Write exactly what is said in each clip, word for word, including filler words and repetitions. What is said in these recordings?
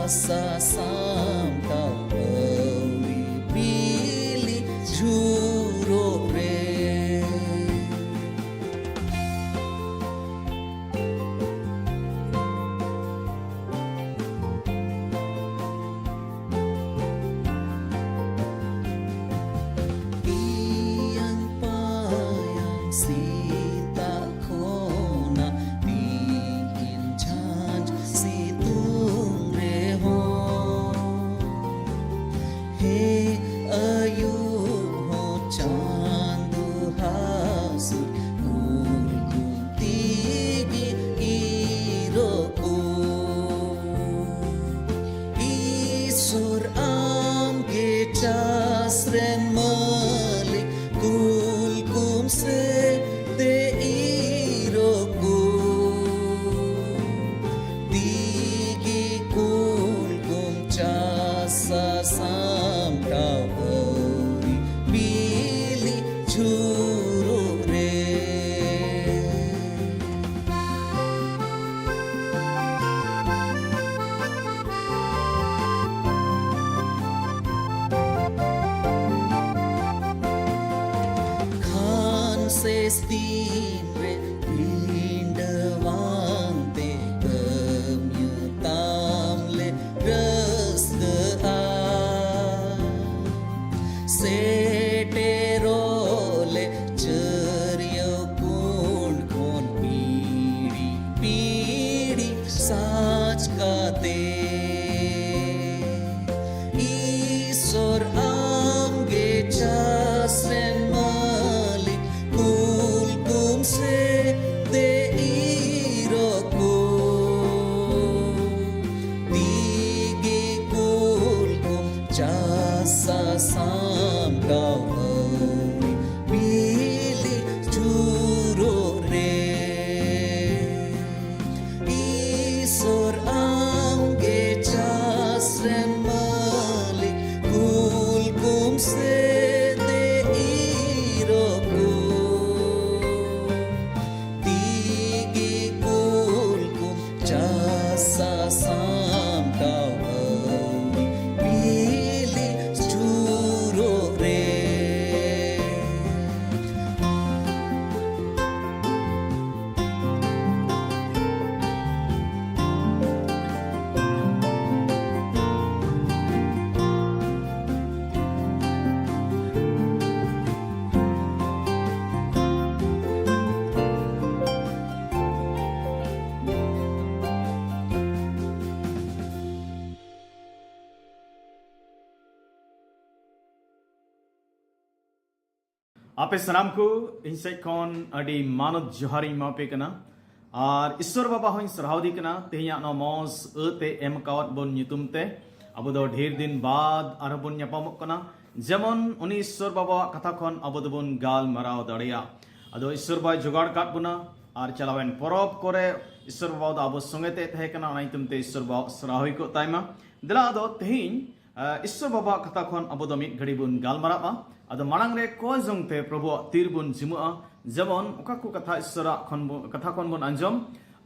ᱥᱟᱥᱟᱢ ᱠᱟᱣ ᱟᱹᱣᱨᱤ ᱵᱤᱞᱤ ᱡᱷᱩᱨᱚᱜ ᱨᱮ᱾ ᱤᱭᱟᱝ ᱯᱟᱭᱟᱝ ᱥᱮᱛᱟᱜ ᱠᱷᱚᱱᱟᱜ ᱛᱤᱠᱤᱱ ᱡᱷᱟᱸᱡ ᱥᱤᱛᱩᱝ ᱨᱮᱦᱚᱸ, ᱦᱮ ᱟᱹᱭᱩᱵ ᱦᱚᱸ ᱪᱟᱸᱫᱚ ᱦᱟᱹᱥᱩᱨ ᱩᱨᱜᱩᱢ ᱛᱮᱜᱮ ᱤᱨᱚᱜ ᱠᱚ᱾ ᱤᱥᱚᱨ ᱟᱢ ᱜᱮ ᱪᱟᱥ ᱨᱮᱱ ᱢᱟᱹᱞᱤᱠ, ᱠᱩᱞ ᱠᱚᱢ ᱥᱮ ᱫᱮ ᱤᱨᱚᱜ ᱠᱚ᱾ ᱛᱤᱜᱤ ᱠᱩᱞ ᱠᱚᱢ ᱪᱟᱥᱟ ᱥᱟᱢᱴᱟᱣ ᱟᱹᱣᱨᱤ ᱵᱤᱞᱤ ᱡᱷᱩᱨᱩᱜ ᱨᱮ᱾ ᱠᱷᱟᱱ ᱥᱮᱥ ᱛᱤᱱ ᱨᱮ ᱵᱷᱤᱸᱰᱟᱹᱣᱟᱱ ᱛᱮ ᱠᱟᱹᱢᱤᱭᱟᱹ ᱛᱟᱢ ᱞᱮ ᱨᱟᱹᱥᱠᱟᱹᱜᱼᱟ᱾ ᱥᱮᱴᱮᱨᱚᱜ ᱞᱮ ᱪᱟᱹᱨᱭᱟᱹᱣ ᱠᱩᱱ ᱠᱷᱚᱱ ᱯᱤᱲᱤ ᱯᱤᱲᱤ ᱥᱟᱡᱽ ᱠᱟᱛᱮ᱾ ᱤᱥᱚᱨ ᱟᱢ ᱜᱮ ᱪᱟᱥ ᱨᱮᱱ ᱢᱟᱹᱞᱤᱠ, ᱠᱩᱞ ᱠᱚᱢ ᱥᱮ ᱫᱮ ᱤᱨᱚᱜ ᱠᱚ᱾ ᱛᱤᱜᱤ ᱠᱩᱞ ᱠᱚᱢ ᱪᱟᱥᱟ ᱥᱟᱢᱴᱟᱣ ᱟᱹᱣᱨᱤ ᱵᱤᱞᱤ ᱡᱷᱩᱨᱚᱜ ᱨᱮ᱾ ᱤᱥᱚᱨ ᱟᱢ ᱜᱮ ᱪᱟᱥ ᱨᱮᱱ ᱢᱟᱹᱞᱤᱠ, ᱠᱩᱞ ᱠᱚᱢ ᱥᱮ ᱫᱮ ᱤᱨᱚᱜ ᱠᱚ᱾ ᱛᱤᱜᱤ ᱠᱩᱞ ᱠᱚᱢ ᱪᱟᱥᱟ ᱥᱟᱢᱴᱟᱣ ᱟᱯᱮ ᱥᱟᱱᱟᱢ ᱠᱚ ᱤᱧ ᱥᱮᱫ ᱠᱷᱚᱱ ᱟᱹᱰᱤ ᱢᱟᱱᱚᱛ ᱡᱚᱦᱟᱨ ᱤᱧ ᱮᱢᱟ ᱯᱮ ᱠᱟᱱᱟ᱾ ᱟᱨ ᱤᱥᱥᱚᱨ ᱵᱟᱵᱟ ᱦᱚᱸᱧ ᱥᱟᱨᱦᱟᱣ ᱫᱮ ᱠᱟᱱᱟ, ᱛᱮᱦᱮᱧᱟᱜ ᱱᱚᱣᱟ ᱢᱚᱡᱽ ᱟᱹᱛᱮ ᱮᱢ ᱟᱠᱟᱣᱟᱫ ᱵᱚᱱ ᱧᱩᱛᱩᱢ ᱛᱮ᱾ ᱟᱵᱚ ᱫᱚ ᱰᱷᱮᱨ ᱫᱤᱱ ᱵᱟᱫ ᱟᱨᱦᱚᱸ ᱵᱚᱱ ᱧᱟᱯᱟᱢᱚᱜ ᱠᱟᱱᱟ, ᱡᱮᱢᱚᱱ ᱩᱱᱤ ᱤᱥᱥᱚᱨ ᱵᱟᱵᱟᱣᱟᱜ ᱠᱟᱛᱷᱟ ᱠᱷᱚᱱ ᱟᱵᱚ ᱫᱚᱵᱚᱱ ᱜᱟᱞᱢᱟᱨᱟᱣ ᱫᱟᱲᱮᱭᱟᱜ᱾ ᱟᱫᱚ ᱤᱥᱥᱚᱨ ᱵᱟᱭ ᱡᱚᱜᱟᱲ ᱠᱟᱫ ᱵᱚᱱᱟ, ᱟᱨ ᱪᱟᱞᱟᱣᱮᱱ ᱯᱚᱨᱚᱵᱽ ᱠᱚᱨᱮ ᱤᱥᱥᱚᱨ ᱵᱟᱵᱟ ᱫᱚ ᱟᱵᱚ ᱥᱚᱸᱜᱮ ᱛᱮ ᱛᱟᱦᱮᱸ ᱠᱟᱱᱟ, ᱚᱱᱟ ᱧᱩᱛᱩᱢ ᱛᱮ ᱤᱥᱥᱚᱨ ᱵᱟᱵᱟ ᱥᱟᱨᱦᱟᱣ ᱦᱩᱭ ᱠᱚᱜ ᱛᱟᱭᱢᱟ᱾ ᱫᱮᱞᱟ ᱟᱫᱚ ᱛᱮᱦᱮᱧ ᱟᱸ, ᱤᱥᱥᱚᱨ ᱵᱟᱵᱟᱣᱟᱜ ᱠᱟᱛᱷᱟ ᱠᱷᱚᱱ ᱟᱵᱚ ᱫᱚ ᱢᱤᱫ ᱜᱷᱟᱹᱲᱤ ᱵᱚᱱ ᱜᱟᱞᱢᱟᱨᱟᱜᱼᱟ᱾ ᱟᱫᱚ ᱢᱟᱲᱟᱝ ᱨᱮ ᱠᱚᱭ ᱡᱚᱝ ᱛᱮ ᱯᱨᱚᱵᱷᱩᱣᱟᱜ ᱛᱤᱨ ᱵᱚᱱ ᱡᱤᱢᱟᱹᱜᱼᱟ, ᱡᱮᱢᱚᱱ ᱚᱠᱟ ᱠᱚ ᱠᱟᱛᱷᱟ ᱤᱥᱥᱚᱨᱟᱜ ᱠᱷᱚᱱ ᱵᱚᱱ, ᱠᱟᱛᱷᱟ ᱠᱷᱚᱱ ᱵᱚᱱ ᱟᱸᱡᱚᱢ,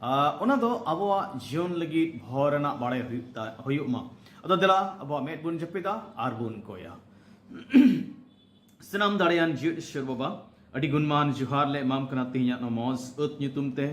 ᱟᱸ, ᱚᱱᱟ ᱫᱚ ᱟᱵᱚᱣᱟᱜ ᱡᱤᱭᱚᱱ ᱞᱟᱹᱜᱤᱫ ᱵᱷᱚᱨ ᱨᱮᱱᱟᱜ ᱵᱟᱲᱮ ᱦᱩᱭᱩᱜ ᱛᱟ-, ᱦᱩᱭᱩᱜ ᱢᱟ᱾ ᱟᱫᱚ ᱫᱮᱞᱟ ᱟᱵᱚᱣᱟᱜ ᱢᱮᱫ ᱵᱚᱱ ᱡᱟᱹᱯᱤᱫᱟ ᱟᱨ ᱵᱚᱱ ᱠᱚᱭᱟ᱾ ᱥᱟᱱᱟᱢ ᱫᱟᱲᱮᱭᱟᱱ ᱡᱤᱣᱮᱫ ᱤᱥᱥᱚᱨ ᱵᱟᱵᱟ, ᱟᱹᱰᱤ ᱜᱩᱱᱢᱟᱱ ᱡᱚᱦᱟᱨ ᱞᱮ ᱮᱢᱟᱢ ᱠᱟᱱᱟ ᱛᱮᱦᱮᱧᱟᱜ ᱱᱚᱣᱟ ᱢᱚᱡᱽ ᱟᱹᱛ ᱧᱩᱛᱩᱢ ᱛᱮ᱾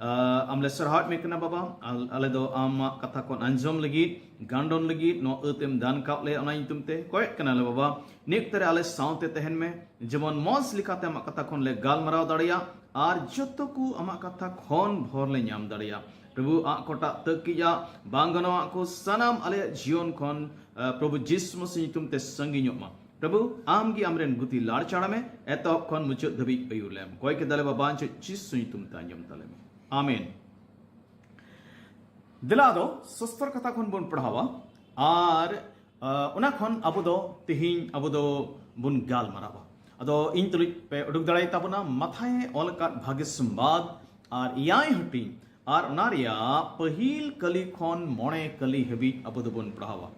ᱟᱸ, ᱟᱢ ᱞᱮ ᱥᱟᱨᱦᱟᱣᱮᱫ ᱢᱮ ᱠᱟᱱᱟ ᱵᱟᱵᱟ᱾ ᱟᱞ-, ᱟᱞᱮ ᱫᱚ ᱟᱢᱟᱜ ᱠᱟᱛᱷᱟ ᱠᱷᱚᱱ ᱟᱸᱡᱚᱢ ᱞᱟᱹᱜᱤᱫ, ᱜᱟᱱᱰᱚᱱ ᱞᱟᱹᱜᱤᱫ ᱱᱚᱣᱟ ᱟᱹᱛ ᱮᱢ ᱫᱟᱱ ᱠᱟᱜ ᱞᱮᱭᱟ, ᱚᱱᱟ ᱧᱩᱛᱩᱢ ᱛᱮ ᱠᱚᱭᱮᱫ ᱠᱟᱱᱟᱞᱮ ᱵᱟᱵᱟ, ᱱᱤᱛ ᱚᱠᱛᱮ ᱨᱮ ᱟᱞᱮ ᱥᱟᱶᱛᱮ ᱛᱟᱦᱮᱱ ᱢᱮ, ᱡᱮᱢᱚᱱ ᱢᱚᱡᱽ ᱞᱮᱠᱟᱛᱮ ᱟᱢᱟᱜ ᱠᱟᱛᱷᱟ ᱠᱷᱚᱱ ᱞᱮ ᱜᱟᱞᱢᱟᱨᱟᱣ ᱫᱟᱲᱮᱭᱟᱜ ᱟᱨ ᱡᱚᱛᱚ ᱠᱚ ᱟᱢᱟᱜ ᱠᱟᱛᱷᱟ ᱠᱷᱚᱱ ᱵᱷᱚᱨ ᱞᱮ ᱧᱟᱢ ᱫᱟᱲᱮᱭᱟᱜ᱾ ᱯᱨᱚᱵᱷᱩ, ᱟᱜ ᱠᱚᱴᱟᱜ ᱛᱟᱹᱠᱤᱡᱟᱜ ᱵᱟᱝ ᱜᱟᱱᱚᱜᱼᱟᱜ ᱠᱚ ᱥᱟᱱᱟᱢ ᱟᱞᱮᱭᱟᱜ ᱡᱤᱭᱚᱱ ᱠᱷᱚᱱ, ᱟᱸ, ᱯᱨᱚᱵᱷᱩ ᱡᱤᱥᱩ ᱢᱟᱥᱤ ᱧᱩᱛᱩᱢ ᱛᱮ ᱥᱟᱺᱜᱤᱧᱚᱜ ᱢᱟ᱾ ᱯᱨᱚᱵᱷᱩ, ᱟᱢ ᱜᱮ ᱟᱢᱨᱮᱱ ᱜᱩᱛᱤ ᱞᱟᱲᱪᱟᱲ ᱢᱮ, ᱮᱛᱚᱦᱚᱵ ᱠᱷᱚᱱ ᱢᱩᱪᱟᱹᱫ ᱫᱷᱟᱹᱵᱤᱡ ᱟᱹᱭᱩᱨ ᱞᱮᱢ᱾ ᱠᱚᱭ ᱠᱮᱫᱟᱞᱮ ᱵᱟᱵᱟ, ᱟᱢ ᱪᱮᱫ ᱡᱤᱥᱩ ᱧᱩᱛᱩᱢ ᱛᱮ ᱟᱸᱡᱚᱢ ᱛᱟᱞᱮ ᱢᱮ᱾ ᱟᱢᱮᱱ᱾ ᱫᱮᱞᱟ ᱟᱫᱚ ᱥᱚᱥᱛᱚᱨ ᱠᱟᱛᱷᱟ ᱠᱷᱚᱱ ᱵᱚᱱ ᱯᱟᱲᱦᱟᱣᱟ ᱟᱨ, ᱟᱸ, ᱚᱱᱟ ᱠᱷᱚᱱ ᱟᱵᱚ ᱫᱚ ᱛᱮᱦᱮᱧ ᱟᱵᱚ ᱫᱚ ᱵᱚᱱ ᱜᱟᱞᱢᱟᱨᱟᱣᱟ᱾ ᱟᱫᱚ ᱤᱧ ᱛᱩᱞᱩᱡ ᱯᱮ ᱩᱰᱩᱠ ᱫᱟᱲᱮᱭᱟᱛᱟ ᱵᱚᱱᱟ, ᱢᱟᱛᱷᱟᱭ ᱚᱞ ᱟᱠᱟᱫ ᱵᱷᱟᱜᱮ ᱥᱚᱢᱵᱟᱫ ᱟᱨ ᱮᱭᱟᱭ ᱦᱟᱹᱴᱤᱧ ᱟᱨ ᱚᱱᱟ ᱨᱮᱭᱟᱜ ᱯᱟᱹᱦᱤᱞ ᱠᱟᱹᱞᱤ ᱠᱷᱚᱱ ᱢᱚᱬᱮ ᱠᱟᱹᱞᱤ ᱦᱟᱹᱵᱤᱡ ᱟᱵᱚ ᱫᱚᱵᱚᱱ ᱯᱟᱲᱦᱟᱣᱟ᱾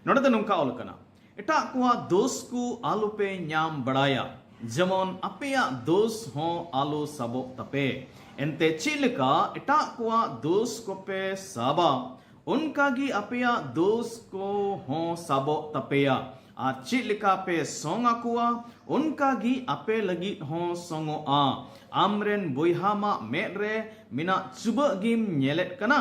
ᱱᱚᱰᱮ ᱫᱚ ᱱᱚᱝᱠᱟ ᱚᱞ ᱠᱟᱱᱟ, "ᱮᱴᱟᱜ ᱠᱚᱣᱟᱜ ᱫᱳᱥ ᱠᱚ ᱟᱞᱚᱯᱮ ᱧᱟᱢ ᱵᱟᱲᱟᱭᱟ, ᱡᱮᱢᱚᱱ ᱟᱯᱮᱭᱟᱜ ᱫᱳᱥ ᱦᱚᱸ ᱟᱞᱚ ᱥᱟᱵᱚᱜ ᱛᱟᱯᱮ᱾ ᱮᱱᱛᱮ ᱪᱮᱫ ᱞᱮᱠᱟ ᱮᱴᱟᱜ ᱠᱚᱣᱟᱜ ᱫᱳᱥ ᱠᱚᱯᱮ ᱥᱟᱵᱟ, ᱚᱱᱠᱟ ᱜᱮ ᱟᱯᱮᱭᱟᱜ ᱫᱳᱥ ᱠᱚ ᱦᱚᱸ ᱥᱟᱵᱚᱜ ᱛᱟᱯᱮᱭᱟ᱾ ᱟᱨ ᱪᱮᱫ ᱞᱮᱠᱟ ᱯᱮ ᱥᱚᱝ ᱟᱠᱚᱣᱟ, ᱚᱱᱠᱟ ᱜᱮ ᱟᱯᱮ ᱞᱟᱹᱜᱤᱫ ᱦᱚᱸ ᱥᱚᱝᱚᱜᱼᱟ᱾ ᱟᱢᱨᱮᱱ ᱵᱚᱭᱦᱟ ᱢᱟ ᱢᱮᱫ ᱨᱮ ᱢᱮᱱᱟᱜ ᱪᱩᱵᱟᱹᱜ ᱜᱮᱢ ᱧᱮᱞᱮᱫ ᱠᱟᱱᱟ,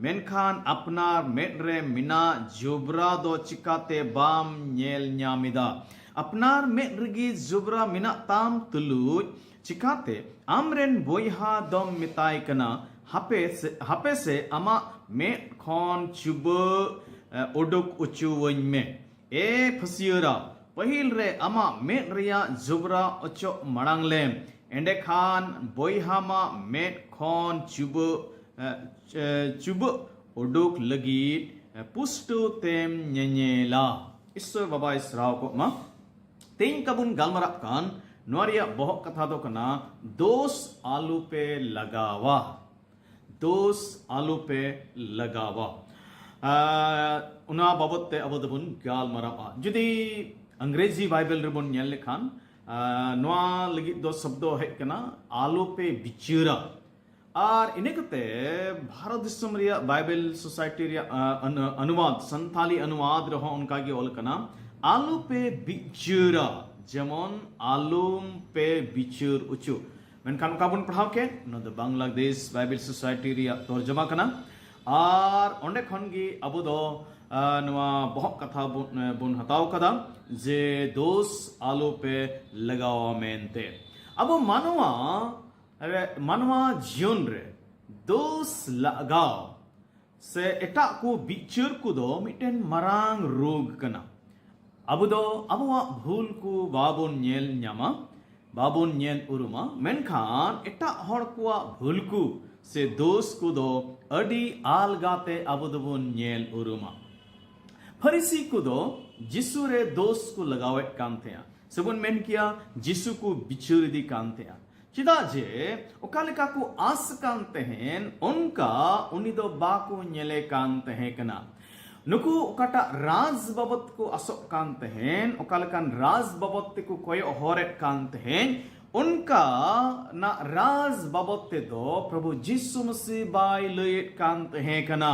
ᱢᱮᱱᱠᱷᱟᱱ ᱟᱯᱱᱟᱨ ᱢᱮᱫ ᱨᱮ ᱢᱮᱱᱟᱜ ᱡᱚᱵᱽᱨᱟ ᱫᱚ ᱪᱤᱠᱟᱛᱮ ᱵᱟᱢ ᱧᱮᱞ ᱧᱟᱢ ᱮᱫᱟ? ᱟᱯᱱᱟᱨ ᱢᱮᱫ ᱨᱮᱜᱮ ᱡᱚᱵᱽᱨᱟ ᱢᱮᱱᱟᱜ ᱛᱟᱢ ᱛᱩᱞᱩᱡ ᱪᱤᱠᱟᱛᱮ ᱟᱢᱨᱮᱱ ᱵᱚᱭᱦᱟ ᱫᱚᱢ ᱢᱮᱛᱟᱭ ᱠᱟᱱᱟ, 'ᱦᱟᱯᱮ ᱥᱮ, ᱦᱟᱯᱮ ᱥᱮ ᱟᱢᱟᱜ ᱢᱮᱫ ᱠᱷᱚᱱ ᱪᱩᱵᱟᱹᱜ, ᱮ, ᱩᱰᱩᱠ ᱚᱪᱚᱣᱟᱹᱧ ᱢᱮ'? ᱮ ᱯᱷᱟᱹᱥᱭᱟᱹᱨᱟ, ᱯᱟᱹᱦᱤᱞ ᱨᱮ ᱟᱢᱟᱜ ᱢᱮᱫ ᱨᱮᱭᱟᱜ ᱡᱚᱵᱽᱨᱟ ᱚᱪᱚᱜ ᱢᱟᱲᱟᱝ ᱞᱮᱢ, ᱮᱸᱰᱮᱠᱷᱟᱱ ᱵᱚᱭᱦᱟᱢᱟ ᱢᱮᱫ ᱠᱷᱚᱱ ᱪᱩᱵᱟᱹᱜ, ᱮ, ᱮ, ᱪᱩᱵᱟᱹᱜ ᱩᱰᱩᱠ ᱞᱟᱹᱜᱤᱫ, ᱮ, ᱯᱩᱥᱴᱟᱹᱣ ᱛᱮᱢ ᱧᱮᱧᱮᱞᱟ᱾ ᱤᱥᱥᱚᱨ ᱵᱟᱵᱟᱭ ᱥᱟᱨᱦᱟᱣ ᱠᱚᱜ ᱢᱟ᱾ ᱛᱮᱦᱮᱧ ᱠᱟᱵᱚᱱ ᱜᱟᱞᱢᱟᱨᱟᱜ ᱠᱟᱱ ᱱᱚᱣᱟ ᱨᱮᱭᱟᱜ ᱵᱚᱦᱚᱜ ᱠᱟᱛᱷᱟ ᱫᱚ ᱠᱟᱱᱟ, ᱫᱳᱥ ᱟᱞᱚ ᱯᱮ ᱞᱟᱜᱟᱣᱟ᱾ ᱫᱳᱥ ᱟᱞᱚ ᱯᱮ ᱞᱟᱜᱟᱣᱟ᱾ ᱟᱨ ᱚᱱᱟ ᱵᱟᱵᱚᱛ ᱛᱮ ᱟᱵᱚ ᱫᱚᱵᱚᱱ ᱜᱟᱞᱢᱟᱨᱟᱣᱟ᱾ ᱡᱩᱫᱤ ᱟᱝᱜᱨᱮᱡᱤ ᱵᱟᱭᱵᱮᱞ ᱨᱮᱵᱚᱱ ᱧᱮᱞ ᱞᱮᱠᱷᱟᱱ, ᱟᱨ ᱱᱚᱣᱟ ᱞᱟᱹᱜᱤᱫ ᱫᱚ ᱥᱚᱵᱫᱚ ᱦᱮᱡ ᱠᱟᱱᱟ, ᱟᱞᱚ ᱯᱮ ᱵᱤᱪᱟᱹᱨᱟ᱾ ᱟᱨ ᱤᱱᱟᱹ ᱠᱟᱛᱮ ᱵᱷᱟᱨᱚᱛ ᱫᱤᱥᱚᱢ ᱨᱮᱭᱟᱜ ᱵᱟᱭᱵᱮᱞ ᱥᱳᱥᱟᱭᱴᱤ ᱨᱮᱭᱟᱜ, ᱟ, ᱟᱱᱩ-, ᱚᱱᱩᱵᱟᱫ, ᱥᱟᱱᱛᱷᱟᱞᱤ ᱚᱱᱩᱵᱟᱫ ᱨᱮᱦᱚᱸ ᱚᱱᱠᱟ ᱜᱮ ᱚᱞ ᱠᱟᱱᱟ, ᱟᱞᱚ ᱯᱮ ᱵᱤᱪᱟᱹᱨᱟ, ᱡᱮᱢᱚᱱ ᱟᱞᱚᱢ ᱯᱮ ᱵᱤᱪᱟᱹᱨ ᱚᱪᱚ᱾ ᱢᱮᱱᱠᱷᱟᱱ ᱚᱠᱟ ᱵᱚᱱ ᱯᱟᱲᱦᱟᱣ ᱠᱮᱫ? ᱱᱚᱣᱟ ᱫᱚ ᱵᱟᱝᱞᱟᱫᱮᱥ ᱵᱟᱭᱵᱮᱞ ᱥᱳᱥᱟᱭᱴᱤ ᱨᱮᱭᱟᱜ ᱛᱚᱨᱡᱚᱢᱟ ᱠᱟᱱᱟ᱾ ᱟᱨ ᱚᱸᱰᱮ ᱠᱷᱚᱱ ᱜᱮ ᱟᱵᱚ ᱫᱚ, ᱟ, ᱱᱚᱣᱟ ᱵᱚᱦᱚᱜ ᱠᱟᱛᱷᱟ ᱵᱚᱱ, ᱵᱚᱱ ᱦᱟᱛᱟᱣ ᱠᱟᱫᱟ ᱡᱮ ᱫᱳᱥ ᱟᱞᱚ ᱯᱮ ᱞᱟᱜᱟᱣᱟ ᱢᱮᱱᱛᱮ᱾ ᱟᱵᱚ ᱢᱟᱱᱣᱟ ᱨᱮ, ᱢᱟᱱᱣᱟ ᱡᱤᱭᱚᱱ ᱨᱮ ᱫᱳᱥ ᱞᱟᱜᱟᱣ ᱥᱮ ᱮᱴᱟᱜ ᱠᱚ ᱵᱤᱪᱟᱹᱨ ᱠᱚᱫᱚ ᱢᱤᱫᱴᱮᱱ ᱢᱟᱨᱟᱝ ᱨᱳᱜᱽ ᱠᱟᱱᱟ᱾ ᱟᱵᱚ ᱫᱚ ᱟᱵᱚᱣᱟᱜ ᱵᱷᱩᱞ ᱠᱚ ᱵᱟᱵᱚᱱ ᱧᱮᱞ ᱧᱟᱢᱟ, ᱵᱟᱵᱚᱱ ᱧᱮᱞ ᱩᱨᱩᱢᱟ, ᱢᱮᱱᱠᱷᱟᱱ ᱮᱴᱟᱜ ᱦᱚᱲ ᱠᱚᱣᱟᱜ ᱵᱷᱩᱞ ᱠᱚ ᱥᱮ ᱫᱳᱥ ᱠᱚᱫᱚ ᱟᱹᱰᱤ ᱟᱞᱜᱟ ᱛᱮ ᱟᱵᱚ ᱫᱚᱵᱚᱱ ᱧᱮᱞ ᱩᱨᱩᱢᱟ᱾ ᱯᱷᱟᱹᱨᱤᱥᱤ ᱠᱚᱫᱚ ᱡᱤᱥᱩ ᱨᱮ ᱫᱳᱥ ᱠᱚ ᱞᱟᱜᱟᱣᱮᱫ ᱠᱟᱱ ᱛᱟᱦᱮᱸᱜᱼᱟ, ᱥᱮᱵᱚᱱ ᱢᱮᱱ ᱠᱮᱭᱟ ᱡᱤᱥᱩ ᱠᱚ ᱵᱤᱪᱟᱹᱨ ᱤᱫᱤ ᱠᱟᱱ ᱛᱟᱦᱮᱸᱜᱼᱟ᱾ ᱪᱮᱫᱟᱜ ᱡᱮ ᱚᱠᱟ ᱞᱮᱠᱟ ᱠᱚ ᱟᱸᱥ ᱠᱟᱱ ᱛᱟᱦᱮᱸᱱ, ᱚᱱᱠᱟ ᱩᱱᱤ ᱫᱚ ᱵᱟᱠᱚ ᱧᱮᱞᱮ ᱠᱟᱱ ᱛᱟᱦᱮᱸ ᱠᱟᱱᱟ᱾ ᱱᱩᱠᱩ ᱚᱠᱟᱴᱟᱜ ᱨᱟᱡᱽ ᱵᱟᱵᱚᱛ ᱠᱚ ᱟᱥᱚᱜ ᱠᱟᱱ ᱛᱟᱦᱮᱸᱱ, ᱚᱠᱟ ᱞᱮᱠᱟᱱ ᱨᱟᱡᱽ ᱵᱟᱵᱚᱛ ᱛᱮᱠᱚ ᱠᱚᱭᱚᱜ ᱦᱚᱨᱮᱫ ᱠᱟᱱ ᱛᱟᱦᱮᱸᱱ, ᱚᱱᱠᱟᱱᱟᱜ ᱨᱟᱡᱽ ᱵᱟᱵᱚᱛ ᱛᱮᱫᱚ ᱯᱨᱚᱵᱷᱩ ᱡᱤᱥᱩ ᱢᱟᱹᱥᱤ ᱵᱟᱭ ᱞᱟᱹᱭᱮᱫ ᱠᱟᱱ ᱛᱟᱦᱮᱸ ᱠᱟᱱᱟ᱾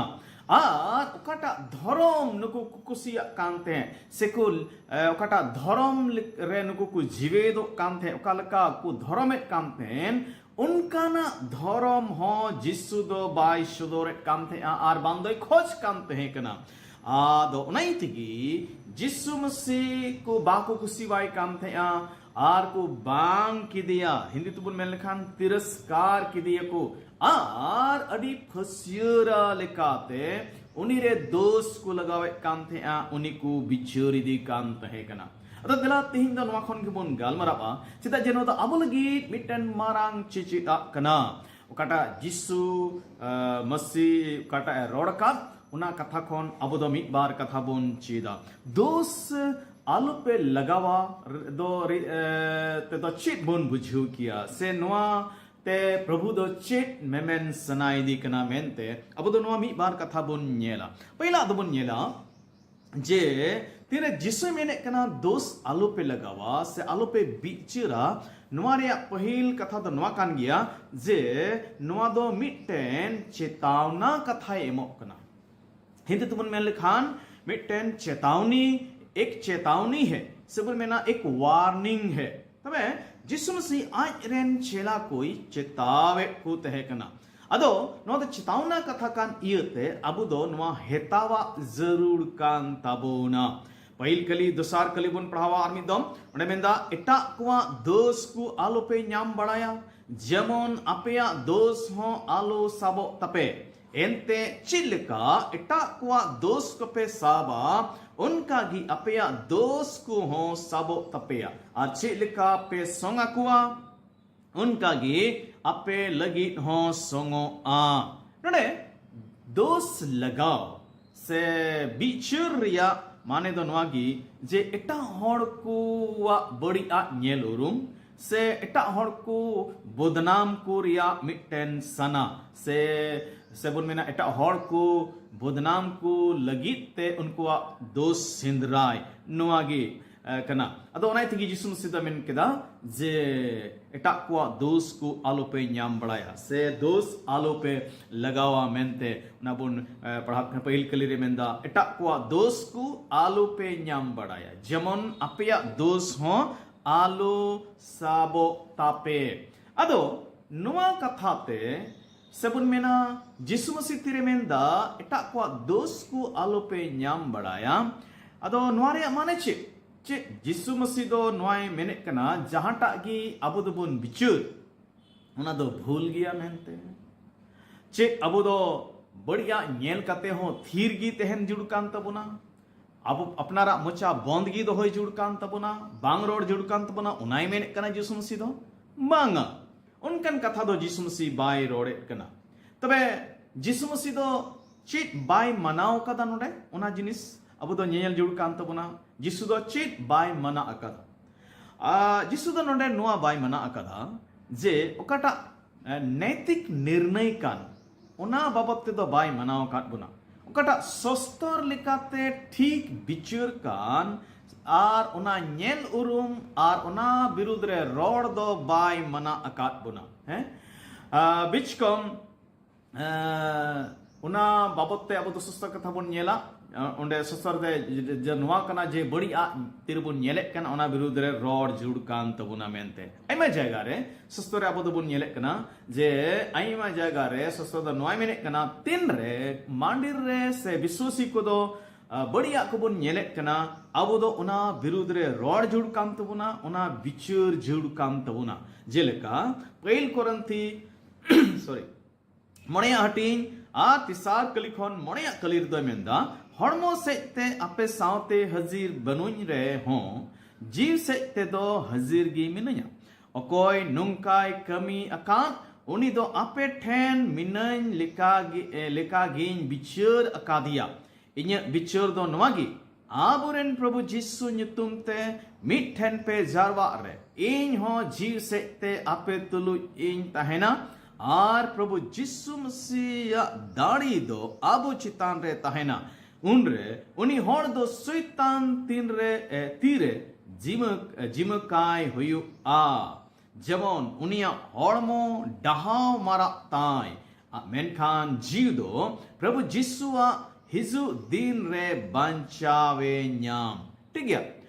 ᱟᱨ ᱚᱠᱟᱴᱟᱜ ᱫᱷᱚᱨᱚᱢ ᱱᱩᱠᱩ ᱠᱚ ᱠᱩᱥᱤᱭᱟᱜ ᱠᱟᱱ ᱛᱟᱦᱮᱸᱫ, ᱥᱮᱠᱚ, ᱮ, ᱚᱠᱟᱴᱟᱜ ᱫᱷᱚᱨᱚᱢ ᱞᱮᱠ-, ᱨᱮ ᱱᱩᱠᱩ ᱠᱚ ᱡᱤᱣᱮᱫᱚᱜ ᱠᱟᱱ ᱛᱟᱦᱮᱸᱫ, ᱚᱠᱟ ᱞᱮᱠᱟ ᱠᱚ ᱫᱷᱚᱨᱚᱢᱮᱫ ᱠᱟᱱ ᱛᱟᱦᱮᱸᱫ, ᱚᱱᱠᱟᱱᱟᱜ ᱫᱷᱚᱨᱚᱢ ᱦᱚᱸ ᱡᱤᱥᱩ ᱫᱚ ᱵᱟᱭ ᱥᱚᱫᱚᱨᱮᱫ ᱠᱟᱱ ᱛᱟᱦᱮᱸᱫᱼᱟ ᱟᱨ ᱵᱟᱝ ᱫᱚᱭ ᱠᱷᱚᱡᱽ ᱠᱟᱱ ᱛᱟᱦᱮᱸ ᱠᱟᱱᱟ᱾ ᱟᱫᱚ ᱚᱱᱟ ᱤᱭᱟᱹ ᱛᱮᱜᱮ ᱡᱤᱥᱩ ᱢᱟᱹᱥᱤ ᱠᱚ ᱵᱟᱠᱚ ᱠᱩᱥᱤᱣᱟᱭ ᱠᱟᱱ ᱛᱟᱦᱮᱸᱫᱼᱟ ᱟᱨ ᱠᱚ ᱵᱟᱝ ᱠᱮᱫᱮᱭᱟ, ᱦᱤᱱᱫᱤ ᱛᱮᱵᱚᱱ ᱢᱮᱱ ᱞᱮᱠᱷᱟᱱ ᱛᱤᱨᱚᱥᱠᱟᱨ ᱠᱮᱫᱮᱭᱟᱠᱚ᱾ ᱟᱨ ᱟᱹᱰᱤ ᱯᱷᱟᱹᱥᱭᱟᱹᱨᱟ ᱞᱮᱠᱟᱛᱮ ᱩᱱᱤ ᱨᱮ ᱫᱳᱥ ᱠᱚ ᱞᱟᱜᱟᱣᱮᱫ ᱠᱟᱱ ᱛᱟᱦᱮᱸᱫᱼᱟ, ᱩᱱᱤ ᱠᱚ ᱵᱤᱪᱟᱹᱨ ᱤᱫᱤ ᱠᱟᱱ ᱛᱟᱦᱮᱸ ᱠᱟᱱᱟ᱾ ᱫᱮᱞᱟ, ᱛᱮᱦᱮᱧ ᱫᱚ ᱱᱚᱣᱟ ᱠᱷᱚᱱ ᱜᱮᱵᱚᱱ ᱜᱟᱞᱢᱟᱨᱟᱜᱼᱟ, ᱪᱮᱫᱟᱜ ᱡᱮ ᱱᱚᱣᱟ ᱫᱚ ᱟᱵᱚ ᱞᱟᱹᱜᱤᱫ ᱢᱤᱫᱴᱮᱱ ᱢᱟᱨᱟᱝ ᱪᱮᱪᱮᱫᱟᱜ ᱠᱟᱱᱟ᱾ ᱚᱠᱟᱴᱟᱜ ᱡᱤᱥᱩ ᱢᱟᱹᱥᱤ ᱚᱠᱟᱴᱟᱜ ᱮ ᱨᱚᱲ ᱟᱠᱟᱫ, ᱚᱱᱟ ᱠᱟᱛᱷᱟ ᱠᱷᱚᱱ ᱟᱵᱚ ᱫᱚ ᱢᱤᱫ ᱵᱟᱨ ᱠᱟᱛᱷᱟ ᱵᱚᱱ ᱪᱮᱫᱟ᱾ ᱫᱳᱥ ᱟᱞᱚᱯᱮ ᱞᱟᱜᱟᱣᱟ ᱫᱚ ᱨᱮ- ᱮ, ᱛᱮᱫᱚ ᱪᱮᱫ ᱵᱚᱱ ᱵᱩᱡᱷᱟᱹᱣ ᱠᱮᱭᱟ, ᱥᱮ ᱱᱚᱣᱟ ᱛᱮ ᱯᱨᱚᱵᱷᱩ ᱫᱚ ᱪᱮᱫ ᱢᱮᱢᱮᱱ ᱥᱟᱱᱟᱭᱮᱫᱮ ᱠᱟᱱᱟ ᱢᱮᱱᱛᱮ ᱟᱵᱚ ᱫᱚ ᱱᱚᱣᱟ ᱢᱤᱫ ᱵᱟᱨ ᱠᱟᱛᱷᱟ ᱵᱚᱱ ᱧᱮᱞᱟ᱾ ᱯᱟᱹᱦᱤᱞᱟᱜ ᱫᱚᱵᱚᱱ ᱧᱮᱞᱟ ᱡᱮ ᱛᱤᱱᱨᱮ ᱡᱤᱥᱩᱭ ᱢᱮᱱᱮᱫ ᱠᱟᱱᱟ, "ᱫᱳᱥ ᱟᱞᱚᱯᱮ ᱞᱟᱜᱟᱣᱟ ᱥᱮ ᱟᱞᱚᱯᱮ ᱵᱤᱪᱟᱹᱨᱟ", ᱱᱚᱣᱟ ᱨᱮᱭᱟᱜ ᱯᱟᱹᱦᱤᱞ ᱠᱟᱛᱷᱟ ᱫᱚ ᱱᱚᱣᱟ ᱠᱟᱱ ᱜᱮᱭᱟ ᱡᱮ ᱱᱚᱣᱟ ᱫᱚ ᱢᱤᱫᱴᱮᱱ ᱪᱮᱛᱟᱣᱱᱟ ᱠᱟᱛᱷᱟᱭ ᱮᱢᱚᱜ ᱠᱟᱱᱟ᱾ ᱦᱤᱱᱫᱤ ᱛᱮᱵᱚᱱ ᱢᱮᱱ ᱞᱮᱠᱷᱟᱱ ᱢᱤᱫᱴᱮᱱ ᱪᱮᱛᱟᱣᱱᱤ, ᱮᱠ ᱪᱮᱛᱟᱣᱱᱤ ᱦᱮ, ᱥᱮ ᱵᱚᱱ ᱢᱮᱱᱟ ᱮᱠ ᱣᱟᱨᱱᱤᱝ ᱦᱮ᱾ ᱛᱚᱵᱮ ᱡᱤᱥᱩ ᱢᱟᱹᱥᱤ ᱟᱡ ᱨᱮᱱ ᱪᱮᱞᱟ ᱠᱚᱭ ᱪᱮᱛᱟᱣᱮᱫ ᱠᱚ ᱛᱟᱦᱮᱸ ᱠᱟᱱᱟ᱾ ᱟᱫᱚ ᱱᱚᱣᱟ ᱫᱚ ᱪᱮᱛᱟᱣᱱᱟ ᱠᱟᱛᱷᱟ ᱠᱟᱱ ᱤᱭᱟᱹᱛᱮ ᱟᱵᱚ ᱫᱚ ᱱᱚᱣᱟ ᱦᱮᱛᱟᱣᱟᱜ ᱡᱟᱹᱨᱩᱲ ᱠᱟᱱ ᱛᱟᱵᱚᱱᱟ᱾ ᱯᱟᱹᱦᱤᱞ ᱠᱟᱹᱞᱤ, ᱫᱚᱥᱟᱨ ᱠᱟᱹᱞᱤ ᱵᱚᱱ ᱯᱟᱲᱦᱟᱣᱟ ᱟᱨ ᱢᱤᱫ ᱫᱚᱢ᱾ ᱚᱸᱰᱮ ᱢᱮᱱᱫᱟ, "ᱮᱴᱟᱜ ᱠᱚᱣᱟᱜ ᱫᱳᱥ ᱠᱚ ᱟᱞᱚᱯᱮ ᱧᱟᱢ ᱵᱟᱲᱟᱭᱟ, ᱡᱮᱢᱚᱱ ᱟᱯᱮᱭᱟᱜ ᱫᱳᱥ ᱦᱚᱸ ᱟᱞᱚ ᱥᱟᱵᱚᱜ ᱛᱟᱯᱮ᱾ ᱮᱱᱛᱮ ᱪᱮᱫ ᱞᱮᱠᱟ ᱮᱴᱟᱜ ᱠᱚᱣᱟᱜ ᱫᱳᱥ ᱠᱚᱯᱮ ᱥᱟᱵᱟ, ᱚᱱᱠᱟ ᱜᱮ ᱟᱯᱮᱭᱟᱜ ᱫᱳᱥ ᱠᱚᱦᱚᱸ ᱥᱟᱵᱚᱜ ᱛᱟᱯᱮᱭᱟ᱾ ᱟᱨ ᱪᱮᱫ ᱞᱮᱠᱟ ᱯᱮ ᱥᱚᱝ ᱟᱠᱚᱣᱟ, ᱚᱱᱠᱟ ᱜᱮ ᱟᱯᱮ ᱞᱟᱹᱜᱤᱫ ᱦᱚᱸ ᱥᱚᱝᱚᱜᱼᱟ᱾" ᱱᱚᱰᱮ ᱫᱳᱥ ᱞᱟᱜᱟᱣ ᱥᱮ ᱵᱤᱪᱟᱹᱨ ᱨᱮᱭᱟᱜ ᱢᱟᱱᱮ ᱫᱚ ᱱᱚᱣᱟ ᱜᱮ ᱡᱮ ᱮᱴᱟᱜ ᱦᱚᱲ ᱠᱚᱣᱟᱜ ᱵᱟᱹᱲᱤᱡ ᱟᱜ ᱧᱮᱞ ᱩᱨᱩᱢ ᱥᱮ ᱮᱴᱟᱜ ᱦᱚᱲ ᱠᱚ ᱵᱚᱫᱱᱟᱢ ᱠᱚ ᱨᱮᱭᱟᱜ ᱢᱤᱫᱴᱮᱱ ᱥᱟᱱᱟ ᱥᱮ, ᱥᱮ ᱵᱚᱱ ᱢᱮᱱᱟ ᱮᱴᱟᱜ ᱦᱚᱲ ᱠᱚ ᱵᱚᱫᱱᱟᱢ ᱠᱚ ᱞᱟᱹᱜᱤᱫ ᱛᱮ ᱩᱱᱠᱩᱣᱟᱜ ᱫᱳᱥ ᱥᱮᱸᱫᱽᱨᱟᱭ, ᱱᱚᱣᱟ ᱜᱮ ᱮ, ᱠᱟᱱᱟ᱾ ᱟᱫᱚ ᱚᱱᱟ ᱛᱮᱜᱮ ᱡᱤᱥᱩ ᱢᱟᱹᱥᱤ ᱫᱚ ᱢᱮᱱ ᱠᱮᱫᱟ ᱡᱮ ᱮᱴᱟᱜ ᱠᱚᱣᱟᱜ ᱫᱳᱥ ᱠᱚ ᱟᱞᱚᱯᱮ ᱧᱟᱢ ᱵᱟᱲᱟᱭᱟ ᱥᱮ ᱫᱳᱥ ᱟᱞᱚᱯᱮ ᱞᱟᱜᱟᱣᱟ ᱢᱮᱱᱛᱮ᱾ ᱚᱱᱟ ᱵᱚᱱ, ᱮ, ᱯᱟᱲᱦᱟᱜ ᱠᱟᱱᱟ᱾ ᱯᱟᱹᱦᱤᱞ ᱠᱟᱹᱞᱤ ᱨᱮ ᱢᱮᱱᱫᱟ, "ᱮᱴᱟᱜ ᱠᱚᱣᱟᱜ ᱫᱳᱥ ᱠᱚ ᱟᱞᱚᱯᱮ ᱧᱟᱢ ᱵᱟᱲᱟᱭᱟ, ᱡᱮᱢᱚᱱ ᱟᱯᱮᱭᱟᱜ ᱫᱳᱥ ᱦᱚᱸ ᱟᱞᱚ ᱥᱟᱵᱚᱜ ᱛᱟᱯᱮ᱾" ᱟᱫᱚ ᱱᱚᱣᱟ ᱠᱟᱛᱷᱟ ᱛᱮ ᱥᱮ ᱵᱚᱱ ᱢᱮᱱᱟ, ᱡᱤᱥᱩ ᱢᱟᱹᱥᱤ ᱛᱤᱨᱮ ᱢᱮᱱᱫᱟ, "ᱮᱴᱟᱜ ᱠᱚᱣᱟᱜ ᱫᱳᱥ ᱠᱚ ᱟᱞᱚᱯᱮ ᱧᱟᱢ ᱵᱟᱲᱟᱭᱟ᱾" ᱟᱫᱚ ᱱᱚᱣᱟ ᱨᱮᱭᱟᱜ ᱢᱟᱱᱮ ᱪᱮᱫ? ᱪᱮᱫ ᱡᱤᱥᱩ ᱢᱟᱹᱥᱤ ᱫᱚ ᱱᱚᱣᱟᱭ ᱢᱮᱱᱮᱫ ᱠᱟᱱᱟ, ᱡᱟᱦᱟᱸᱴᱟᱜ ᱜᱮ ᱟᱵᱚ ᱫᱚᱵᱚᱱ ᱵᱤᱪᱟᱹᱨ, ᱚᱱᱟ ᱫᱚ ᱵᱷᱩᱞ ᱜᱮᱭᱟ ᱢᱮᱱᱛᱮ? ᱪᱮᱫ ᱟᱵᱚ ᱫᱚ ᱵᱟᱹᱲᱤᱡᱟᱜ ᱧᱮᱞ ᱠᱟᱛᱮ ᱦᱚᱸ ᱛᱷᱤᱨ ᱜᱮ ᱛᱟᱦᱮᱱ ᱡᱩᱲ ᱠᱟᱱ ᱛᱟᱵᱚᱱᱟ? ᱟᱵᱚ ᱟᱯᱱᱟᱨᱟᱜ ᱢᱚᱪᱟ ᱵᱚᱱᱫ ᱜᱮ ᱫᱚᱦᱚᱭ ᱡᱩᱲ ᱠᱟᱱ ᱛᱟᱵᱚᱱᱟ, ᱵᱟᱝ ᱨᱚᱲ ᱡᱩᱲ ᱠᱟᱱ ᱛᱟᱵᱚᱱᱟ, ᱚᱱᱟᱭ ᱢᱮᱱᱮᱫ ᱠᱟᱱᱟ ᱡᱤᱥᱩ ᱢᱟᱹᱥᱤ ᱫᱚ? ᱵᱟᱝᱟ, ᱚᱱᱠᱟᱱ ᱠᱟᱛᱷᱟ ᱫᱚ ᱡᱤᱥᱩ ᱢᱟᱹᱥᱤ ᱵᱟᱭ ᱨᱚᱲᱮᱫ ᱠᱟᱱᱟ᱾ ᱛᱚᱵᱮ ᱡᱤᱥᱩ ᱢᱟᱹᱥᱤ ᱫᱚ ᱪᱮᱫ ᱵᱟᱭ ᱢᱟᱱᱟᱣ ᱠᱟᱫᱟ ᱱᱚᱰᱮ? ᱚᱱᱟ ᱡᱤᱱᱤᱥ ᱟᱵᱚ ᱫᱚ ᱧᱮᱧᱮᱞ ᱡᱩᱲ ᱠᱟᱱ ᱛᱟᱵᱚᱱᱟ᱾ ᱡᱤᱥᱩ ᱫᱚ ᱪᱮᱫ ᱵᱟᱭ ᱢᱟᱱᱟ ᱟᱠᱟᱫᱟ? ᱟ, ᱡᱤᱥᱩ ᱫᱚ ᱱᱚᱰᱮ ᱱᱚᱣᱟ ᱵᱟᱭ ᱢᱟᱱᱟ ᱟᱠᱟᱫᱟ ᱡᱮ ᱚᱠᱟᱴᱟᱜ, ᱮ, ᱱᱮᱭᱛᱤᱠ ᱱᱤᱨᱱᱟᱹᱭ ᱠᱟᱱ, ᱚᱱᱟ ᱵᱟᱵᱚᱫ ᱛᱮᱫᱚ ᱵᱟᱭ ᱢᱟᱱᱟᱣ ᱟᱠᱟᱫ ᱵᱚᱱᱟ᱾ ᱚᱠᱟᱴᱟᱜ ᱥᱚᱥᱛᱚᱨ ᱞᱮᱠᱟᱛᱮ ᱴᱷᱤᱠ ᱵᱤᱪᱟᱹᱨ ᱠᱟᱱ ᱟᱨ ᱚᱱᱟ ᱧᱮᱞ ᱩᱨᱩᱢ ᱟᱨ ᱚᱱᱟ ᱵᱤᱨᱩᱫᱽ ᱨᱮ ᱨᱚᱲ ᱫᱚ ᱵᱟᱭ ᱢᱟᱱᱟ ᱟᱠᱟᱫ ᱵᱚᱱᱟ᱾ ᱦᱮᱸ, ᱟ, ᱵᱤᱪᱠᱚᱢ, ᱮ, ᱚᱱᱟ ᱵᱟᱵᱚᱫ ᱛᱮ ᱟᱵᱚ ᱫᱚ ᱥᱚᱥᱛᱚᱨ ᱠᱟᱛᱷᱟ ᱵᱚᱱ ᱧᱮᱞᱟ᱾ ᱮ, ᱚᱸᱰᱮ ᱥᱚᱥᱛᱚᱨ ᱨᱮ ᱡᱮ, ᱡᱮ ᱱᱚᱣᱟ ᱠᱟᱱᱟ ᱡᱮ ᱵᱟᱹᱲᱤᱡ ᱟᱜ ᱛᱤᱨᱮᱵᱚᱱ ᱧᱮᱞᱮᱫ ᱠᱟᱱᱟ, ᱚᱱᱟ ᱵᱤᱨᱩᱫᱽ ᱨᱮ ᱨᱚᱲ ᱡᱩᱲ ᱠᱟᱱ ᱛᱟᱵᱚᱱᱟ ᱢᱮᱱᱛᱮ᱾ ᱟᱭᱢᱟ ᱡᱟᱭᱜᱟ ᱨᱮ ᱥᱚᱥᱛᱚᱨ ᱨᱮ ᱟᱵᱚ ᱫᱚᱵᱚᱱ ᱧᱮᱞᱮᱫ ᱠᱟᱱᱟ ᱡᱮ ᱟᱭᱢᱟ ᱡᱟᱭᱜᱟ ᱨᱮ ᱥᱚᱥᱛᱚᱨ ᱫᱚ ᱱᱚᱣᱟᱭ ᱢᱮᱱᱮᱫ ᱠᱟᱱᱟ, ᱛᱤᱱᱨᱮ ᱢᱟᱱᱰᱤᱨ ᱨᱮ ᱥᱮ ᱵᱤᱥᱣᱟᱥᱤ ᱠᱚᱫᱚ, ᱟ, ᱵᱟᱹᱲᱤᱡᱟᱜ ᱠᱚᱵᱚᱱ ᱧᱮᱞᱮᱫ ᱠᱟᱱᱟ, ᱟᱵᱚ ᱫᱚ ᱚᱱᱟ ᱵᱤᱨᱩᱫᱽ ᱨᱮ ᱨᱚᱲ ᱡᱩᱲ ᱠᱟᱱ ᱛᱟᱵᱚᱱᱟ, ᱚᱱᱟ ᱵᱤᱪᱟᱹᱨ ᱡᱩᱲ ᱠᱟᱱ ᱛᱟᱵᱚᱱᱟ᱾ ᱡᱮᱞᱮᱠᱟ ᱯᱟᱹᱦᱤᱞ ᱠᱚᱨᱤᱱᱛᱷᱤ, ᱥᱚᱨᱤ, ᱢᱚᱬᱮᱭᱟᱜ ᱦᱟᱹᱴᱤᱧ ᱟᱨ ᱛᱮᱥᱟᱨ ᱠᱟᱹᱞᱤ ᱠᱷᱚᱱ ᱢᱚᱬᱮᱭᱟᱜ ᱠᱟᱹᱞᱤ ᱨᱮᱫᱚᱭ ᱢᱮᱱᱫᱟ, ᱦᱚᱲᱢᱚ ᱥᱮᱫ ᱛᱮ ᱟᱯᱮ ᱥᱟᱶᱛᱮ ᱦᱟᱹᱡᱤᱨ ᱵᱟᱹᱱᱩᱧ ᱨᱮᱦᱚᱸ ᱡᱤᱣᱤ ᱥᱮᱫ ᱛᱮᱫᱚ ᱦᱟᱹᱡᱤᱨ ᱜᱮ ᱢᱤᱱᱟᱹᱧᱟ᱾ ᱚᱠᱚᱭ ᱱᱚᱝᱠᱟᱭ ᱠᱟᱹᱢᱤ ᱟᱠᱟᱫ, ᱩᱱᱤ ᱫᱚ ᱟᱯᱮ ᱴᱷᱮᱱ ᱢᱤᱱᱟᱹᱧ ᱞᱮᱠᱟ ᱜᱮ, ᱮ, ᱞᱮᱠᱟ ᱜᱮᱧ ᱵᱤᱪᱟᱹᱨ ᱟᱠᱟᱫᱮᱭᱟ᱾ ᱤᱧᱟᱹᱜ ᱵᱤᱪᱟᱹᱨ ᱫᱚ ᱱᱚᱣᱟ ᱜᱮ, ᱟᱵᱚᱨᱮᱱ ᱯᱨᱚᱵᱷᱩ ᱡᱤᱥᱩ ᱧᱩᱛᱩᱢ ᱛᱮ ᱢᱤᱫ ᱴᱷᱮᱱ ᱯᱮ ᱡᱟᱨᱣᱟᱜ ᱨᱮ, ᱤᱧ ᱦᱚᱸ ᱡᱤᱣᱤ ᱥᱮᱫ ᱛᱮ ᱟᱯᱮ ᱛᱩᱞᱩᱡ ᱤᱧ ᱛᱟᱦᱮᱱᱟ, ᱟᱨ ᱯᱨᱚᱵᱷᱩ ᱡᱤᱥᱩ ᱢᱟᱹᱥᱤᱭᱟᱜ ᱫᱟᱲᱮ ᱫᱚ ᱟᱵᱚ ᱪᱮᱛᱟᱱ ᱨᱮ ᱛᱟᱦᱮᱱᱟ᱾ ᱩᱱᱨᱮ ᱩᱱᱤ ᱦᱚᱲ ᱫᱚ ᱥᱚᱭᱛᱟᱱ ᱛᱤᱱᱨᱮ, ᱮ, ᱛᱤᱨᱮ ᱡᱤᱢᱟᱹ, ᱡᱤᱢᱟᱹᱠᱟᱭ ᱦᱩᱭᱩᱜᱼᱟ᱾ ᱡᱮᱢᱚᱱ ᱩᱱᱤᱭᱟᱜ ᱦᱚᱲᱢᱚ ᱰᱟᱦᱟᱣ ᱢᱟᱨᱟᱜ ᱛᱟᱭ, ᱟ, ᱢᱮᱱᱠᱷᱟᱱ ᱡᱤᱣᱤ ᱫᱚ ᱯᱨᱚᱵᱷᱩ ᱡᱤᱥᱩᱣᱟᱜ ᱦᱤᱡᱩᱜ ᱫᱤᱱ ᱨᱮ ᱵᱟᱧᱪᱟᱣᱮ ᱧᱟᱢ᱾ ᱴᱷᱤᱠ ᱜᱮᱭᱟ?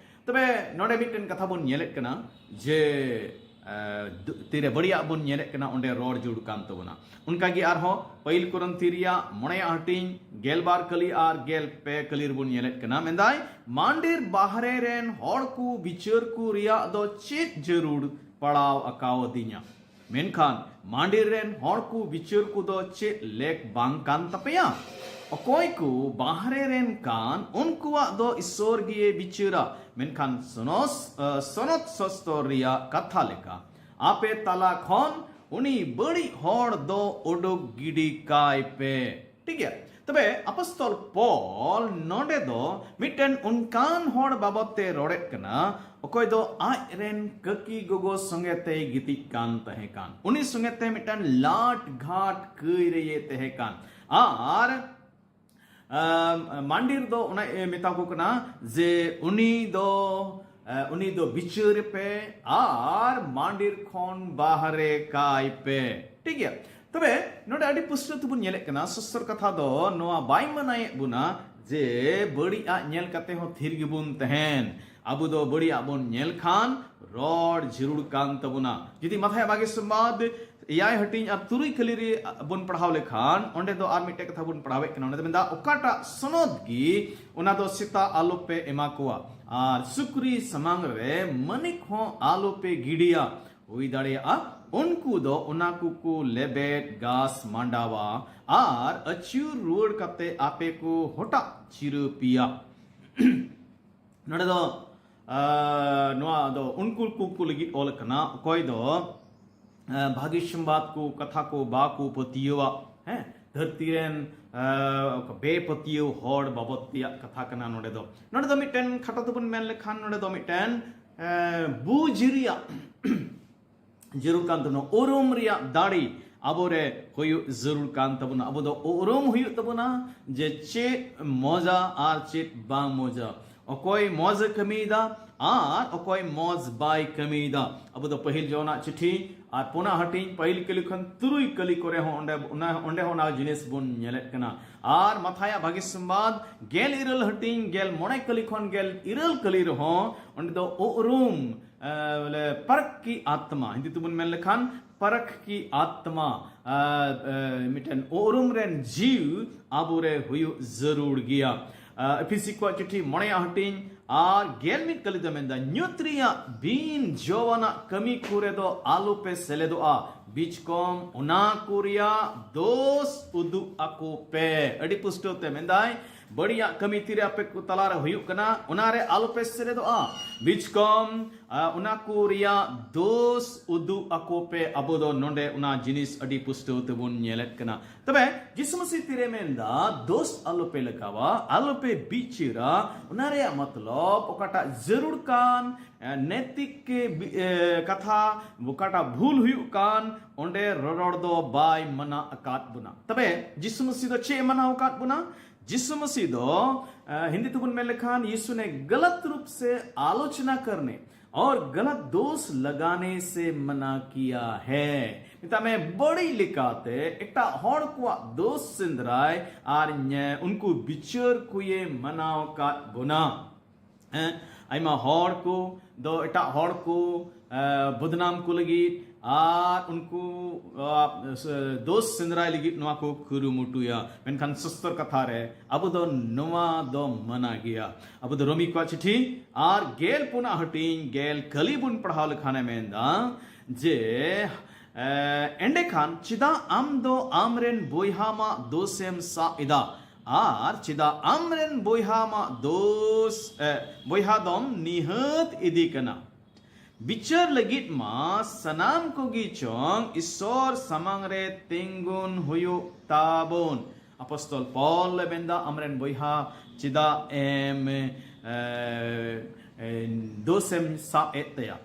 ᱛᱚᱵᱮ ᱱᱚᱰᱮ ᱢᱤᱫᱴᱮᱱ ᱠᱟᱛᱷᱟ ᱵᱚᱱ ᱧᱮᱞᱮᱫ ᱠᱟᱱᱟ ᱡᱮ, ᱮ, ᱫᱩ-, ᱛᱤᱨᱮ ᱵᱟᱹᱲᱤᱡᱟᱜ ᱵᱚᱱ ᱧᱮᱞᱮᱫ ᱠᱟᱱᱟ, ᱚᱸᱰᱮ ᱨᱚᱲ ᱡᱩᱲ ᱠᱟᱱ ᱛᱟᱵᱚᱱᱟ᱾ ᱚᱱᱠᱟᱜᱮ ᱟᱨᱦᱚᱸ ᱯᱟᱹᱦᱤᱞ ᱠᱚᱨᱤᱱᱛᱷᱤ ᱨᱮᱭᱟᱜ ᱢᱚᱬᱮᱭᱟᱜ ᱦᱟᱹᱴᱤᱧ ᱜᱮᱞᱵᱟᱨ ᱠᱟᱹᱞᱤ ᱟᱨ ᱜᱮᱞ ᱯᱮ ᱠᱟᱹᱞᱤ ᱨᱮᱵᱚᱱ ᱧᱮᱞᱮᱫ ᱠᱟᱱᱟ, ᱢᱮᱱᱫᱟᱭ, ᱢᱟᱱᱰᱤᱨ ᱵᱟᱦᱨᱮ ᱨᱮᱱ ᱦᱚᱲ ᱠᱚ ᱵᱤᱪᱟᱹᱨ ᱠᱚ ᱨᱮᱭᱟᱜ ᱫᱚ ᱪᱮᱫ ᱡᱟᱹᱨᱩᱲ ᱯᱟᱲᱟᱣ ᱟᱠᱟᱣᱫᱤᱧᱟ? ᱢᱮᱱᱠᱷᱟᱱ ᱢᱟᱱᱰᱤᱨ ᱨᱮᱱ ᱦᱚᱲ ᱠᱚ ᱵᱤᱪᱟᱹᱨ ᱠᱚᱫᱚ ᱪᱮᱫ ᱞᱮᱠ ᱵᱟᱝ ᱠᱟᱱ ᱛᱟᱯᱮᱭᱟ? ᱚᱠᱚᱭ ᱠᱚ ᱵᱟᱦᱨᱮ ᱨᱮᱱ ᱠᱟᱱ, ᱩᱱᱠᱩᱣᱟᱜ ᱫᱚ ᱤᱥᱚᱨ ᱜᱮᱭ ᱵᱤᱪᱟᱹᱨᱟ᱾ ᱢᱮᱱᱠᱷᱟᱱ ᱥᱚᱱᱚᱥ-, ᱟ, ᱥᱚᱱᱚᱛ ᱥᱚᱥᱛᱚᱨ ᱨᱮᱭᱟᱜ ᱠᱟᱛᱷᱟ ᱞᱮᱠᱟ, ᱟᱯᱮ ᱛᱟᱞᱟ ᱠᱷᱚᱱ ᱩᱱᱤ ᱵᱟᱹᱲᱤᱡ ᱦᱚᱲ ᱫᱚ ᱩᱰᱩᱠ ᱜᱤᱰᱤ ᱠᱟᱭ ᱯᱮ᱾ ᱴᱷᱤᱠ ᱜᱮᱭᱟ? ᱛᱚᱵᱮ ᱟᱯᱚᱥᱛᱚᱞ ᱯᱚᱞ ᱱᱚᱰᱮ ᱫᱚ ᱢᱤᱫᱴᱮᱱ ᱚᱱᱠᱟᱱ ᱦᱚᱲ ᱵᱟᱵᱚᱛ ᱛᱮ ᱨᱚᱲᱮᱫ ᱠᱟᱱᱟ, ᱚᱠᱚᱭ ᱫᱚ ᱟᱡ ᱨᱮᱱ ᱠᱟᱹᱠᱤ ᱜᱚᱜᱚ ᱥᱚᱸᱜᱮ ᱛᱮᱭ ᱜᱤᱛᱤᱡ ᱠᱟᱱ ᱛᱟᱦᱮᱸ ᱠᱟᱱ, ᱩᱱᱤ ᱥᱚᱸᱜᱮ ᱛᱮ ᱢᱤᱫᱴᱮᱱ ᱞᱟᱴ ᱜᱷᱟᱴ ᱠᱟᱹᱭ ᱨᱮᱭᱮ ᱛᱟᱦᱮᱸ ᱠᱟᱱ᱾ ᱟᱨ ᱟᱢ, ᱢᱟᱱᱰᱤᱨ ᱫᱚ ᱚᱱᱟ ᱮ ᱢᱮᱛᱟ ᱠᱚ ᱠᱟᱱᱟ ᱡᱮ ᱩᱱᱤ ᱫᱚ, ᱮ, ᱩᱱᱤ ᱫᱚ ᱵᱤᱪᱟᱹᱨ ᱯᱮ ᱟᱨ ᱢᱟᱱᱰᱤᱨ ᱠᱷᱚᱱ ᱵᱟᱦᱨᱮ ᱠᱟᱭ ᱯᱮ᱾ ᱴᱷᱤᱠ ᱜᱮᱭᱟ? ᱛᱚᱵᱮ ᱱᱚᱰᱮ ᱟᱹᱰᱤ ᱯᱩᱥᱴᱟᱹᱣ ᱛᱮᱵᱚᱱ ᱧᱮᱞᱮᱫ ᱠᱟᱱᱟ, ᱥᱚᱥᱛᱚᱨ ᱠᱟᱛᱷᱟ ᱫᱚ ᱱᱚᱣᱟ ᱵᱟᱭ ᱢᱟᱱᱟᱭᱮᱫ ᱵᱚᱱᱟ ᱡᱮ ᱵᱟᱹᱲᱤᱡ ᱟᱜ ᱧᱮᱞ ᱠᱟᱛᱮ ᱦᱚᱸ ᱛᱷᱤᱨ ᱜᱮᱵᱚᱱ ᱛᱟᱦᱮᱱ᱾ ᱟᱵᱚ ᱫᱚ ᱵᱟᱹᱲᱤᱡ ᱟᱜ ᱵᱚᱱ ᱧᱮᱞ ᱠᱷᱟᱱ ᱨᱚᱲ ᱡᱟᱹᱨᱩᱲ ᱠᱟᱱ ᱛᱟᱵᱚᱱᱟ᱾ ᱡᱩᱫᱤ ᱢᱟᱛᱷᱟᱭᱟᱜ ᱵᱷᱟᱜᱮ ᱥᱚᱢᱵᱟᱫ ᱮᱭᱟᱭ ᱦᱟᱹᱴᱤᱧ ᱟᱨ ᱛᱩᱨᱩᱭ ᱠᱟᱹᱞᱤ ᱨᱮ ᱵᱚᱱ ᱯᱟᱲᱦᱟᱣ ᱞᱮᱠᱷᱟᱱ, ᱚᱸᱰᱮ ᱫᱚ ᱟᱨ ᱢᱤᱫᱴᱮᱡ ᱠᱟᱛᱷᱟ ᱵᱚᱱ ᱯᱟᱲᱦᱟᱣᱮᱫ ᱠᱟᱱᱟ᱾ ᱚᱸᱰᱮ ᱫᱚ ᱢᱮᱱᱫᱟ, ᱚᱠᱟᱴᱟᱜ ᱥᱚᱱᱚᱛ ᱜᱮ ᱚᱱᱟ ᱫᱚ ᱥᱮᱛᱟ ᱟᱞᱚᱯᱮ ᱮᱢᱟ ᱠᱚᱣᱟ, ᱟᱨ ᱥᱩᱠᱨᱤ ᱥᱟᱢᱟᱝ ᱨᱮ ᱢᱟᱹᱱᱤᱠ ᱦᱚᱸ ᱟᱞᱚᱯᱮ ᱜᱤᱰᱤᱭᱟ᱾ ᱦᱩᱭ ᱫᱟᱲᱮᱭᱟᱜᱼᱟ ᱩᱱᱠᱩ ᱫᱚ ᱚᱱᱟ ᱠᱚᱠᱚ ᱞᱮᱵᱮᱫ ᱜᱷᱟᱥ ᱢᱟᱸᱰᱟᱣᱟ ᱟᱨ ᱟᱹᱪᱩᱨ ᱨᱩᱣᱟᱹᱲ ᱠᱟᱛᱮ ᱟᱯᱮ ᱠᱚ ᱦᱚᱴᱟᱜ ᱪᱤᱨᱟᱹ ᱯᱮᱭᱟ᱾ ᱱᱚᱰᱮ ᱫᱚ, ᱟ, ᱱᱚᱣᱟ ᱫᱚ ᱩᱱᱠᱩ ᱠᱚ ᱞᱟᱹᱜᱤᱫ ᱚᱞ ᱠᱟᱱᱟ, ᱚᱠᱚᱭ ᱫᱚ, ᱟ, ᱵᱷᱟᱹᱜᱤ ᱥᱚᱢᱵᱟᱫ ᱠᱚ ᱠᱟᱛᱷᱟ ᱠᱚ ᱵᱟᱠᱚ ᱯᱟᱹᱛᱭᱟᱹᱣᱟ᱾ ᱦᱮᱸ, ᱫᱷᱟᱹᱨᱛᱤ ᱨᱮᱱ, ᱟ, ᱵᱮᱯᱟᱹᱛᱭᱟᱹᱣ ᱦᱚᱲ ᱵᱟᱵᱚᱫ ᱛᱮᱭᱟᱜ ᱠᱟᱛᱷᱟ ᱠᱟᱱᱟ ᱱᱚᱰᱮ ᱫᱚ᱾ ᱱᱚᱰᱮ ᱫᱚ ᱢᱤᱫᱴᱮᱱ ᱠᱷᱟᱴᱚ ᱛᱮᱵᱚᱱ ᱢᱮᱱ ᱞᱮᱠᱷᱟᱱ, ᱱᱚᱰᱮ ᱫᱚ ᱢᱤᱫᱴᱮᱱ, ᱟ, ᱵᱩᱡᱽ ᱨᱮᱭᱟᱜ ᱡᱟᱹᱨᱩᱲ ᱠᱟᱱ ᱛᱟᱵᱚᱱᱟ, ᱩᱨᱩᱢ ᱨᱮᱭᱟᱜ ᱫᱟᱲᱮ ᱟᱵᱚᱨᱮ ᱦᱩᱭᱩᱜ ᱡᱟᱹᱨᱩᱲ ᱠᱟᱱ ᱛᱟᱵᱚᱱᱟ᱾ ᱟᱵᱚ ᱫᱚ ᱩᱨᱩᱢ ᱦᱩᱭᱩᱜ ᱛᱟᱵᱚᱱᱟ ᱡᱮ ᱪᱮᱫ ᱢᱚᱡᱟ ᱟᱨ ᱪᱮᱫ ᱵᱟᱝ ᱢᱚᱡᱟ, ᱚᱠᱚᱭ ᱢᱚᱡᱽ ᱮ ᱠᱟᱹᱢᱤᱭᱮᱫᱟ ᱟᱨ ᱚᱠᱚᱭ ᱢᱚᱡᱽ ᱵᱟᱭ ᱠᱟᱹᱢᱤᱭᱮᱫᱟ᱾ ᱟᱵᱚ ᱫᱚ ᱯᱟᱹᱦᱤᱞ ᱡᱚᱦᱚᱱᱟᱜ ᱪᱤᱴᱷᱤ ᱟᱨ ᱯᱩᱱᱟᱜ ᱦᱟᱹᱴᱤᱧ, ᱯᱟᱹᱦᱤᱞ ᱠᱟᱹᱞᱤ ᱠᱷᱚᱱ ᱛᱩᱨᱩᱭ ᱠᱟᱹᱞᱤ ᱠᱚᱨᱮ ᱦᱚᱸ ᱚᱸᱰᱮ, ᱚᱱᱟ, ᱚᱸᱰᱮ ᱦᱚᱸ ᱚᱱᱟ ᱡᱤᱱᱤᱥ ᱵᱚᱱ ᱧᱮᱞᱮᱫ ᱠᱟᱱᱟ᱾ ᱟᱨ ᱢᱟᱛᱷᱟᱭᱟᱜ ᱵᱷᱟᱹᱜᱤ ᱥᱚᱢᱵᱟᱫ ᱜᱮᱞ ᱤᱨᱟᱹᱞ ᱦᱟᱹᱴᱤᱧ, ᱜᱮᱞ ᱢᱚᱬᱮ ᱠᱟᱹᱞᱤ ᱠᱷᱚᱱ ᱜᱮᱞ ᱤᱨᱟᱹᱞ ᱠᱟᱹᱞᱤ ᱨᱮᱦᱚᱸ ᱚᱸᱰᱮ ᱫᱚ ᱩᱨᱩᱢ, ᱮ, ᱵᱚᱞᱮ ᱯᱟᱨᱠᱷ ᱠᱤ ᱟᱛᱢᱟ, ᱦᱤᱱᱫᱤ ᱛᱮᱵᱚᱱ ᱢᱮᱱ ᱞᱮᱠᱷᱟᱱ ᱯᱟᱨᱠᱷ ᱠᱤ ᱟᱛᱢᱟ, ᱮ, ᱮ, ᱢᱤᱫᱴᱮᱱ ᱩᱨᱩᱢ ᱨᱮᱱ ᱡᱤᱣᱤ ᱟᱵᱚᱨᱮ ᱦᱩᱭᱩᱜ ᱡᱟᱹᱨᱩᱲ ᱜᱮᱭᱟ᱾ ᱮ, ᱮᱯᱷᱤᱥᱤ ᱠᱚᱣᱟᱜ ᱪᱤᱴᱷᱤ ᱢᱚᱬᱮᱭᱟᱜ ᱦᱟᱹᱴᱤᱧ ᱟᱨ ᱜᱮᱞ ᱢᱤᱫ ᱠᱟᱹᱞᱤ ᱫᱚ ᱢᱮᱱᱫᱟ, ᱧᱩᱛ ᱨᱮᱭᱟᱜ ᱵᱤᱱ ᱡᱚᱣᱟᱱᱟᱜ ᱠᱟᱹᱢᱤ ᱠᱚᱨᱮ ᱫᱚ ᱟᱞᱚᱯᱮ ᱥᱮᱞᱮᱫᱚᱜᱼᱟ, ᱵᱤᱪᱠᱚᱢ ᱚᱱᱟ ᱠᱚ ᱨᱮᱭᱟᱜ ᱫᱳᱥ ᱩᱫᱩᱜ ᱟᱠᱚ ᱯᱮ᱾ ᱟᱹᱰᱤ ᱯᱩᱥᱴᱟᱹᱣ ᱛᱮ ᱢᱮᱱᱫᱟᱭ, ᱵᱟᱹᱲᱤᱡᱟᱜ ᱠᱟᱹᱢᱤ ᱛᱤᱨᱮ ᱟᱯᱮ ᱠᱚ ᱛᱟᱞᱟᱨᱮ ᱦᱩᱭᱩᱜ ᱠᱟᱱᱟ, ᱚᱱᱟᱨᱮ ᱟᱞᱚᱯᱮ ᱥᱮᱞᱮᱫᱚᱜᱼᱟ᱾ ᱵᱤᱪᱠᱚᱢ ᱟ, ᱚᱱᱟ ᱠᱚ ᱨᱮᱭᱟᱜ ᱫᱳᱥ ᱩᱫᱩᱜ ᱟᱠᱚ ᱯᱮ᱾ ᱟᱵᱚ ᱫᱚ ᱱᱚᱰᱮ ᱚᱱᱟ ᱡᱤᱱᱤᱥ ᱟᱹᱰᱤ ᱯᱩᱥᱴᱟᱹᱣ ᱛᱮᱵᱚᱱ ᱧᱮᱞᱮᱫ ᱠᱟᱱᱟ᱾ ᱛᱚᱵᱮ ᱡᱤᱥᱩ ᱢᱟᱹᱥᱤ ᱛᱤᱨᱮ ᱢᱮᱱᱫᱟ, ᱫᱳᱥ ᱟᱞᱚᱯᱮ ᱞᱟᱜᱟᱣᱟ, ᱟᱞᱚᱯᱮ ᱵᱤᱪᱟᱹᱨᱟ, ᱚᱱᱟ ᱨᱮᱭᱟᱜ ᱢᱚᱛᱞᱚᱵ ᱚᱠᱟᱴᱟᱜ ᱡᱟᱹᱨᱩᱲ ᱠᱟᱱ, ᱮ, ᱱᱮᱛᱤᱠ ᱠᱮ ᱵᱤ-, ᱮ, ᱠᱟᱛᱷᱟ, ᱚᱠᱟᱴᱟᱜ ᱵᱷᱩᱞ ᱦᱩᱭᱩᱜ ᱠᱟᱱ, ᱚᱸᱰᱮ ᱨᱚᱨᱚᱲ ᱫᱚ ᱵᱟᱭ ᱢᱟᱱᱟ ᱟᱠᱟᱫ ᱵᱚᱱᱟ᱾ ᱛᱚᱵᱮ ᱡᱤᱥᱩ ᱢᱟᱹᱥᱤ ᱫᱚ ᱪᱮᱫ ᱮ ᱢᱟᱱᱟᱣ ᱟᱠᱟᱫ ᱵᱚᱱᱟ? ᱡᱤᱥᱩ ᱢᱟᱹᱥᱤ ᱫᱚ, ᱮ, ᱦᱤᱱᱫᱤ ᱛᱮᱵᱚᱱ ᱢᱮᱱ ᱞᱮᱠᱷᱟᱱ, यीशु ने गलत रूप से आलोचना करने और गलत दोष लगाने से मना किया है᱾ ᱢᱮᱛᱟᱜ ᱢᱮ, ᱵᱟᱹᱲᱤᱡ ᱞᱮᱠᱟᱛᱮ ᱮᱴᱟᱜ ᱦᱚᱲ ᱠᱚᱣᱟᱜ ᱫᱳᱥ ᱥᱮᱸᱫᱽᱨᱟᱭ ᱟᱨ ᱧᱮ-, ᱩᱱᱠᱩ ᱵᱤᱪᱟᱹᱨ ᱠᱚᱭᱮ ᱢᱟᱱᱟᱣ ᱟᱠᱟᱫ ᱵᱚᱱᱟ᱾ ᱦᱮᱸ, ᱟᱭᱢᱟ ᱦᱚᱲ ᱠᱚ ᱫᱚ ᱮᱴᱟᱜ ᱦᱚᱲ ᱠᱚ, ᱮ, ᱵᱚᱫᱱᱟᱢ ᱠᱚ ᱞᱟᱹᱜᱤᱫ ᱟᱨ ᱩᱱᱠᱩ, ᱟ, ᱥᱮ, ᱫᱳᱥ ᱥᱮᱸᱫᱽᱨᱟᱭ ᱞᱟᱹᱜᱤᱫ ᱱᱚᱣᱟ ᱠᱚ ᱠᱩᱨᱩᱢᱩᱴᱩᱭᱟ᱾ ᱢᱮᱱᱠᱷᱟᱱ ᱥᱚᱥᱛᱚᱨ ᱠᱟᱛᱷᱟ ᱨᱮ ᱟᱵᱚ ᱫᱚ ᱱᱚᱣᱟ ᱫᱚ ᱢᱟᱱᱟ ᱜᱮᱭᱟ᱾ ᱟᱵᱚ ᱫᱚ ᱨᱳᱢᱤ ᱠᱚᱣᱟᱜ ᱪᱤᱴᱷᱤ ᱟᱨ ᱜᱮᱞ ᱯᱩᱱᱟᱜ ᱦᱟᱹᱴᱤᱧ ᱜᱮᱞ ᱠᱟᱹᱞᱤ ᱵᱚᱱ ᱯᱟᱲᱦᱟᱣ ᱞᱮᱠᱷᱟᱱᱮ ᱢᱮᱱᱫᱟ ᱡᱮ, ᱮ, ᱮᱸᱰᱮᱠᱷᱟᱱ ᱪᱮᱫᱟᱜ ᱟᱢ ᱫᱚ ᱟᱢᱨᱮᱱ ᱵᱚᱭᱦᱟ ᱢᱟ ᱫᱳᱥᱮᱢ ᱥᱟᱵ ᱮᱫᱟ? ᱟᱨ ᱪᱮᱫᱟᱜ ᱟᱢᱨᱮᱱ ᱵᱚᱭᱦᱟ ᱢᱟ ᱫᱳᱥ, ᱮ, ᱵᱚᱭᱦᱟ ᱫᱚᱢ ᱱᱤᱦᱟᱹᱛ ᱤᱫᱤ ᱠᱟᱱᱟ? ᱵᱤᱪᱟᱹᱨ ᱞᱟᱹᱜᱤᱫ ᱢᱟ ᱥᱟᱱᱟᱢ ᱠᱚᱜᱮ ᱪᱚᱝ ᱤᱥᱥᱚᱨ ᱥᱟᱢᱟᱝ ᱨᱮ ᱛᱤᱸᱜᱩᱱ ᱦᱩᱭᱩᱜ ᱛᱟᱵᱚᱱ᱾ ᱟᱯᱚᱥᱛᱚᱞ ᱯᱚᱞ ᱮ ᱢᱮᱱᱫᱟ, ᱟᱢᱨᱮᱱ ᱵᱚᱭᱦᱟ ᱪᱮᱫᱟᱜ ᱮᱢ, ᱮ, ᱮ, ᱫᱳᱥᱮᱢ ᱥᱟᱵ ᱮᱫ ᱛᱟᱭᱟ?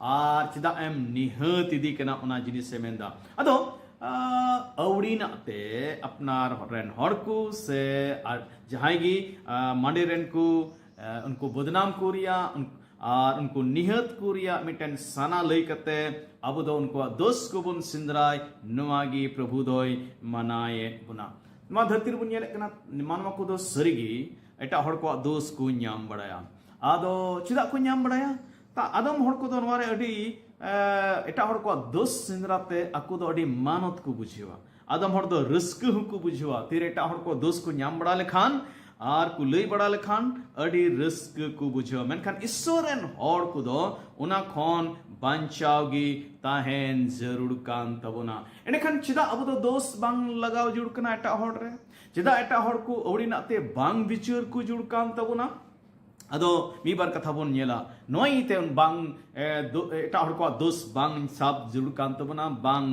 ᱟᱨ ᱪᱮᱫᱟᱜ ᱮᱢ ᱱᱤᱦᱟᱹᱛ ᱤᱫᱤ ᱠᱟᱱᱟ, ᱚᱱᱟ ᱡᱤᱱᱤᱥ ᱮ ᱢᱮᱱᱫᱟ᱾ ᱟᱫᱚ, ᱟ, ᱟᱹᱣᱲᱤᱱᱟᱜ ᱛᱮ ᱟᱯᱱᱟᱨ ᱨᱮᱱ ᱦᱚᱲ ᱠᱚ ᱥᱮ ᱟᱨ ᱡᱟᱦᱟᱸᱭ ᱜᱮ, ᱟ, ᱢᱟᱸᱰᱮ ᱨᱮᱱ ᱠᱚ, ᱟ, ᱩᱱᱠᱩ ᱵᱚᱫᱱᱟᱢ ᱠᱚ ᱨᱮᱭᱟᱜ, ᱩᱱ-, ᱟᱨ ᱩᱱᱠᱩ ᱱᱤᱦᱟᱹᱛ ᱠᱚ ᱨᱮᱭᱟᱜ ᱢᱤᱫᱴᱮᱱ ᱥᱟᱱᱟ ᱞᱟᱹᱭ ᱠᱟᱛᱮ ᱟᱵᱚ ᱫᱚ ᱩᱱᱠᱩᱣᱟᱜ ᱫᱳᱥ ᱠᱚᱵᱚᱱ ᱥᱮᱸᱫᱽᱨᱟᱭ, ᱱᱚᱣᱟ ᱜᱮ ᱯᱨᱚᱵᱷᱩ ᱫᱚᱭ ᱢᱟᱱᱟᱭᱮᱫ ᱵᱚᱱᱟ᱾ ᱱᱚᱣᱟ ᱫᱷᱟᱹᱨᱛᱤ ᱨᱮᱵᱚᱱ ᱧᱮᱞᱮᱫ ᱠᱟᱱᱟ, ᱢᱟᱱᱣᱟ ᱠᱚᱫᱚ ᱥᱟᱹᱨᱤᱜᱮ ᱮᱴᱟᱜ ᱦᱚᱲ ᱠᱚᱣᱟᱜ ᱫᱳᱥ ᱠᱚ ᱧᱟᱢ ᱵᱟᱲᱟᱭᱟ᱾ ᱟᱫᱚ ᱪᱮᱫᱟᱜ ᱠᱚ ᱧᱟᱢ ᱵᱟᱲᱟᱭᱟ? ᱛᱟ ᱟᱫᱚᱢ ᱦᱚᱲ ᱠᱚᱫᱚ ᱱᱚᱣᱟ ᱨᱮ ᱟᱹᱰᱤ, ᱮ, ᱮᱴᱟᱜ ᱦᱚᱲ ᱠᱚᱣᱟᱜ ᱫᱳᱥ ᱥᱮᱸᱫᱽᱨᱟ ᱛᱮ ᱟᱠᱚ ᱫᱚ ᱟᱹᱰᱤ ᱢᱟᱱᱚᱛ ᱠᱚ ᱵᱩᱡᱷᱟᱹᱣᱟ᱾ ᱟᱫᱚᱢ ᱦᱚᱲ ᱫᱚ ᱨᱟᱹᱥᱠᱟᱹ ᱦᱚᱸᱠᱚ ᱵᱩᱡᱷᱟᱹᱣᱟ, ᱛᱤᱨᱮ ᱮᱴᱟᱜ ᱦᱚᱲ ᱠᱚ ᱫᱳᱥ ᱠᱚ ᱧᱟᱢ ᱵᱟᱲᱟ ᱞᱮᱠᱷᱟᱱ, ᱟᱨ ᱠᱚ ᱞᱟᱹᱭ ᱵᱟᱲᱟ ᱞᱮᱠᱷᱟᱱ ᱟᱹᱰᱤ ᱨᱟᱹᱥᱠᱟᱹ ᱠᱚ ᱵᱩᱡᱷᱟᱹᱣᱟ᱾ ᱢᱮᱱᱠᱷᱟᱱ ᱤᱥᱥᱚᱨ ᱨᱮᱱ ᱦᱚᱲ ᱠᱚᱫᱚ ᱚᱱᱟ ᱠᱷᱚᱱ ᱵᱟᱧᱪᱟᱣ ᱜᱮ ᱛᱟᱦᱮᱱ ᱡᱟᱹᱨᱩᱲ ᱠᱟᱱ ᱛᱟᱵᱚᱱᱟ᱾ ᱮᱸᱰᱮᱠᱷᱟᱱ ᱪᱮᱫᱟᱜ ᱟᱵᱚ ᱫᱚ ᱫᱳᱥ ᱵᱟᱝ ᱞᱟᱜᱟᱣ ᱡᱟᱹᱨᱩᱲ ᱠᱟᱱᱟ ᱮᱴᱟᱜ ᱦᱚᱲ ᱨᱮ? ᱪᱮᱫᱟᱜ ᱮᱴᱟᱜ ᱦᱚᱲ ᱠᱚ ᱟᱹᱣᱲᱤᱱᱟᱜ ᱛᱮ ᱵᱟᱝ ᱵᱤᱪᱟᱹᱨ ᱠᱚ ᱡᱟᱹᱨᱩᱲ ᱠᱟᱱ ᱛᱟᱵᱚᱱᱟ? ᱟᱫᱚ ᱢᱤᱫ ᱵᱟᱨ ᱠᱟᱛᱷᱟ ᱵᱚᱱ ᱧᱮᱞᱟ᱾ ᱱᱚᱣᱟ ᱤᱭᱟᱹᱛᱮ ᱵᱟᱝ, ᱮ, ᱫᱳ-, ᱮᱴᱟᱜ ᱦᱚᱲ ᱠᱚᱣᱟᱜ ᱫᱳᱥ ᱵᱟᱝ ᱥᱟᱵ ᱡᱟᱹᱨᱩᱲ ᱠᱟᱱ ᱛᱟᱵᱚᱱᱟ, ᱵᱟᱝ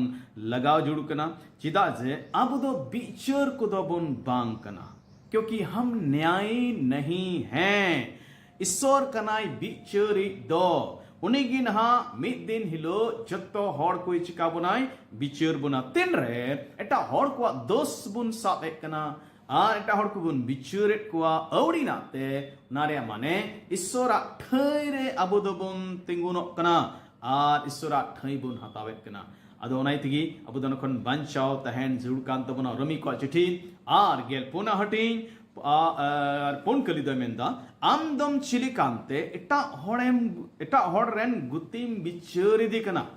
ᱞᱟᱜᱟᱣ ᱡᱟᱹᱨᱩᱲ ᱠᱟᱱᱟ᱾ ᱪᱮᱫᱟᱜ ᱡᱮ ᱟᱵᱚ ᱫᱚ ᱵᱤᱪᱟᱹᱨ ᱠᱚᱫᱚ ᱵᱚᱱ ᱵᱟᱝ ᱠᱟᱱᱟ᱾ ᱠᱤᱭᱩᱠᱤ ᱦᱟᱢ ᱱᱭᱟᱭᱤ ᱱᱟᱦᱤ ᱦᱮᱸ᱾ ᱤᱥᱥᱚᱨ ᱠᱟᱱᱟᱭ ᱵᱤᱪᱟᱹᱨᱤᱡ ᱫᱚ᱾ ᱩᱱᱤ ᱜᱮ ᱱᱟᱦᱟᱜ ᱢᱤᱫ ᱫᱤᱱ ᱦᱤᱞᱳᱜ ᱡᱚᱛᱚ ᱦᱚᱲ ᱠᱚᱭ ᱪᱤᱠᱟ ᱵᱚᱱᱟᱭ, ᱵᱤᱪᱟᱹᱨ ᱵᱚᱱᱟ᱾ ᱛᱤᱱᱨᱮ ᱮᱴᱟᱜ ᱦᱚᱲ ᱠᱚᱣᱟᱜ ᱫᱳᱥ ᱵᱚᱱ ᱥᱟᱵ ᱮᱫ ᱠᱟᱱᱟ ᱟᱨ ᱮᱴᱟᱜ ᱦᱚᱲ ᱠᱚᱵᱚᱱ ᱵᱤᱪᱟᱹᱨᱮᱫ ᱠᱚᱣᱟ ᱟᱹᱣᱲᱤᱱᱟᱜ ᱛᱮ, ᱚᱱᱟ ᱨᱮᱭᱟᱜ ᱢᱟᱱᱮ ᱤᱥᱥᱚᱨᱟᱜ ᱴᱷᱟᱹᱭ ᱨᱮ ᱟᱵᱚ ᱫᱚᱵᱚᱱ ᱛᱤᱸᱜᱩᱱᱚᱜ ᱠᱟᱱᱟ ᱟᱨ ᱤᱥᱥᱚᱨᱟᱜ ᱴᱷᱟᱹᱭ ᱵᱚᱱ ᱦᱟᱛᱟᱣᱮᱫ ᱠᱟᱱᱟ᱾ ᱟᱫᱚ ᱚᱱᱟ ᱛᱮᱜᱮ ᱟᱵᱚ ᱫᱚ ᱚᱱᱟ ᱠᱷᱚᱱ ᱵᱟᱧᱪᱟᱣ ᱛᱟᱦᱮᱱ ᱡᱟᱹᱨᱩᱲ ᱠᱟᱱ ᱛᱟᱵᱚᱱᱟ᱾ ᱨᱳᱢᱤ ᱠᱚᱣᱟᱜ ᱪᱤᱴᱷᱤ ᱟᱨ ᱜᱮᱞ ᱯᱩᱱᱟᱜ ᱦᱟᱹᱴᱤᱧ, ᱟ-, ᱟᱨ ᱯᱩᱱ ᱠᱟᱹᱞᱤ ᱫᱚᱭ ᱢᱮᱱᱫᱟ, ᱟᱢ ᱫᱚᱢ ᱪᱤᱞᱤ ᱠᱟᱱᱛᱮ ᱮᱴᱟᱜ ᱦᱚᱲᱮᱢ, ᱮᱴᱟᱜ ᱦᱚᱲ ᱨᱮᱱ ᱜᱩᱛᱤᱢ ᱵᱤᱪᱟᱹᱨ ᱤᱫᱤ ᱠᱟᱱᱟ?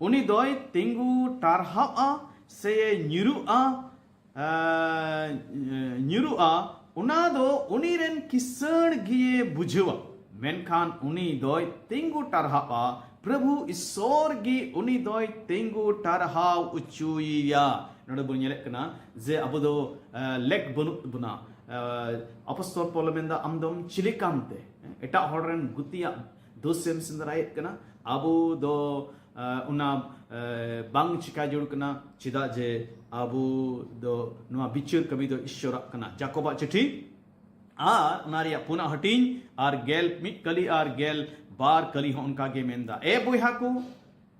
ᱩᱱᱤ ᱫᱚᱭ ᱛᱤᱸᱜᱩ ᱴᱟᱨᱦᱟᱜᱼᱟ ᱥᱮ ᱧᱤᱨᱩᱜᱼᱟ? ᱮ, ᱧᱤᱨᱩᱜᱼᱟ, ᱚᱱᱟ ᱫᱚ ᱩᱱᱤ ᱨᱮᱱ ᱠᱤᱥᱟᱹᱬ ᱜᱮᱭᱮ ᱵᱩᱡᱷᱟᱹᱣᱟ, ᱢᱮᱱᱠᱷᱟᱱ ᱩᱱᱤ ᱫᱚᱭ ᱛᱤᱸᱜᱩ ᱴᱟᱨᱦᱟᱜᱼᱟ᱾ ᱯᱨᱚᱵᱷᱩ ᱤᱥᱥᱚᱨ ᱜᱮ ᱩᱱᱤ ᱫᱚᱭ ᱛᱤᱸᱜᱩ ᱴᱟᱨᱦᱟᱣ ᱚᱪᱚᱭᱮᱭᱟ᱾ ᱱᱚᱰᱮ ᱵᱚᱱ ᱧᱮᱞᱮᱫ ᱠᱟᱱᱟ ᱡᱮ ᱟᱵᱚ ᱫᱚ, ᱮ, ᱞᱮᱠ ᱵᱟᱹᱱᱩᱜ ᱵᱚᱱᱟ᱾ ᱮ, ᱟᱯᱚᱥᱛᱚᱞ ᱯᱚᱞᱮ ᱢᱮᱱᱫᱟ, ᱟᱢ ᱫᱚᱢ ᱪᱤᱞᱤ ᱠᱟᱱᱛᱮ ᱮᱴᱟᱜ ᱦᱚᱲ ᱨᱮᱱ ᱜᱩᱛᱤᱭᱟᱜ ᱫᱳᱥᱮᱢ ᱥᱮᱸᱫᱽᱨᱟᱭᱮᱫ ᱠᱟᱱᱟ? ᱟᱵᱚ ᱫᱚ, ᱮ, ᱚᱱᱟ, ᱮ, ᱵᱟᱝ ᱪᱤᱠᱟ ᱡᱟᱹᱨᱩᱲ ᱠᱟᱱᱟ᱾ ᱪᱮᱫᱟᱜ ᱡᱮ ᱟᱵᱚ ᱫᱚ ᱱᱚᱣᱟ ᱵᱤᱪᱟᱹᱨ ᱠᱟᱹᱢᱤ ᱫᱚ ᱤᱥᱥᱚᱨᱟᱜ ᱠᱟᱱᱟ᱾ ᱡᱟᱠᱚᱵᱟᱜ ᱪᱤᱴᱷᱤ ᱟᱨ ᱚᱱᱟ ᱨᱮᱭᱟᱜ ᱯᱩᱱᱟᱜ ᱦᱟᱹᱴᱤᱧ ᱟᱨ ᱜᱮᱞ ᱢᱤᱫ ᱠᱟᱹᱞᱤ ᱟᱨ ᱜᱮᱞ ᱵᱟᱨ ᱠᱟᱹᱞᱤ ᱦᱚᱸ ᱚᱱᱠᱟ ᱜᱮ ᱢᱮᱱᱫᱟ, ᱮ ᱵᱚᱭᱦᱟ ᱠᱚ,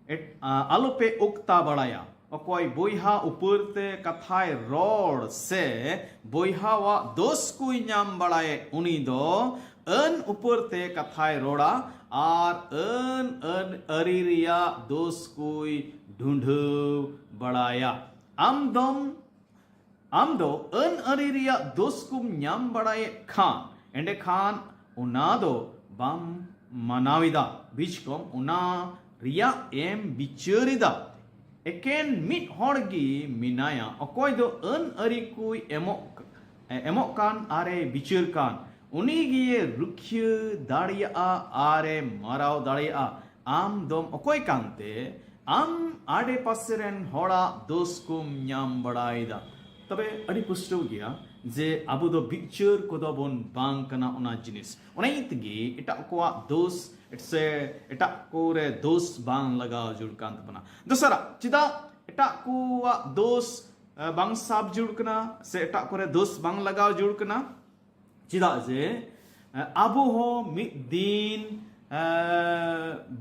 ᱮᱴ-, ᱟ, ᱟᱞᱚᱯᱮ ᱚᱠᱛᱟ ᱵᱟᱲᱟᱭᱟ᱾ ᱚᱠᱚᱭ ᱵᱚᱭᱦᱟ ᱩᱯᱟᱹᱨ ᱛᱮ ᱠᱟᱛᱷᱟᱭ ᱨᱚᱲ ᱥᱮ ᱵᱚᱭᱦᱟᱣᱟᱜ ᱫᱳᱥ ᱠᱚᱭ ᱧᱟᱢ ᱵᱟᱲᱟᱭᱮᱫ, ᱩᱱᱤ ᱫᱚ ᱟᱹᱱ ᱩᱯᱟᱹᱨ ᱛᱮ ᱠᱟᱛᱷᱟᱭ ᱨᱚᱲᱟ ᱟᱨ ᱟᱹᱱ, ᱟᱹᱱ ᱟᱹᱨᱤ ᱨᱮᱭᱟᱜ ᱫᱳᱥ ᱠᱚᱭ ᱰᱷᱩᱸᱰᱷᱟᱹᱣ ᱵᱟᱲᱟᱭᱟ᱾ ᱟᱢ ᱫᱚᱢ, ᱟᱢ ᱫᱚ ᱟᱹᱱ ᱟᱹᱨᱤ ᱨᱮᱭᱟᱜ ᱫᱳᱥ ᱠᱚᱢ ᱧᱟᱢ ᱵᱟᱲᱟᱭᱮᱫ ᱠᱷᱟᱱ, ᱮᱸᱰᱮᱠᱷᱟᱱ ᱚᱱᱟ ᱫᱚ ᱵᱟᱢ ᱢᱟᱱᱟᱣ ᱮᱫᱟ᱾ ᱵᱤᱪᱠᱚᱢ ᱚᱱᱟ ᱨᱮᱭᱟᱜ ᱮᱢ ᱵᱤᱪᱟᱹᱨ ᱮᱫᱟ᱾ ᱮᱠᱮᱱ ᱢᱤᱫ ᱦᱚᱲ ᱜᱮ ᱢᱮᱱᱟᱭᱟ, ᱚᱠᱚᱭ ᱫᱚ ᱟᱹᱱ ᱟᱹᱨᱤ ᱠᱚᱭ ᱮᱢᱚᱜ, ᱮᱢᱚᱜ ᱠᱟᱱ ᱟᱨᱮ ᱵᱤᱪᱟᱹᱨ ᱠᱟᱱ, ᱩᱱᱤ ᱜᱮᱭᱮ ᱨᱩᱠᱷᱤᱭᱟᱹ ᱫᱟᱲᱮᱭᱟᱜᱼᱟ ᱟᱨᱮ ᱢᱟᱨᱟᱣ ᱫᱟᱲᱮᱭᱟᱜᱼᱟ᱾ ᱟᱢ ᱫᱚᱢ ᱚᱠᱚᱭ ᱠᱟᱱᱛᱮ ᱟᱢ ᱟᱰᱮ ᱯᱟᱥᱮ ᱨᱮᱱ ᱦᱚᱲᱟᱜ ᱫᱳᱥ ᱠᱚᱢ ᱧᱟᱢ ᱵᱟᱲᱟᱭᱮᱫᱟ? ᱛᱚᱵᱮ ᱟᱹᱰᱤ ᱯᱩᱥᱴᱟᱹᱣ ᱜᱮᱭᱟ ᱡᱮ ᱟᱵᱚ ᱫᱚ ᱵᱤᱪᱟᱹᱨ ᱠᱚᱫᱚ ᱵᱚᱱ ᱵᱟᱝ ᱠᱟᱱᱟ ᱚᱱᱟ ᱡᱤᱱᱤᱥ᱾ ᱚᱱᱟ ᱤᱭᱟᱹ ᱛᱮᱜᱮ ᱮᱴᱟᱜ ᱠᱚᱣᱟᱜ ᱫᱳᱥ ᱥᱮ ᱮᱴᱟᱜ ᱠᱚᱨᱮ ᱫᱳᱥ ᱵᱟᱝ ᱞᱟᱜᱟᱣ ᱡᱟᱹᱨᱩᱲ ᱠᱟᱱ ᱛᱟᱵᱚᱱᱟ᱾ ᱫᱚᱥᱟᱨᱟᱜ, ᱪᱮᱫᱟᱜ ᱮᱴᱟᱜ ᱠᱚᱣᱟᱜ ᱫᱳᱥ ᱮ, ᱵᱟᱝ ᱥᱟᱵ ᱡᱟᱹᱨᱩᱲ ᱠᱟᱱᱟ ᱥᱮ ᱮᱴᱟᱜ ᱠᱚᱨᱮ ᱫᱳᱥ ᱵᱟᱝ ᱞᱟᱜᱟᱣ ᱡᱟᱹᱨᱩᱲ ᱠᱟᱱᱟ? ᱪᱮᱫᱟᱜ ᱡᱮ ᱮ, ᱟᱵᱚ ᱦᱚᱸ ᱢᱤᱫ ᱫᱤᱱ ᱮ,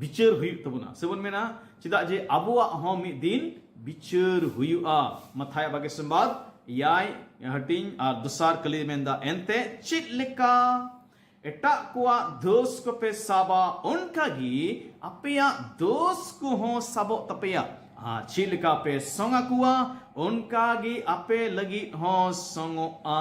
ᱵᱤᱪᱟᱹᱨ ᱦᱩᱭᱩᱜ ᱛᱟᱵᱚᱱᱟ, ᱥᱮᱵᱚᱱ ᱢᱮᱱᱟ, ᱪᱮᱫᱟᱜ ᱡᱮ ᱟᱵᱚᱣᱟᱜ ᱦᱚᱸ ᱢᱤᱫ ᱫᱤᱱ ᱵᱤᱪᱟᱹᱨ ᱦᱩᱭᱩᱜᱼᱟ᱾ ᱢᱟᱛᱷᱟᱭ ᱵᱟᱜᱮ ᱥᱚᱢᱵᱟᱫ ᱮᱭᱟᱭ ᱦᱟᱹᱴᱤᱧ ᱟᱨ ᱫᱚᱥᱟᱨ ᱠᱟᱹᱞᱤ ᱢᱮᱱᱫᱟ, ᱮᱱᱛᱮ ᱪᱮᱫ ᱞᱮᱠᱟ ᱮᱴᱟᱜ ᱠᱚᱣᱟᱜ ᱫᱳᱥ ᱠᱚᱯᱮ ᱥᱟᱵᱟ, ᱚᱱᱠᱟ ᱜᱮ ᱟᱯᱮᱭᱟᱜ ᱫᱳᱥ ᱠᱚᱦᱚᱸ ᱥᱟᱵᱚᱜ ᱛᱟᱯᱮᱭᱟ᱾ ᱟᱨ ᱪᱮᱫ ᱞᱮᱠᱟ ᱯᱮ ᱥᱚᱝ ᱟᱠᱚᱣᱟ, ᱚᱱᱠᱟ ᱜᱮ ᱟᱯᱮ ᱞᱟᱹᱜᱤᱫ ᱦᱚᱸ ᱥᱚᱝᱚᱜᱼᱟ᱾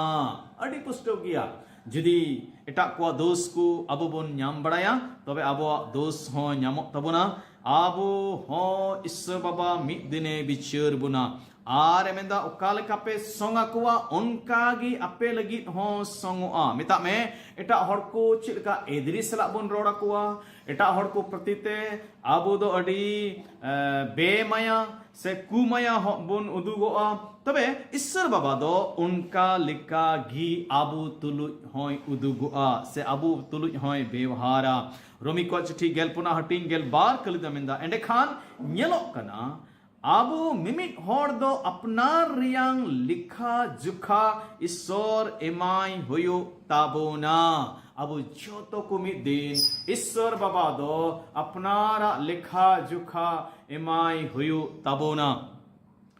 ᱟᱹᱰᱤ ᱯᱩᱥᱴᱟᱹᱣ ᱜᱮᱭᱟ᱾ ᱡᱩᱫᱤ ᱮᱴᱟᱜ ᱠᱚᱣᱟᱜ ᱫᱳᱥ ᱠᱚ ᱟᱵᱚ ᱵᱚᱱ ᱧᱟᱢ ᱵᱟᱲᱟᱭᱟ, ᱛᱚᱵᱮ ᱟᱵᱚᱣᱟᱜ ᱫᱳᱥ ᱦᱚᱸ ᱧᱟᱢᱚᱜ ᱛᱟᱵᱚᱱᱟ᱾ ᱟᱵᱚ ᱦᱚᱸ ᱤᱥᱥᱚᱨ ᱵᱟᱵᱟ ᱢᱤᱫ ᱫᱤᱱᱮ ᱵᱤᱪᱟᱹᱨ ᱵᱚᱱᱟ᱾ ᱟᱨ ᱮ ᱢᱮᱱᱫᱟ, ᱚᱠᱟ ᱞᱮᱠᱟ ᱯᱮ ᱥᱚᱝ ᱟᱠᱚᱣᱟ, ᱚᱱᱠᱟ ᱜᱮ ᱟᱯᱮ ᱞᱟᱹᱜᱤᱫ ᱦᱚᱸ ᱥᱚᱝᱚᱜᱼᱟ᱾ ᱢᱮᱛᱟᱜ ᱢᱮ, ᱮᱴᱟᱜ ᱦᱚᱲ ᱠᱚ ᱪᱮᱫ ᱞᱮᱠᱟ ᱮᱫᱽᱨᱤ ᱥᱟᱞᱟᱜ ᱵᱚᱱ ᱨᱚᱲ ᱟᱠᱚᱣᱟ, ᱮᱴᱟᱜ ᱦᱚᱲ ᱠᱚ ᱯᱨᱚᱛᱤ ᱛᱮ ᱟᱵᱚ ᱫᱚ ᱟᱹᱰᱤ ᱮ, ᱵᱮᱢᱟᱭᱟ ᱥᱮ ᱠᱩᱢᱟᱭᱟ ᱦᱚᱸ ᱵᱚᱱ ᱩᱫᱩᱜᱚᱜᱼᱟ, ᱛᱚᱵᱮ ᱤᱥᱥᱚᱨ ᱵᱟᱵᱟ ᱫᱚ ᱚᱱᱠᱟ ᱞᱮᱠᱟ ᱜᱮ ᱟᱵᱚ ᱛᱩᱞᱩᱡ ᱦᱚᱸᱭ ᱩᱫᱩᱜᱚᱜᱼᱟ ᱥᱮ ᱟᱵᱚ ᱛᱩᱞᱩᱡ ᱦᱚᱸᱭ ᱵᱮᱣᱦᱟᱨᱟ᱾ ᱨᱳᱢᱤ ᱠᱚᱣᱟᱜ ᱪᱤᱴᱷᱤ ᱜᱮᱞ ᱯᱩᱱᱟᱜ ᱦᱟᱹᱴᱤᱧ ᱜᱮᱞ ᱵᱟᱨ ᱠᱟᱹᱞᱤ ᱫᱚ ᱢᱮᱱᱫᱟ, ᱮᱸᱰᱮᱠᱷᱟᱱ ᱧᱮᱞᱚᱜ ᱠᱟᱱᱟ, ᱟᱵᱚ ᱢᱤᱢᱤᱫ ᱦᱚᱲ ᱫᱚ ᱟᱯᱱᱟᱨ ᱨᱮᱭᱟᱝ ᱞᱮᱠᱷᱟ ᱡᱚᱠᱷᱟ ᱤᱥᱥᱚᱨ ᱮᱢᱟᱭ ᱦᱩᱭᱩᱜ ᱛᱟᱵᱚᱱᱟ᱾ ᱟᱵᱚ ᱡᱚᱛᱚ ᱠᱚ ᱢᱤᱫ ᱫᱤᱱ ᱤᱥᱥᱚᱨ ᱵᱟᱵᱟ ᱫᱚ ᱟᱯᱱᱟᱨᱟᱜ ᱞᱮᱠᱷᱟ ᱡᱚᱠᱷᱟ ᱮᱢᱟᱭ ᱦᱩᱭᱩᱜ ᱛᱟᱵᱚᱱᱟ᱾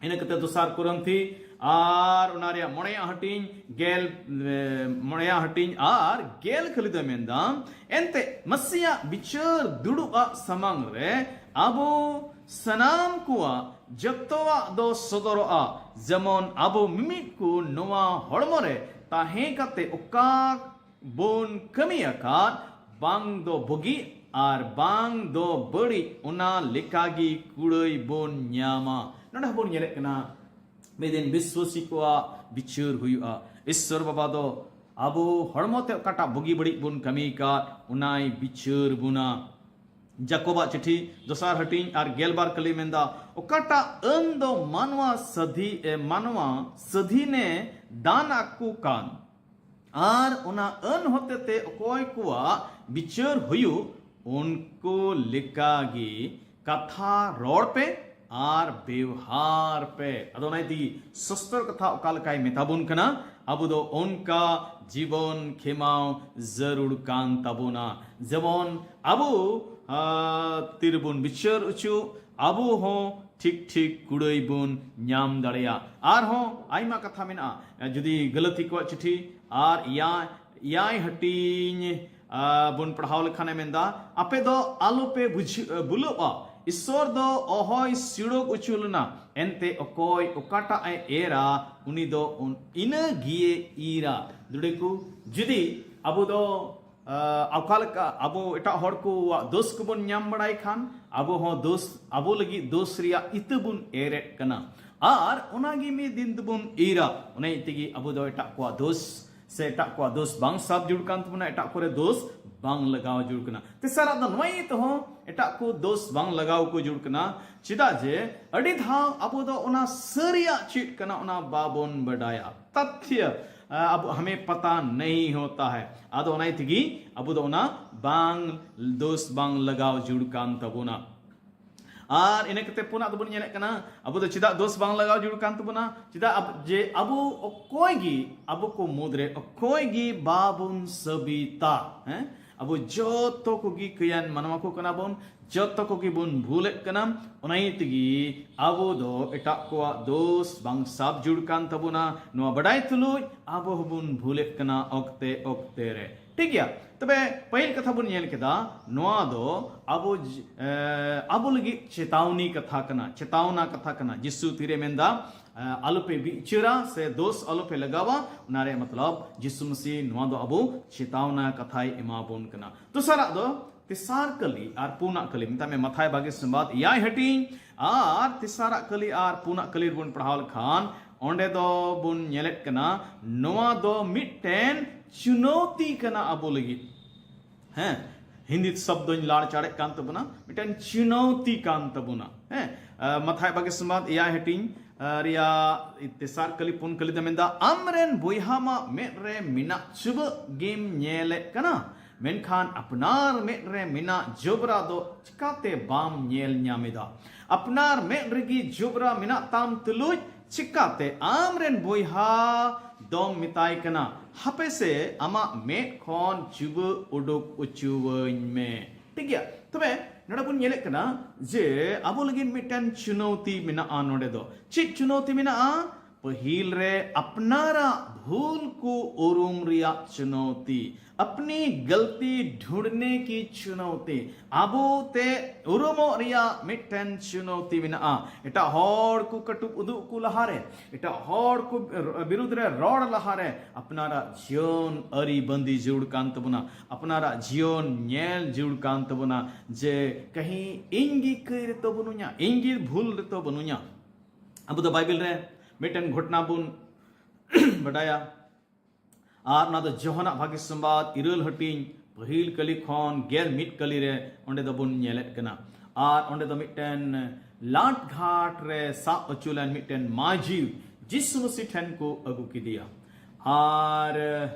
ᱤᱱᱟᱹ ᱠᱟᱛᱮ ᱫᱚᱥᱟᱨ ᱠᱚᱨᱤᱱᱛᱷᱤ ᱟᱨ ᱚᱱᱟ ᱨᱮᱭᱟᱜ ᱢᱚᱬᱮᱭᱟᱜ ᱦᱟᱹᱴᱤᱧ ᱜᱮᱞ, ᱮ, ᱢᱚᱬᱮᱭᱟᱜ ᱦᱟᱹᱴᱤᱧ ᱟᱨ ᱜᱮᱞ ᱠᱷᱟᱹᱞᱤ ᱫᱚᱭ ᱢᱮᱱᱫᱟ, ᱮᱱᱛᱮ ᱢᱟᱹᱥᱤᱭᱟᱜ ᱵᱤᱪᱟᱹᱨ ᱫᱩᱲᱩᱵ ᱟᱜ ᱥᱟᱢᱟᱝ ᱨᱮ ᱟᱵᱚ ᱥᱟᱱᱟᱢ ᱠᱚᱣᱟᱜ ᱡᱚᱛᱚᱣᱟᱜ ᱫᱚ ᱥᱚᱫᱚᱨᱚᱜᱼᱟ, ᱡᱮᱢᱚᱱ ᱟᱵᱚ ᱢᱤᱢᱤᱫ ᱠᱚ ᱱᱚᱣᱟ ᱦᱚᱲᱢᱚ ᱨᱮ ᱛᱟᱦᱮᱸ ᱠᱟᱛᱮ ᱚᱠᱟ ᱵᱚᱱ ᱠᱟᱹᱢᱤ ᱟᱠᱟᱫ, ᱵᱟᱝ ᱫᱚ ᱵᱩᱜᱤ ᱟᱨ ᱵᱟᱝ ᱫᱚ ᱵᱟᱹᱲᱤᱡ, ᱚᱱᱟ ᱞᱮᱠᱟᱜᱮ ᱠᱩᱲᱟᱹᱭ ᱵᱚᱱ ᱧᱟᱢᱟ᱾ ᱱᱚᱰᱮ ᱦᱚᱸᱵᱚᱱ ᱧᱮᱞᱮᱫ ᱠᱟᱱᱟ, ᱢᱤᱫ ᱫᱤᱱ ᱵᱤᱥᱣᱟᱹᱥᱤ ᱠᱚᱣᱟᱜ ᱵᱤᱪᱟᱹᱨ ᱦᱩᱭᱩᱜᱼᱟ᱾ ᱤᱥᱥᱚᱨ ᱵᱟᱵᱟ ᱫᱚ ᱟᱵᱚ ᱦᱚᱲᱢᱚ ᱛᱮ ᱚᱠᱟᱴᱟᱜ ᱵᱩᱜᱤ ᱵᱟᱹᱲᱤᱡ ᱵᱚᱱ ᱠᱟᱹᱢᱤ ᱟᱠᱟᱫ, ᱚᱱᱟᱭ ᱵᱤᱪᱟᱹᱨ ᱵᱚᱱᱟ᱾ ᱡᱟᱠᱚᱵᱟᱜ ᱪᱤᱴᱷᱤ ᱫᱚᱥᱟᱨ ᱦᱟᱹᱴᱤᱧ ᱟᱨ ᱜᱮᱞᱵᱟᱨ ᱠᱟᱹᱞᱤ ᱢᱮᱱᱫᱟ, ᱚᱠᱟᱴᱟᱜ ᱟᱹᱱ ᱫᱚ ᱢᱟᱱᱣᱟ ᱥᱟᱹᱫᱷᱤ ᱮ ᱢᱟᱱᱣᱟ ᱥᱟᱹᱫᱷᱤᱱᱮ ᱫᱟᱱ ᱟᱠᱚ ᱠᱟᱱ, ᱟᱨ ᱚᱱᱟ ᱟᱹᱱ ᱦᱚᱛᱮᱛᱮ ᱚᱠᱚᱭ ᱠᱚᱣᱟᱜ ᱵᱤᱪᱟᱹᱨ ᱦᱩᱭᱩᱜ, ᱩᱱᱠᱩ ᱞᱮᱠᱟᱜᱮ ᱠᱟᱛᱷᱟ ᱨᱚᱲ ᱯᱮ ᱟᱨ ᱵᱮᱣᱦᱟᱨ ᱯᱮ᱾ ᱟᱫᱚ ᱚᱱᱟ ᱤᱫᱤ ᱥᱚᱥᱛᱚᱨ ᱠᱟᱛᱷᱟ ᱚᱠᱟ ᱞᱮᱠᱟᱭ ᱢᱮᱛᱟ ᱵᱚᱱ ᱠᱟᱱᱟ, ᱟᱵᱚ ᱫᱚ ᱚᱱᱠᱟ ᱡᱤᱵᱚᱱ ᱠᱷᱮᱢᱟᱣ ᱡᱟᱹᱨᱩᱲ ᱠᱟᱱ ᱛᱟᱵᱚᱱᱟ᱾ ᱡᱮᱢᱚᱱ ᱟᱵᱚ, ᱟᱸ, ᱛᱤᱨᱮᱵᱚᱱ ᱵᱤᱪᱟᱹᱨ ᱚᱪᱚ, ᱟᱵᱚ ᱦᱚᱸ ᱴᱷᱤᱠ ᱴᱷᱤᱠ ᱠᱩᱲᱟᱹᱭ ᱵᱚᱱ ᱧᱟᱢ ᱫᱟᱲᱮᱭᱟᱜᱼᱟ᱾ ᱟᱨᱦᱚᱸ ᱟᱭᱢᱟ ᱠᱟᱛᱷᱟ ᱢᱮᱱᱟᱜᱼᱟ᱾ ᱡᱩᱫᱤ ᱜᱟᱹᱞᱟᱹᱛᱤ ᱠᱚᱣᱟᱜ ᱪᱤᱴᱷᱤ ᱟᱨ ᱮᱭᱟᱭ, ᱮᱭᱟᱭ ᱦᱟᱹᱴᱤᱧ, ᱟᱸ, ᱵᱚᱱ ᱯᱟᱲᱦᱟᱣ ᱞᱮᱠᱷᱟᱱᱮ ᱢᱮᱱᱫᱟ, ᱟᱯᱮ ᱫᱚ ᱟᱞᱚᱯᱮ ᱵᱩᱡᱷᱟᱹ-, ᱵᱩᱞᱟᱹᱜᱼᱟ᱾ ᱤᱥᱥᱚᱨ ᱫᱚ ᱚᱦᱚᱭ ᱥᱤᱲᱚᱠ ᱚᱪᱚ ᱞᱮᱱᱟ, ᱮᱱᱛᱮ ᱚᱠᱚᱭ ᱚᱠᱟᱴᱟᱜ ᱮ ᱮᱨᱟ, ᱩᱱᱤ ᱫᱚ ᱩᱱ-, ᱤᱱᱟᱹ ᱜᱮᱭᱮ ᱤᱨᱟ᱾ ᱫᱩᱲᱮ ᱠᱚ, ᱡᱩᱫᱤ ᱟᱵᱚ ᱫᱚ, ᱟᱸ, ᱚᱠᱟ ᱞᱮᱠᱟ ᱟᱵᱚ ᱮᱴᱟᱜ ᱦᱚᱲ ᱠᱚᱣᱟᱜ ᱫᱳᱥ ᱠᱚᱵᱚᱱ ᱧᱟᱢ ᱵᱟᱲᱟᱭ ᱠᱷᱟᱱ, ᱟᱵᱚ ᱦᱚᱸ ᱫᱳᱥ, ᱟᱵᱚ ᱞᱟᱹᱜᱤᱫ ᱫᱳᱥ ᱨᱮᱭᱟᱜ ᱤᱛᱟᱹ ᱵᱚᱱ ᱮᱨᱮᱫ ᱠᱟᱱᱟ᱾ ᱟᱨ ᱚᱱᱟᱜᱮ ᱢᱤᱫ ᱫᱤᱱ ᱫᱚᱵᱚᱱ ᱤᱨᱟ᱾ ᱚᱱᱟ ᱤᱭᱟᱹ ᱛᱮᱜᱮ ᱟᱵᱚ ᱫᱚ ᱮᱴᱟᱜ ᱠᱚᱣᱟᱜ ᱫᱳᱥ ᱥᱮ ᱮᱴᱟᱜ ᱠᱚᱣᱟᱜ ᱫᱳᱥ ᱵᱟᱝ ᱥᱟᱵ ᱡᱩᱲ ᱠᱟᱱ ᱛᱟᱵᱚᱱᱟ, ᱮᱴᱟᱜ ᱠᱚᱨᱮ ᱫᱳᱥ ᱵᱟᱝ ᱞᱟᱜᱟᱣ ᱡᱩᱲ ᱠᱟᱱᱟ᱾ ᱛᱮᱥᱟᱨᱟᱜ ᱫᱚ ᱱᱚᱣᱟ ᱤᱭᱟᱹ ᱛᱮᱦᱚᱸ ᱮᱴᱟᱜ ᱠᱚ ᱫᱳᱥ ᱵᱟᱝ ᱞᱟᱜᱟᱣ ᱠᱚ ᱡᱩᱲ ᱠᱟᱱᱟ᱾ ᱪᱮᱫᱟᱜ ᱡᱮ ᱟᱹᱰᱤ ᱫᱷᱟᱣ ᱟᱵᱚ ᱫᱚ ᱚᱱᱟ ᱥᱟᱹᱨᱤᱭᱟᱜ ᱪᱮᱫ ᱠᱟᱱᱟ ᱚᱱᱟ ᱵᱟᱵᱚᱱ ᱵᱟᱰᱟᱭᱟ᱾ ᱛᱟᱛᱷᱭᱚ, ᱟᱵᱚ ᱦᱟᱢᱮ ᱯᱟᱛᱟ ᱱᱟᱦᱤ ᱦᱳᱛᱟ ᱦᱟᱭ᱾ ᱟᱫᱚ ᱚᱱᱟ ᱛᱮᱜᱮ ᱟᱵᱚ ᱫᱚ ᱚᱱᱟ ᱵᱟᱝ ᱫᱳᱥ ᱵᱟᱝ ᱞᱟᱜᱟᱣ ᱡᱩᱲ ᱠᱟᱱ ᱛᱟᱵᱚᱱᱟ᱾ ᱟᱨ ᱤᱱᱟᱹ ᱠᱟᱛᱮ ᱯᱩᱱᱟᱜ ᱫᱚᱵᱚᱱ ᱧᱮᱞᱮᱫ ᱠᱟᱱᱟ, ᱟᱵᱚ ᱫᱚ ᱪᱮᱫᱟᱜ ᱫᱳᱥ ᱵᱟᱝ ᱞᱟᱜᱟᱣ ᱡᱩᱲ ᱠᱟᱱ ᱛᱟᱵᱚᱱᱟ? ᱪᱮᱫᱟᱜ ᱟᱵ-, ᱡᱮ ᱟᱵᱚ ᱚᱠᱚᱭ ᱜᱮ, ᱟᱵᱚ ᱠᱚ ᱢᱩᱫᱽᱨᱮ ᱚᱠᱚᱭ ᱜᱮ ᱵᱟᱵᱚᱱ ᱥᱟᱹᱵᱤᱛᱟ, ᱦᱮᱸ? ᱟᱵᱚ ᱡᱚᱛᱚ ᱠᱚᱜᱮ ᱠᱟᱹᱭᱟᱱ ᱢᱟᱱᱣᱟ ᱠᱚ ᱠᱟᱱᱟ ᱵᱚᱱ, ᱡᱚᱛᱚ ᱠᱚᱜᱮ ᱵᱚᱱ ᱵᱷᱩᱞᱮᱫ ᱠᱟᱱᱟ᱾ ᱚᱱᱟ ᱤᱭᱟᱹ ᱛᱮᱜᱮ ᱟᱵᱚ ᱫᱚ ᱮᱴᱟᱜ ᱠᱚᱣᱟᱜ ᱫᱳᱥ ᱵᱟᱝ ᱥᱟᱵ ᱡᱩᱲ ᱠᱟᱱ ᱛᱟᱵᱚᱱᱟ᱾ ᱱᱚᱣᱟ ᱵᱟᱰᱟᱭ ᱛᱩᱞᱩᱡ ᱟᱵᱚ ᱦᱚᱸᱵᱚᱱ ᱵᱷᱩᱞᱮᱫ ᱠᱟᱱᱟ ᱚᱠᱛᱮ ᱚᱠᱛᱮ ᱨᱮ᱾ ᱴᱷᱤᱠ ᱜᱮᱭᱟ, ᱛᱚᱵᱮ ᱯᱟᱹᱦᱤᱞ ᱠᱟᱛᱷᱟ ᱵᱚᱱ ᱧᱮᱞ ᱠᱮᱫᱟ, ᱱᱚᱣᱟ ᱫᱚ ᱟᱵᱚ ᱡ-, ᱮ, ᱟᱵᱚ ᱞᱟᱹᱜᱤᱫ ᱪᱮᱛᱟᱣᱱᱤ ᱠᱟᱛᱷᱟ ᱠᱟᱱᱟ, ᱪᱮᱛᱟᱣᱱᱟ ᱠᱟᱛᱷᱟ ᱠᱟᱱᱟ᱾ ᱡᱤᱥᱩ ᱛᱤᱨᱮ ᱢᱮᱱᱫᱟ, ᱮ, ᱟᱞᱚᱯᱮ ᱵᱤᱪᱟᱹᱨᱟ ᱥᱮ ᱫᱳᱥ ᱟᱞᱚᱯᱮ ᱞᱟᱜᱟᱣᱟ, ᱚᱱᱟ ᱨᱮᱭᱟᱜ ᱢᱚᱛᱞᱚᱵ ᱡᱤᱥᱩ ᱢᱟᱹᱥᱤ ᱱᱚᱣᱟ ᱫᱚ ᱟᱵᱚ ᱪᱮᱛᱟᱣᱱᱟ ᱠᱟᱛᱷᱟᱭ ᱮᱢᱟ ᱵᱚᱱ ᱠᱟᱱᱟ᱾ ᱫᱚᱥᱟᱨᱟᱜ ᱫᱚ ᱛᱮᱥᱟᱨ ᱠᱟᱹᱞᱤ ᱟᱨ ᱯᱩᱱᱟᱜ ᱠᱟᱹᱞᱤ, ᱢᱮᱛᱟᱜ ᱢᱮ ᱢᱟᱛᱷᱟᱭ ᱵᱟᱜᱮ ᱥᱚᱢᱵᱟᱫ ᱮᱭᱟᱭ ᱦᱟᱹᱴᱤᱧ ᱟᱨ ᱛᱮᱥᱟᱨᱟᱜ ᱠᱟᱹᱞᱤ ᱟᱨ ᱯᱩᱱᱟᱜ ᱠᱟᱹᱞᱤ ᱨᱮᱵᱚᱱ ᱯᱟᱲᱦᱟᱣ ᱞᱮᱠᱷᱟᱱ, ᱚᱸᱰᱮ ᱫᱚ ᱵᱚᱱ ᱧᱮᱞᱮᱫ ᱠᱟᱱᱟ, ᱱᱚᱣᱟ ᱫᱚ ᱢᱤᱫᱴᱮᱱ ᱪᱩᱱᱚᱣᱛᱤ ᱠᱟᱱᱟ ᱟᱵᱚ ᱞᱟᱹᱜᱤᱫ᱾ ᱦᱮᱸ, ᱦᱤᱱᱫᱤ ᱥᱚᱵᱫᱚᱧ ᱞᱟᱲ ᱪᱟᱲᱮᱫ ᱠᱟᱱ ᱛᱟᱵᱚᱱᱟ, ᱢᱤᱫᱴᱮᱱ ᱪᱩᱱᱚᱣᱛᱤ ᱠᱟᱱ ᱛᱟᱵᱚᱱᱟ᱾ ᱦᱮᱸ, ᱟᱸ, ᱢᱟᱛᱷᱟᱭ ᱵᱟᱜᱮ ᱥᱚᱢᱵᱟᱫ ᱮᱭᱟᱭ ᱦᱟᱹᱴᱤᱧ, ᱟᱸ, ᱨᱮᱭᱟᱜ ᱛᱮᱥᱟᱨ ᱠᱟᱹᱞᱤ ᱯᱩᱱ ᱠᱟᱹᱞᱤ ᱫᱚ ᱢᱮᱱᱫᱟ, ᱟᱢᱨᱮᱱ ᱵᱚᱭᱦᱟ ᱢᱟ ᱢᱮᱫ ᱨᱮ ᱢᱮᱱᱟᱜ ᱪᱩᱵᱟᱹᱜ ᱜᱮᱢ ᱧᱮᱞᱮᱫ ᱠᱟᱱᱟ, ᱢᱮᱱᱠᱷᱟᱱ ᱟᱯᱱᱟᱨ ᱢᱮᱫ ᱨᱮ ᱢᱮᱱᱟᱜ ᱡᱚᱵᱽᱨᱟ ᱫᱚ ᱪᱤᱠᱟᱛᱮ ᱵᱟᱢ ᱧᱮᱞ ᱧᱟᱢ ᱮᱫᱟ? ᱟᱯᱱᱟᱨ ᱢᱮᱫ ᱨᱮᱜᱮ ᱡᱚᱵᱽᱨᱟ ᱢᱮᱱᱟᱜ ᱛᱟᱢ ᱛᱩᱞᱩᱡ ᱪᱤᱠᱟᱛᱮ ᱟᱢᱨᱮᱱ ᱵᱚᱭᱦᱟ ᱫᱚᱢ ᱢᱮᱛᱟᱭ ᱠᱟᱱᱟ, ᱦᱟᱯᱮ ᱥᱮ ᱟᱢᱟᱜ ᱢᱮᱫ ᱠᱷᱚᱱ ᱪᱩᱵᱟᱹᱜ ᱩᱰᱩᱠ ᱚᱪᱚᱣᱟᱹᱧ ᱢᱮ? ᱴᱷᱤᱠ ᱜᱮᱭᱟ, ᱛᱚᱵᱮ ᱱᱚᱰᱮ ᱵᱚᱱ ᱧᱮᱞᱮᱫ ᱠᱟᱱᱟ ᱡᱮ ᱟᱵᱚ ᱞᱟᱹᱜᱤᱫ ᱢᱤᱫᱴᱮᱱ ᱪᱩᱱᱚᱣᱛᱤ ᱢᱮᱱᱟᱜᱼᱟ᱾ ᱱᱚᱰᱮ ᱫᱚ ᱪᱮᱫ ᱪᱩᱱᱚᱣᱛᱤ ᱢᱮᱱᱟᱜᱼᱟ? ᱯᱟᱹᱦᱤᱞ ᱨᱮ ᱟᱯᱱᱟᱨᱟᱜ ᱵᱷᱩᱞ ᱠᱚ ᱩᱨᱩᱢ ᱨᱮᱭᱟᱜ ᱪᱩᱱᱚᱣᱛᱤ, ᱟᱯᱱᱤ ᱜᱟᱞᱛᱤ ᱰᱷᱩᱸᱰᱱᱮ ᱠᱤ ᱪᱩᱱᱚᱣᱛᱤ, ᱟᱵᱚ ᱛᱮ ᱩᱨᱩᱢᱚᱜ ᱨᱮᱭᱟᱜ ᱢᱤᱫᱴᱮᱱ ᱪᱩᱱᱚᱣᱛᱤ ᱢᱮᱱᱟᱜᱼᱟ᱾ ᱮᱴᱟᱜ ᱦᱚᱲ ᱠᱚ ᱠᱟᱹᱴᱩᱵ ᱩᱫᱩᱜ ᱠᱚ ᱞᱟᱦᱟᱨᱮ, ᱮᱴᱟᱜ ᱦᱚᱲ ᱠᱚ ᱵᱤᱨᱩᱫᱽ ᱨᱮ ᱨᱚᱲ ᱞᱟᱦᱟᱨᱮ ᱟᱯᱱᱟᱨᱟᱜ ᱡᱤᱭᱚᱱ ᱟᱹᱨᱤ ᱵᱟᱸᱫᱤ ᱡᱟᱹᱨᱩᱲ ᱠᱟᱱ ᱛᱟᱵᱚᱱᱟ, ᱟᱯᱱᱟᱨᱟᱜ ᱡᱤᱭᱚᱱ ᱧᱮᱞ ᱡᱟᱹᱨᱩᱲ ᱠᱟᱱ ᱛᱟᱵᱚᱱᱟ ᱡᱮ ᱠᱟᱹᱦᱤ ᱤᱧ ᱜᱮ ᱠᱟᱹᱭ ᱨᱮᱛᱚ ᱵᱟᱹᱱᱩᱧᱟ, ᱤᱧ ᱜᱮ ᱵᱷᱩᱞ ᱨᱮᱛᱚ ᱵᱟᱹᱱᱩᱧᱟ᱾ ᱟᱵᱚ ᱫᱚ ᱵᱟᱭᱵᱮᱞ ᱨᱮ ᱢᱤᱫᱴᱮᱱ ᱜᱷᱚᱴᱚᱱᱟ ᱵᱚᱱ ᱵᱟᱰᱟᱭᱟ, ᱟᱨ ᱚᱱᱟ ᱫᱚ ᱡᱚᱦᱚᱱᱟᱜ ᱵᱷᱟᱹᱜᱤ ᱥᱚᱢᱵᱟᱫ ᱤᱨᱟᱹᱞ ᱦᱟᱹᱴᱤᱧ ᱯᱟᱹᱦᱤᱞ ᱠᱟᱹᱞᱤ ᱠᱷᱚᱱ ᱜᱮᱞ ᱢᱤᱫ ᱠᱟᱹᱞᱤ ᱨᱮ ᱚᱸᱰᱮ ᱫᱚᱵᱚᱱ ᱧᱮᱞᱮᱫ ᱠᱟᱱᱟ᱾ ᱟᱨ ᱚᱸᱰᱮ ᱫᱚ ᱢᱤᱫᱴᱮᱱ ᱞᱟᱴ ᱜᱷᱟᱴ ᱨᱮ ᱥᱟᱵ ᱦᱚᱪᱚ ᱞᱮᱱ ᱢᱤᱫᱴᱮᱱ ᱢᱟᱹᱡᱷᱤ ᱡᱤᱥᱩ ᱢᱟᱹᱥᱤ ᱴᱷᱮᱱ ᱠᱚ ᱟᱹᱜᱩ ᱠᱮᱫᱮᱭᱟ᱾ ᱟᱨ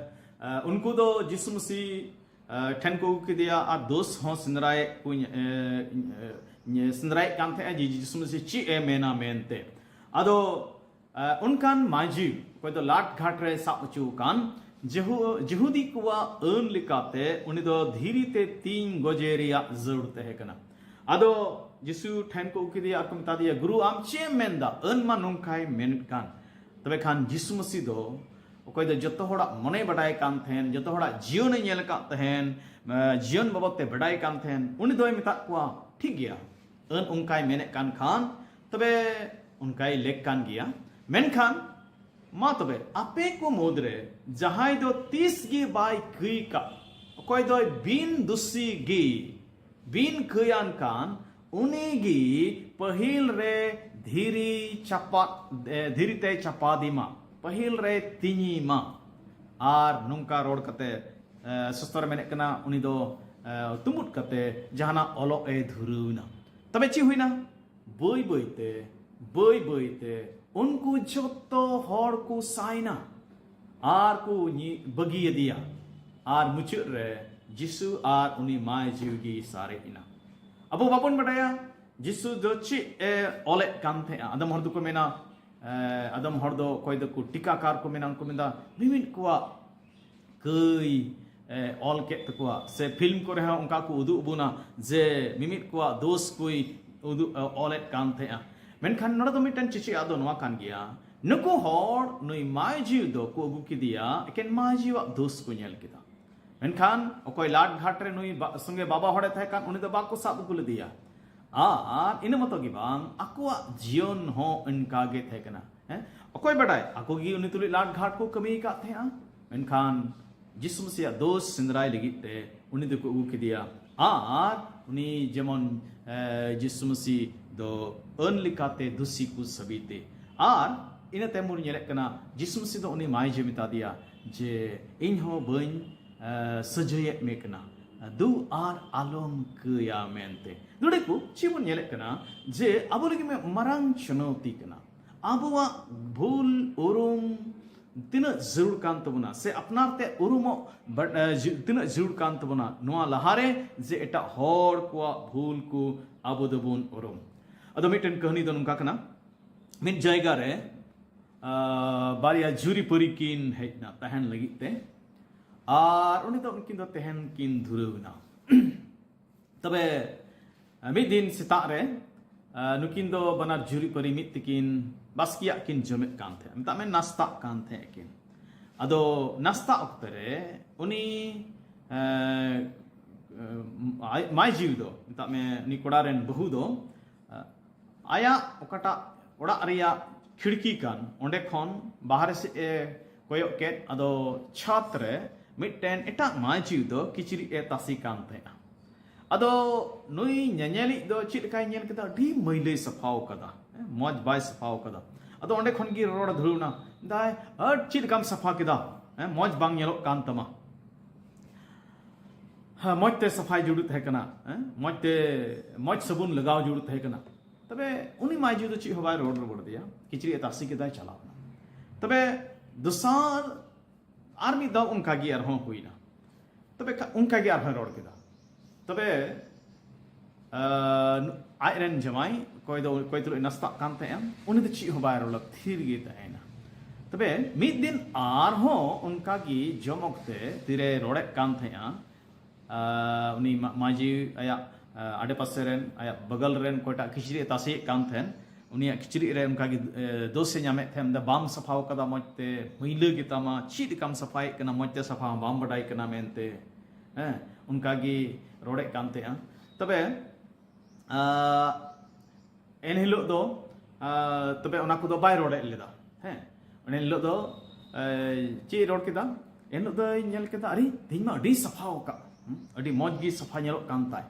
ᱟᱸ, ᱩᱱᱠᱩ ᱫᱚ ᱡᱤᱥᱩ ᱢᱟᱹᱥᱤ ᱟᱸ, ᱴᱷᱮᱱ ᱠᱚ ᱟᱹᱜᱩ ᱠᱮᱫᱮᱭᱟ ᱟᱨ ᱫᱳᱥ ᱦᱚᱸ ᱥᱮᱸᱫᱽᱨᱟᱭᱮᱫ ᱠᱚ, ᱟᱸ, ᱟᱸ, ᱥᱮᱸᱫᱽᱨᱟᱭᱮᱫ ᱠᱟᱱ ᱛᱟᱦᱮᱸᱫ ᱡᱮ ᱡᱤᱥᱩ ᱢᱟᱹᱥᱤ ᱪᱮᱫ ᱮ ᱢᱮᱱᱟ ᱢᱮᱱᱛᱮ᱾ ᱟᱫᱚ ᱟᱸ, ᱚᱱᱠᱟᱱ ᱢᱟᱹᱡᱷᱤ ᱚᱠᱚᱭ ᱫᱚ ᱞᱟᱴ ᱜᱷᱟᱴ ᱨᱮ ᱥᱟᱵ ᱦᱚᱪᱚ ᱟᱠᱟᱱ ᱡᱮᱦᱩ-, ᱡᱤᱦᱩᱫᱤ ᱠᱚᱣᱟᱜ ᱟᱹᱱ ᱞᱮᱠᱟᱛᱮ ᱩᱱᱤ ᱫᱚ ᱫᱷᱤᱨᱤ ᱛᱮ ᱛᱤᱧ ᱜᱚᱡᱮ ᱨᱮᱭᱟᱜ ᱡᱟᱹᱨᱩᱲ ᱛᱟᱦᱮᱸ ᱠᱟᱱᱟ᱾ ᱟᱫᱚ ᱡᱤᱥᱩ ᱴᱷᱮᱱ ᱠᱚ ᱟᱹᱜᱩ ᱠᱮᱫᱮᱭᱟ ᱟᱨ ᱠᱚ ᱢᱮᱛᱟ ᱫᱮᱭᱟ, "ᱜᱩᱨᱩ, ᱟᱢ ᱪᱮᱫ ᱮᱢ ᱢᱮᱱᱫᱟ? ᱟᱹᱱ ᱢᱟ ᱱᱚᱝᱠᱟᱭ ᱢᱮᱱᱮᱫ ᱠᱟᱱ᱾" ᱛᱚᱵᱮ ᱠᱷᱟᱱ ᱡᱤᱥᱩ ᱢᱟᱹᱥᱤ ᱫᱚ ᱚᱠᱚᱭ ᱫᱚ ᱡᱚᱛᱚ ᱦᱚᱲᱟᱜ ᱢᱚᱱᱮ ᱵᱟᱰᱟᱭ ᱠᱟᱱ ᱛᱟᱦᱮᱱ, ᱡᱚᱛᱚ ᱦᱚᱲᱟᱜ ᱡᱤᱭᱚᱱᱮ ᱧᱮᱞ ᱟᱠᱟᱫ ᱛᱟᱦᱮᱱ, ᱟᱸ, ᱡᱤᱭᱚᱱ ᱵᱟᱵᱚᱫ ᱛᱮ ᱵᱟᱰᱟᱭ ᱠᱟᱱ ᱛᱟᱦᱮᱱ, ᱩᱱᱤ ᱫᱚᱭ ᱢᱮᱛᱟᱫ ᱠᱚᱣᱟ, "ᱴᱷᱤᱠ ᱜᱮᱭᱟ, ᱟᱹᱱ ᱚᱱᱠᱟᱭ ᱢᱮᱱᱮᱫ ᱠᱟᱱ ᱠᱷᱟᱱ ᱛᱚᱵᱮ ᱚᱱᱠᱟᱭ ᱞᱮᱠ ᱠᱟᱱ ᱜᱮᱭᱟ, ᱢᱮᱱᱠᱷᱟᱱ ᱢᱟ ᱛᱚᱵᱮ ᱟᱯᱮ ᱠᱚ ᱢᱩᱫᱽᱨᱮ ᱡᱟᱦᱟᱸᱭ ᱫᱚ ᱛᱤᱥ ᱜᱮ ᱵᱟᱭ ᱠᱟᱹᱭ ᱠᱟᱜ, ᱚᱠᱚᱭ ᱫᱚᱭ ᱵᱤᱱ ᱫᱩᱥᱤ ᱜᱮ, ᱵᱤᱱ ᱠᱟᱹᱭᱟᱱ ᱠᱟᱱ, ᱩᱱᱤ ᱜᱮ ᱯᱟᱹᱦᱤᱞ ᱨᱮ ᱫᱷᱤᱨᱤ ᱪᱟᱯᱟᱫ ᱮ, ᱫᱷᱤᱨᱤ ᱛᱮᱭ ᱪᱟᱯᱟᱫᱤ ᱢᱟ, ᱯᱟᱹᱦᱤᱞ ᱨᱮ ᱛᱤᱧᱤ ᱢᱟ᱾ ᱟᱨ ᱱᱚᱝᱠᱟ ᱨᱚᱲ ᱠᱟᱛᱮ ᱮ, ᱥᱚᱥᱛᱚᱨ ᱢᱮᱱᱮᱫ ᱠᱟᱱᱟ, ᱩᱱᱤ ᱫᱚ ᱮ, ᱛᱩᱢᱩᱫ ᱠᱟᱛᱮ ᱡᱟᱦᱟᱱᱟᱜ ᱚᱞᱚᱜ ᱮ ᱫᱷᱩᱨᱟᱹᱣ ᱮᱱᱟ᱾ ᱛᱚᱵᱮ ᱪᱮᱫ ᱦᱩᱭᱱᱟ? ᱵᱟᱹᱭ ᱵᱟᱹᱭ ᱛᱮ ᱵᱟᱹᱭ ᱵᱟᱹᱭ ᱛᱮ ᱩᱱᱠᱩ ᱡᱚᱛᱚ ᱦᱚᱲ ᱠᱚ ᱥᱟᱭᱱᱟ ᱟᱨ ᱠᱚ ᱧᱤ- ᱵᱟᱹᱜᱤᱭᱟᱫᱮᱭᱟ᱾ ᱟᱨ ᱢᱩᱪᱟᱹᱫ ᱨᱮ ᱡᱤᱥᱩ ᱟᱨ ᱩᱱᱤ ᱢᱟᱭ ᱡᱤᱣᱤ ᱜᱮ ᱥᱟᱨᱮᱡ ᱮᱱᱟ᱾ ᱟᱵᱚ ᱵᱟᱵᱚᱱ ᱵᱟᱰᱟᱭᱟ ᱡᱤᱥᱩ ᱫᱚ ᱪᱮᱫ ᱮ ᱚᱞᱮᱫ ᱠᱟᱱ ᱛᱟᱦᱮᱸᱫᱼᱟ᱾ ᱟᱫᱚᱢ ᱦᱚᱲ ᱫᱚᱠᱚ ᱢᱮᱱᱟ, ᱮ, ᱟᱫᱚᱢ ᱦᱚᱲ ᱫᱚ ᱚᱠᱚᱭ ᱫᱚᱠᱚ ᱴᱤᱠᱟᱠᱟᱨ ᱠᱚ ᱢᱮᱱᱟ, ᱩᱱᱠᱩ ᱢᱮᱱᱫᱟ ᱢᱤᱢᱤᱫ ᱠᱚᱣᱟᱜ ᱠᱟᱹᱭ ᱮ, ᱚᱞ ᱠᱮᱫ ᱛᱟᱠᱚᱣᱟ, ᱥᱮ ᱯᱷᱤᱞᱢ ᱠᱚᱨᱮ ᱦᱚᱸ ᱚᱱᱠᱟ ᱠᱚ ᱩᱫᱩᱜ ᱵᱚᱱᱟ ᱡᱮ ᱢᱤᱢᱤᱫ ᱠᱚᱣᱟᱜ ᱫᱳᱥ ᱠᱚᱭ ᱩᱫᱩᱜ ᱮ, ᱚᱞᱮᱫ ᱠᱟᱱ ᱛᱟᱦᱮᱸᱜᱼᱟ᱾ ᱢᱮᱱᱠᱷᱟᱱ ᱱᱚᱰᱮ ᱫᱚ ᱢᱤᱫᱴᱮᱱ ᱪᱮᱪᱮᱫ ᱟᱜ ᱫᱚ ᱱᱚᱣᱟ ᱠᱟᱱ ᱜᱮᱭᱟ, ᱱᱩᱠᱩ ᱦᱚᱲ ᱱᱩᱭ ᱢᱟᱭ ᱡᱤᱣ ᱫᱚ ᱠᱚ ᱟᱹᱜᱩ ᱠᱮᱫᱮᱭᱟ ᱮᱠᱮᱱ ᱢᱟᱭ ᱡᱤᱣᱟᱜ ᱫᱳᱥ ᱠᱚ ᱧᱮᱞ ᱠᱮᱫᱟ᱾ ᱢᱮᱱᱠᱷᱟᱱ ᱚᱠᱚᱭ ᱞᱟᱴ ᱜᱷᱟᱴ ᱨᱮ ᱱᱩᱭ ᱵᱟ- ᱥᱚᱸᱜᱮ ᱵᱟᱵᱟ ᱦᱚᱲᱮ ᱛᱟᱦᱮᱸ ᱠᱟᱱ, ᱩᱱᱤ ᱫᱚ ᱵᱟᱠᱚ ᱥᱟᱵ ᱟᱹᱜᱩ ᱞᱮᱫᱮᱭᱟ᱾ ᱟᱨ ᱤᱱᱟᱹ ᱢᱚᱛᱚ ᱜᱮ ᱵᱟᱝ, ᱟᱠᱚᱣᱟᱜ ᱡᱤᱭᱚᱱ ᱦᱚᱸ ᱚᱱᱠᱟ ᱜᱮ ᱛᱟᱦᱮᱸ ᱠᱟᱱᱟ᱾ ᱦᱮᱸ, ᱚᱠᱚᱭ ᱵᱟᱰᱟᱭ, ᱟᱠᱚ ᱜᱮ ᱩᱱᱤ ᱛᱩᱞᱩᱡ ᱞᱟᱴ ᱜᱷᱟᱴ ᱠᱚ ᱠᱟᱹᱢᱤ ᱟᱠᱟᱫ ᱛᱟᱦᱮᱸᱜᱼᱟ᱾ ᱢᱮᱱᱠᱷᱟᱱ ᱡᱤᱥᱩ ᱢᱟᱥᱤᱭᱟᱜ ᱫᱳᱥ ᱥᱮᱸᱫᱽᱨᱟᱭ ᱞᱟᱹᱜᱤᱫ ᱛᱮ ᱩᱱᱤ ᱫᱚᱠᱚ ᱟᱹᱜᱩ ᱠᱮᱫᱮᱭᱟ᱾ ᱟᱨ ᱩᱱᱤ ᱡᱮᱢᱚᱱ, ᱮ, ᱡᱤᱥᱩ ᱢᱟᱥᱤ ᱫᱚ ᱟᱹᱱ ᱞᱮᱠᱟᱛᱮ ᱫᱩᱥᱤ ᱠᱚ ᱥᱟᱹᱵᱤᱛᱮ᱾ ᱟᱨ ᱤᱱᱟᱹ ᱛᱟᱭᱚᱢ ᱵᱚᱱ ᱧᱮᱞᱮᱫ ᱠᱟᱱᱟ, ᱡᱤᱥᱩ ᱢᱟᱥᱤ ᱫᱚ ᱩᱱᱤ ᱢᱟᱭ ᱡᱮ ᱢᱮᱛᱟ ᱫᱮᱭᱟ ᱡᱮ, "ᱤᱧ ᱦᱚᱸ ᱵᱟᱹᱧ, ᱮ, ᱥᱟᱹᱡᱟᱹᱭᱮᱫ ᱢᱮ ᱠᱟᱱᱟ, ᱫᱩ ᱟᱨ ᱟᱞᱚᱢ ᱠᱟᱹᱭᱟ" ᱢᱮᱱᱛᱮ᱾ ᱱᱚᱰᱮ ᱠᱚ ᱪᱮᱫ ᱵᱚᱱ ᱧᱮᱞᱮᱫ ᱠᱟᱱᱟ ᱡᱮ ᱟᱵᱚ ᱞᱟᱹᱜᱤᱫ ᱢᱤᱫ ᱢᱟᱨᱟᱝ ᱪᱩᱱᱚᱣᱛᱤ ᱠᱟᱱᱟ᱾ ᱟᱵᱚᱣᱟᱜ ᱵᱷᱩᱞ ᱩᱨᱩᱢ ᱛᱤᱱᱟᱹᱜ ᱡᱟᱹᱨᱩᱲ ᱠᱟᱱ ᱛᱟᱵᱚᱱᱟ, ᱥᱮ ᱟᱯᱱᱟᱨ ᱛᱮ ᱩᱨᱩᱢᱚᱜ ᱵᱟ-, ᱮ, ᱡᱤ-, ᱛᱤᱱᱟᱹᱜ ᱡᱟᱹᱨᱩᱲ ᱠᱟᱱ ᱛᱟᱵᱚᱱᱟ, ᱱᱚᱣᱟ ᱞᱟᱦᱟᱨᱮ ᱡᱮ ᱮᱴᱟᱜ ᱦᱚᱲ ᱠᱚᱣᱟᱜ ᱵᱷᱩᱞ ᱠᱚ ᱟᱵᱚ ᱫᱚᱵᱚᱱ ᱩᱨᱩᱢ᱾ ᱟᱫᱚ ᱢᱤᱫᱴᱮᱱ ᱠᱟᱹᱦᱱᱤ ᱫᱚ ᱱᱚᱝᱠᱟ ᱠᱟᱱᱟ, ᱢᱤᱫ ᱡᱟᱭᱜᱟ ᱨᱮ, ᱟ, ᱵᱟᱨᱭᱟ ᱡᱩᱨᱤᱯᱟᱹᱨᱤ ᱠᱤᱱ ᱦᱮᱡ ᱮᱱᱟ ᱛᱟᱦᱮᱱ ᱞᱟᱹᱜᱤᱫ ᱛᱮ, ᱟᱨ ᱚᱸᱰᱮ ᱫᱚ ᱩᱱᱠᱤᱱ ᱫᱚ ᱛᱟᱦᱮᱱ ᱠᱤᱱ ᱫᱷᱩᱨᱟᱹᱣ ᱮᱱᱟ᱾ ᱛᱚᱵᱮ, ᱢᱤᱫ ᱫᱤᱱ ᱥᱮᱛᱟᱜ ᱨᱮ, ᱟ, ᱱᱩᱠᱤᱱ ᱫᱚ ᱵᱟᱱᱟᱨ ᱡᱩᱨᱤᱯᱟᱹᱨᱤ ᱢᱤᱫ ᱛᱮᱠᱤᱱ ᱵᱟᱥᱠᱮᱭᱟᱜ ᱠᱤᱱ ᱡᱚᱢᱮᱫ ᱠᱟᱱ ᱛᱟᱦᱮᱸᱫ, ᱢᱮᱛᱟᱜ ᱢᱮ ᱱᱟᱥᱛᱟᱜ ᱠᱟᱱ ᱛᱟᱦᱮᱸᱫ ᱠᱤᱱ᱾ ᱟᱫᱚ ᱱᱟᱥᱛᱟ ᱚᱠᱛᱮ ᱨᱮ ᱩᱱᱤ, ᱮ, ᱮ, ᱢᱟᱭ ᱡᱤᱣᱤ ᱫᱚ, ᱢᱮᱛᱟᱜ ᱢᱮ ᱩᱱᱤ ᱠᱚᱲᱟ ᱨᱮᱱ ᱵᱟᱹᱦᱩ ᱫᱚ, ᱮ, ᱟᱭᱟᱜ ᱚᱠᱟᱴᱟᱜ ᱚᱲᱟᱜ ᱨᱮᱭᱟᱜ ᱠᱷᱤᱲᱠᱤ ᱠᱟᱱ, ᱚᱸᱰᱮ ᱠᱷᱚᱱ ᱵᱟᱦᱨᱮ ᱥᱮᱫ ᱮ ᱠᱚᱭᱚᱜ ᱠᱮᱫ, ᱟᱫᱚ ᱪᱷᱟᱛ ᱨᱮ ᱢᱤᱫᱴᱮᱱ ᱮᱴᱟᱜ ᱢᱟᱹᱭ ᱡᱤᱣᱤ ᱫᱚ ᱠᱤᱪᱨᱤᱡ ᱮ ᱛᱟᱥᱮ ᱠᱟᱱ ᱛᱟᱦᱮᱸᱜᱼᱟ᱾ ᱟᱫᱚ ᱱᱩᱭ ᱧᱮᱧᱮᱞᱤᱡ ᱫᱚ ᱪᱮᱫ ᱞᱮᱠᱟᱭ ᱧᱮᱞ ᱠᱮᱫᱟ? ᱟᱹᱰᱤ ᱢᱟᱹᱭᱞᱟᱹᱭ ᱥᱟᱯᱷᱟᱣ ᱠᱟᱫᱟ᱾ ᱢᱚᱡᱽ ᱵᱟᱭ ᱥᱟᱯᱷᱟᱣ ᱠᱟᱫᱟ᱾ ᱟᱫᱚ ᱚᱸᱰᱮ ᱠᱷᱚᱱ ᱜᱮ ᱨᱚᱲ ᱫᱷᱩᱨᱟᱹᱣ ᱱᱟ, ᱫᱟᱭ, ᱟᱨ ᱪᱮᱫ ᱞᱮᱠᱟᱢ ᱥᱟᱯᱷᱟ ᱠᱮᱫᱟ? ᱦᱮᱸ, ᱢᱚᱡᱽ ᱵᱟᱝ ᱧᱮᱞᱚᱜ ᱠᱟᱱ ᱛᱟᱢᱟ᱾ ᱦᱮᱸ, ᱢᱚᱡᱽ ᱛᱮ ᱥᱟᱯᱷᱟᱭ ᱡᱟᱹᱨᱩᱲ ᱛᱟᱦᱮᱸ ᱠᱟᱱᱟ᱾ ᱦᱮᱸ, ᱢᱚᱡᱽ ᱛᱮ, ᱢᱚᱡᱽ ᱥᱟᱵᱚᱱ ᱞᱟᱜᱟᱣ ᱡᱟᱹᱨᱩᱲ ᱛᱟᱦᱮᱸ ᱠᱟᱱᱟ᱾ ᱛᱚᱵᱮ ᱩᱱᱤ ᱢᱟᱹᱭᱡᱩ ᱫᱚ ᱪᱮᱫ ᱦᱚᱸ ᱵᱟᱭ ᱨᱚᱲ ᱨᱩᱣᱟᱹᱲ ᱟᱫᱮᱭᱟ, ᱠᱤᱪᱨᱤᱡ ᱮ ᱛᱟᱥᱮ ᱠᱮᱫᱟᱭ, ᱪᱟᱞᱟᱣ ᱮᱱᱟ᱾ ᱛᱚᱵᱮ ᱫᱚᱥᱟᱨ ᱟᱨ ᱢᱤᱫ ᱫᱷᱟᱣ ᱚᱱᱠᱟ ᱜᱮ ᱟᱨᱦᱚᱸ ᱦᱩᱭᱱᱟ᱾ ᱛᱚᱵᱮ ᱠᱷᱟ-, ᱚᱱᱠᱟ ᱜᱮ ᱟᱨᱦᱚᱸᱭ ᱨᱚᱲ ᱠᱮᱫᱟ᱾ ᱛᱚᱵᱮ, ᱟᱸ, ᱟᱡ ᱨᱮᱱ ᱡᱟᱶᱟᱭ, ᱚᱠᱚᱭ ᱫᱚ, ᱚᱠᱚᱭ ᱛᱩᱞᱩᱡ ᱮ ᱱᱟᱥᱛᱟᱜ ᱠᱟᱱ ᱛᱟᱦᱮᱸᱜᱼᱟ, ᱩᱱᱤ ᱫᱚ ᱪᱮᱫ ᱦᱚᱸ ᱵᱟᱭ ᱨᱚᱲ ᱞᱮᱫᱟ, ᱛᱷᱤᱨ ᱜᱮ ᱛᱟᱦᱮᱸᱭᱮᱱᱟ᱾ ᱛᱚᱵᱮ ᱢᱤᱫ ᱫᱤᱱ ᱟᱨᱦᱚᱸ ᱚᱱᱠᱟ ᱜᱮ ᱡᱚᱢ ᱚᱠᱛᱮ ᱛᱤᱨᱮ ᱨᱚᱲᱮᱫ ᱠᱟᱱ ᱛᱟᱦᱮᱸᱜᱼᱟ, ᱟᱸ, ᱩᱱᱤ ᱢᱟ-, ᱢᱟᱹᱡᱷᱤ ᱟᱭᱟᱜ, ᱟᱸ, ᱟᱰᱮᱯᱟᱥᱮ ᱨᱮᱱ, ᱟᱭᱟᱜ ᱵᱟᱜᱟᱞ ᱨᱮᱱ ᱚᱠᱚᱭᱴᱟᱜ ᱠᱤᱪᱨᱤᱡ ᱮ ᱛᱟᱥᱮᱭᱮᱫ ᱠᱟᱱ ᱛᱟᱦᱮᱸᱱ, ᱩᱱᱤᱭᱟᱜ ᱠᱤᱪᱨᱤᱡ ᱨᱮ ᱚᱱᱠᱟ ᱜᱮ, ᱮ, ᱫᱳᱥ ᱮ ᱧᱟᱢᱮᱫ ᱛᱟᱦᱮᱸᱱ, ᱢᱮᱱᱫᱟ, "ᱵᱟᱢ ᱥᱟᱯᱷᱟ ᱟᱠᱟᱫᱟ ᱢᱚᱡᱽ ᱛᱮ, ᱢᱟᱹᱭᱞᱟᱹ ᱜᱮᱛᱟᱢᱟ, ᱪᱮᱫ ᱞᱮᱠᱟᱢ ᱥᱟᱯᱷᱟᱭᱮᱫ ᱠᱟᱱᱟ, ᱢᱚᱡᱽ ᱛᱮ ᱥᱟᱯᱷᱟ ᱦᱚᱸ ᱵᱟᱢ ᱵᱟᱰᱟᱭ ᱠᱟᱱᱟ" ᱢᱮᱱᱛᱮ, ᱦᱮᱸ, ᱚᱱᱠᱟ ᱜᱮ ᱨᱚᱲᱮᱫ ᱠᱟᱱ ᱛᱟᱦᱮᱸᱜᱼᱟ᱾ ᱛᱚᱵᱮ, ᱟᱸ, ᱮᱱᱦᱤᱞᱳᱜ ᱫᱚ, ᱟᱸ, ᱛᱚᱵᱮ ᱚᱱᱟ ᱠᱚᱫᱚ ᱵᱟᱭ ᱨᱚᱲᱮᱫ ᱞᱮᱫᱟ᱾ ᱦᱮᱸ, ᱚᱱᱟ ᱦᱤᱞᱳᱜ ᱫᱚ, ᱮ, ᱪᱮᱫ ᱮ ᱨᱚᱲ ᱠᱮᱫᱟ? ᱮᱱᱦᱤᱞᱳᱜ ᱫᱚᱧ ᱧᱮᱞ ᱠᱮᱫᱟ, ᱟᱨᱮ, ᱛᱮᱦᱮᱧ ᱢᱟ ᱟᱹᱰᱤ ᱥᱟᱯᱷᱟ ᱟᱠᱟᱫ, ᱦᱩᱸ, ᱟᱹᱰᱤ ᱢᱚᱡᱽ ᱜᱮ ᱥᱟᱯᱷᱟ ᱧᱮᱞᱚᱜ ᱠᱟᱱ ᱛᱟᱭ᱾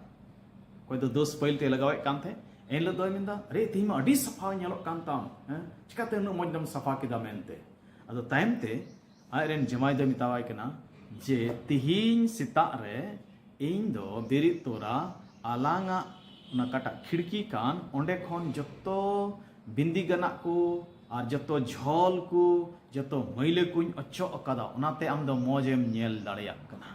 ᱚᱠᱚᱭ ᱫᱚ ᱫᱳᱥ ᱯᱟᱹᱦᱤᱞ ᱛᱮ ᱞᱟᱜᱟᱣᱮᱫ ᱠᱟᱱ ᱛᱟᱦᱮᱸᱫ, ᱮᱱᱦᱤᱞᱳᱜ ᱫᱚᱭ ᱢᱮᱱᱫᱟ, "ᱟᱨᱮ, ᱛᱮᱦᱮᱧ ᱢᱟ ᱟᱹᱰᱤ ᱥᱟᱯᱷᱟ ᱧᱮᱞᱚᱜ ᱠᱟᱱ ᱛᱟᱢ, ᱦᱮᱸ, ᱪᱤᱠᱟᱛᱮ ᱩᱱᱟᱹᱜ ᱢᱚᱡᱽ ᱫᱚᱢ ᱥᱟᱯᱷᱟ ᱠᱮᱫᱟ?" ᱢᱮᱱᱛᱮ᱾ ᱟᱫᱚ ᱛᱟᱭᱚᱢ ᱛᱮ ᱟᱡ ᱨᱮᱱ ᱡᱟᱶᱟᱭ ᱫᱚᱭ ᱢᱮᱛᱟᱣᱟᱭ ᱠᱟᱱᱟ ᱡᱮ, "ᱛᱤᱦᱤᱧ ᱥᱮᱛᱟᱜ ᱨᱮ ᱤᱧ ᱫᱚ ᱵᱮᱨᱮᱫ ᱛᱚᱨᱟ ᱟᱞᱟᱝᱟᱜ ᱚᱱᱟ ᱚᱠᱟᱴᱟᱜ ᱠᱷᱤᱲᱠᱤ ᱠᱟᱱ, ᱚᱸᱰᱮ ᱠᱷᱚᱱ ᱡᱚᱛᱚ ᱵᱤᱱᱫᱤ ᱜᱟᱱᱟᱜ ᱠᱚ ᱟᱨ ᱡᱚᱛᱚ ᱡᱷᱚᱞ ᱠᱚ, ᱡᱚᱛᱚ ᱢᱟᱹᱭᱞᱟᱹ ᱠᱚᱧ ᱚᱪᱚᱜ ᱟᱠᱟᱫᱟ, ᱚᱱᱟᱛᱮ ᱟᱢ ᱫᱚ ᱢᱚᱡᱽ ᱮᱢ ᱧᱮᱞ ᱫᱟᱲᱮᱭᱟᱜ ᱠᱟᱱᱟ᱾"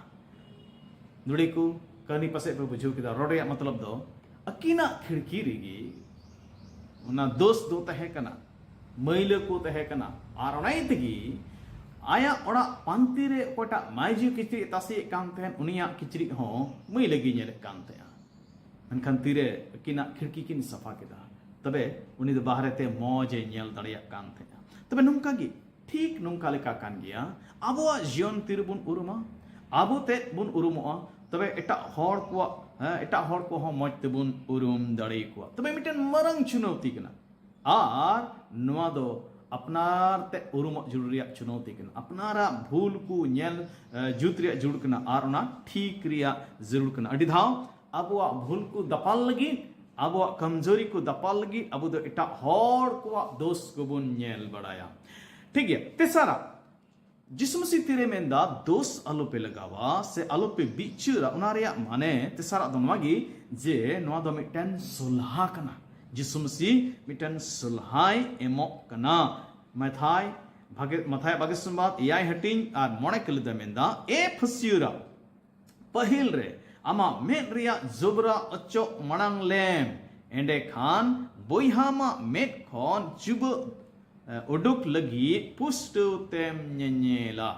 ᱱᱚᱰᱮ ᱠᱚ ᱠᱟᱹᱦᱱᱤ ᱯᱟᱥᱮᱡ ᱯᱮ ᱵᱩᱡᱷᱟᱹᱣ ᱠᱮᱫᱟ᱾ ᱨᱚᱲ ᱨᱮᱭᱟᱜ ᱢᱚᱛᱞᱚᱵ ᱫᱚ, ᱟᱹᱠᱤᱱᱟᱜ ᱠᱷᱤᱲᱠᱤ ᱨᱮᱜᱮ ᱚᱱᱟ ᱫᱳᱥ ᱫᱚ ᱛᱟᱦᱮᱸ ᱠᱟᱱᱟ, ᱢᱟᱹᱭᱞᱟᱹ ᱠᱚ ᱛᱟᱦᱮᱸ ᱠᱟᱱᱟ, ᱟᱨ ᱚᱱᱟ ᱤᱭᱟᱹ ᱛᱮᱜᱮ ᱟᱭᱟᱜ ᱚᱲᱟᱜ ᱯᱟᱱᱛᱮ ᱨᱮ ᱚᱠᱚᱭᱴᱟᱜ ᱢᱟᱹᱭᱡᱩ ᱠᱤᱪᱨᱤᱡ ᱮ ᱛᱟᱥᱮᱭᱮᱫ ᱠᱟᱱ ᱛᱟᱦᱮᱸᱫ, ᱩᱱᱤᱭᱟᱜ ᱠᱤᱪᱨᱤᱡ ᱦᱚᱸ ᱢᱟᱹᱭᱞᱟᱹ ᱜᱮ ᱧᱮᱞᱮᱫ ᱠᱟᱱ ᱛᱟᱦᱮᱸᱫᱼᱟ᱾ ᱢᱮᱱᱠᱷᱟᱱ ᱛᱤᱨᱮ ᱟᱹᱠᱤᱱᱟᱜ ᱠᱷᱤᱲᱠᱤ ᱠᱤᱱ ᱥᱟᱯᱷᱟ ᱠᱮᱫᱟ, ᱛᱚᱵᱮ ᱩᱱᱤ ᱫᱚ ᱵᱟᱦᱨᱮ ᱛᱮ ᱢᱚᱡᱽ ᱮ ᱧᱮᱞ ᱫᱟᱲᱮᱭᱟᱜ ᱠᱟᱱ ᱛᱟᱦᱮᱸᱫᱼᱟ᱾ ᱛᱚᱵᱮ ᱱᱚᱝᱠᱟ ᱜᱮ, ᱴᱷᱤᱠ ᱱᱚᱝᱠᱟ ᱞᱮᱠᱟ ᱠᱟᱱ ᱜᱮᱭᱟ, ᱟᱵᱚᱣᱟᱜ ᱡᱤᱭᱚᱱ ᱛᱤᱨᱮᱵᱚᱱ ᱩᱨᱩᱢᱟ, ᱟᱵᱚ ᱛᱮᱫ ᱵᱚᱱ ᱩᱨᱩᱢᱚᱜᱼᱟ, ᱛᱚᱵᱮ ᱮᱴᱟᱜ ᱦᱚᱲ ᱠᱚᱣᱟᱜ, ᱦᱮᱸ, ᱮᱴᱟᱜ ᱦᱚᱲ ᱠᱚᱦᱚᱸ ᱢᱚᱡᱽ ᱛᱮᱵᱚᱱ ᱩᱨᱩᱢ ᱫᱟᱲᱮ ᱟᱠᱚᱣᱟ᱾ ᱛᱚᱵᱮ ᱢᱤᱫᱴᱮᱱ ᱢᱟᱨᱟᱝ ᱪᱩᱱᱟᱹᱣᱛᱤ ᱠᱟᱱᱟ᱾ ᱟᱨ ᱱᱚᱣᱟ ᱫᱚ ᱟᱯᱱᱟᱨ ᱛᱮ ᱩᱨᱩᱢᱚᱜ ᱡᱟᱹᱨᱩᱲ ᱨᱮᱭᱟᱜ ᱪᱩᱱᱟᱹᱣᱛᱤ ᱠᱟᱱᱟ, ᱟᱯᱱᱟᱨᱟᱜ ᱵᱷᱩᱞ ᱠᱚ ᱧᱮᱞ, ᱮ, ᱡᱩᱛ ᱨᱮᱭᱟᱜ ᱡᱟᱹᱨᱩᱲ ᱠᱟᱱᱟ, ᱟᱨ ᱚᱱᱟ ᱴᱷᱤᱠ ᱨᱮᱭᱟᱜ ᱡᱟᱹᱨᱩᱲ ᱠᱟᱱᱟ᱾ ᱟᱹᱰᱤ ᱫᱷᱟᱣ ᱟᱵᱚᱣᱟᱜ ᱵᱷᱩᱞ ᱠᱚ ᱫᱟᱯᱟᱞ ᱞᱟᱹᱜᱤᱫ ᱟᱵᱚᱣᱟᱜ ᱠᱟᱢᱡᱳᱨᱤ ᱠᱚ ᱫᱟᱯᱟᱞ ᱞᱟᱹᱜᱤᱫ ᱟᱵᱚ ᱫᱚ ᱮᱴᱟᱜ ᱦᱚᱲ ᱠᱚᱣᱟᱜ ᱫᱳᱥ ᱠᱚᱵᱚᱱ ᱧᱮᱞ ᱵᱟᱲᱟᱭᱟ᱾ ᱴᱷᱤᱠ ᱜᱮᱭᱟ, ᱛᱮᱥᱟᱨᱟᱜ, ᱡᱤᱥᱩ ᱢᱟᱹᱥᱤ ᱛᱤᱨᱮ ᱢᱮᱱᱫᱟ ᱫᱳᱥ ᱟᱞᱚᱯᱮ ᱞᱟᱜᱟᱣᱟ ᱥᱮ ᱟᱞᱚᱯᱮ ᱵᱤᱪᱟᱹᱨᱟ, ᱚᱱᱟ ᱨᱮᱭᱟᱜ ᱢᱟᱱᱮ ᱛᱮᱥᱟᱨᱟᱜ ᱫᱚ ᱱᱚᱣᱟ ᱜᱮ ᱡᱮ ᱱᱚᱣᱟ ᱫᱚ ᱢᱤᱫᱴᱮᱱ ᱥᱚᱞᱦᱟ ᱠᱟᱱᱟ᱾ ᱡᱤᱥᱩ ᱢᱟᱹᱥᱤ ᱢᱤᱫᱴᱮᱱ ᱥᱚᱞᱦᱟᱭ ᱮᱢᱚᱜ ᱠᱟᱱᱟ᱾ ᱢᱟᱛᱷᱟᱭ ᱵᱷᱟᱜᱮ ᱢᱟᱛᱷᱟᱭ ᱵᱟᱜᱮ ᱥᱚᱢᱵᱟᱫ ᱮᱭᱟᱭ ᱦᱟᱹᱴᱤᱧ ᱟᱨ ᱢᱚᱬᱮ ᱠᱟᱹᱞᱤᱫᱟ ᱢᱮᱱᱫᱟ, ᱮ ᱯᱷᱟᱹᱥᱭᱟᱹᱨᱟ, ᱯᱟᱹᱦᱤᱞ ᱨᱮ ᱟᱢᱟᱜ ᱢᱮᱫ ᱨᱮᱭᱟᱜ ᱡᱚᱵᱽᱨᱟ ᱚᱪᱚᱜ ᱢᱟᱲᱟᱝ ᱞᱮᱢ, ᱮᱸᱰᱮᱠᱷᱟᱱ ᱵᱚᱭᱦᱟ ᱟᱢᱟᱜ ᱢᱮᱫ ᱠᱷᱚᱱ ᱪᱩᱵᱟᱹᱜ ᱩᱰᱩᱠ ᱞᱟᱹᱜᱤᱫ ᱯᱩᱥᱴᱟᱹᱣ ᱛᱮᱢ ᱧᱮᱧᱮᱞᱟ᱾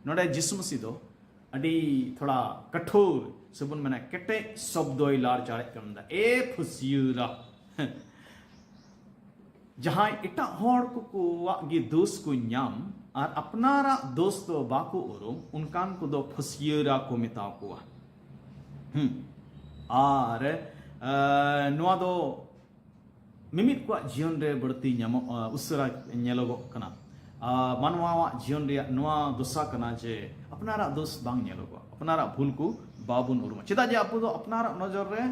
ᱱᱚᱰᱮ ᱡᱤᱥᱩ ᱢᱟᱹᱥᱤ ᱫᱚ ᱟᱹᱰᱤ ᱛᱷᱚᱲᱟ ᱠᱟᱴᱷᱳᱨ ᱥᱮᱵᱚᱱ ᱢᱮᱱᱟ ᱠᱮᱴᱮᱡ ᱥᱚᱵᱫᱚᱭ ᱞᱟᱲᱪᱟᱲᱮᱫ ᱠᱟᱱᱟ, ᱮ ᱯᱷᱟᱹᱥᱭᱟᱹᱨᱟ᱾ ᱡᱟᱦᱟᱸᱭ ᱮᱴᱟᱜ ᱦᱚᱲ ᱠᱚᱣᱟᱜ ᱜᱮ ᱫᱳᱥ ᱠᱚ ᱧᱟᱢ ᱟᱨ ᱟᱯᱱᱟᱨᱟᱜ ᱫᱳᱥ ᱫᱚ ᱵᱟᱠᱚ ᱩᱨᱩᱢ, ᱚᱱᱠᱟᱱ ᱠᱚᱫᱚ ᱯᱷᱟᱹᱥᱭᱟᱹᱨᱟ ᱠᱚ ᱢᱮᱛᱟ ᱠᱚᱣᱟ᱾ ᱦᱩᱸ᱾ ᱟᱨ ᱱᱚᱣᱟ ᱫᱚ ᱢᱤᱢᱤᱫ ᱠᱚᱣᱟᱜ ᱡᱤᱭᱚᱱ ᱨᱮ ᱵᱟᱹᱲᱛᱤ ᱧᱟᱢᱚᱜ ᱩᱥᱟᱹᱨᱟ ᱧᱮᱞᱚᱜᱚᱜ ᱠᱟᱱᱟ᱾ ᱢᱟᱱᱣᱟᱣᱟᱜ ᱡᱤᱭᱚᱱ ᱨᱮᱭᱟᱜ ᱱᱚᱣᱟ ᱫᱚᱥᱟ ᱠᱟᱱᱟ ᱡᱮ ᱟᱯᱱᱟᱨᱟᱜ ᱫᱳᱥ ᱵᱟᱝ ᱧᱮᱞᱚᱜᱚᱜᱼᱟ, ᱟᱯᱱᱟᱨᱟᱜ ᱵᱷᱩᱞ ᱠᱚ ᱵᱟᱵᱚᱱ ᱩᱨᱩᱢᱟ᱾ ᱪᱮᱫᱟᱜ ᱡᱮ ᱟᱵᱚ ᱫᱚ ᱟᱯᱱᱟᱨᱟᱜ ᱱᱚᱡᱚᱨ ᱨᱮ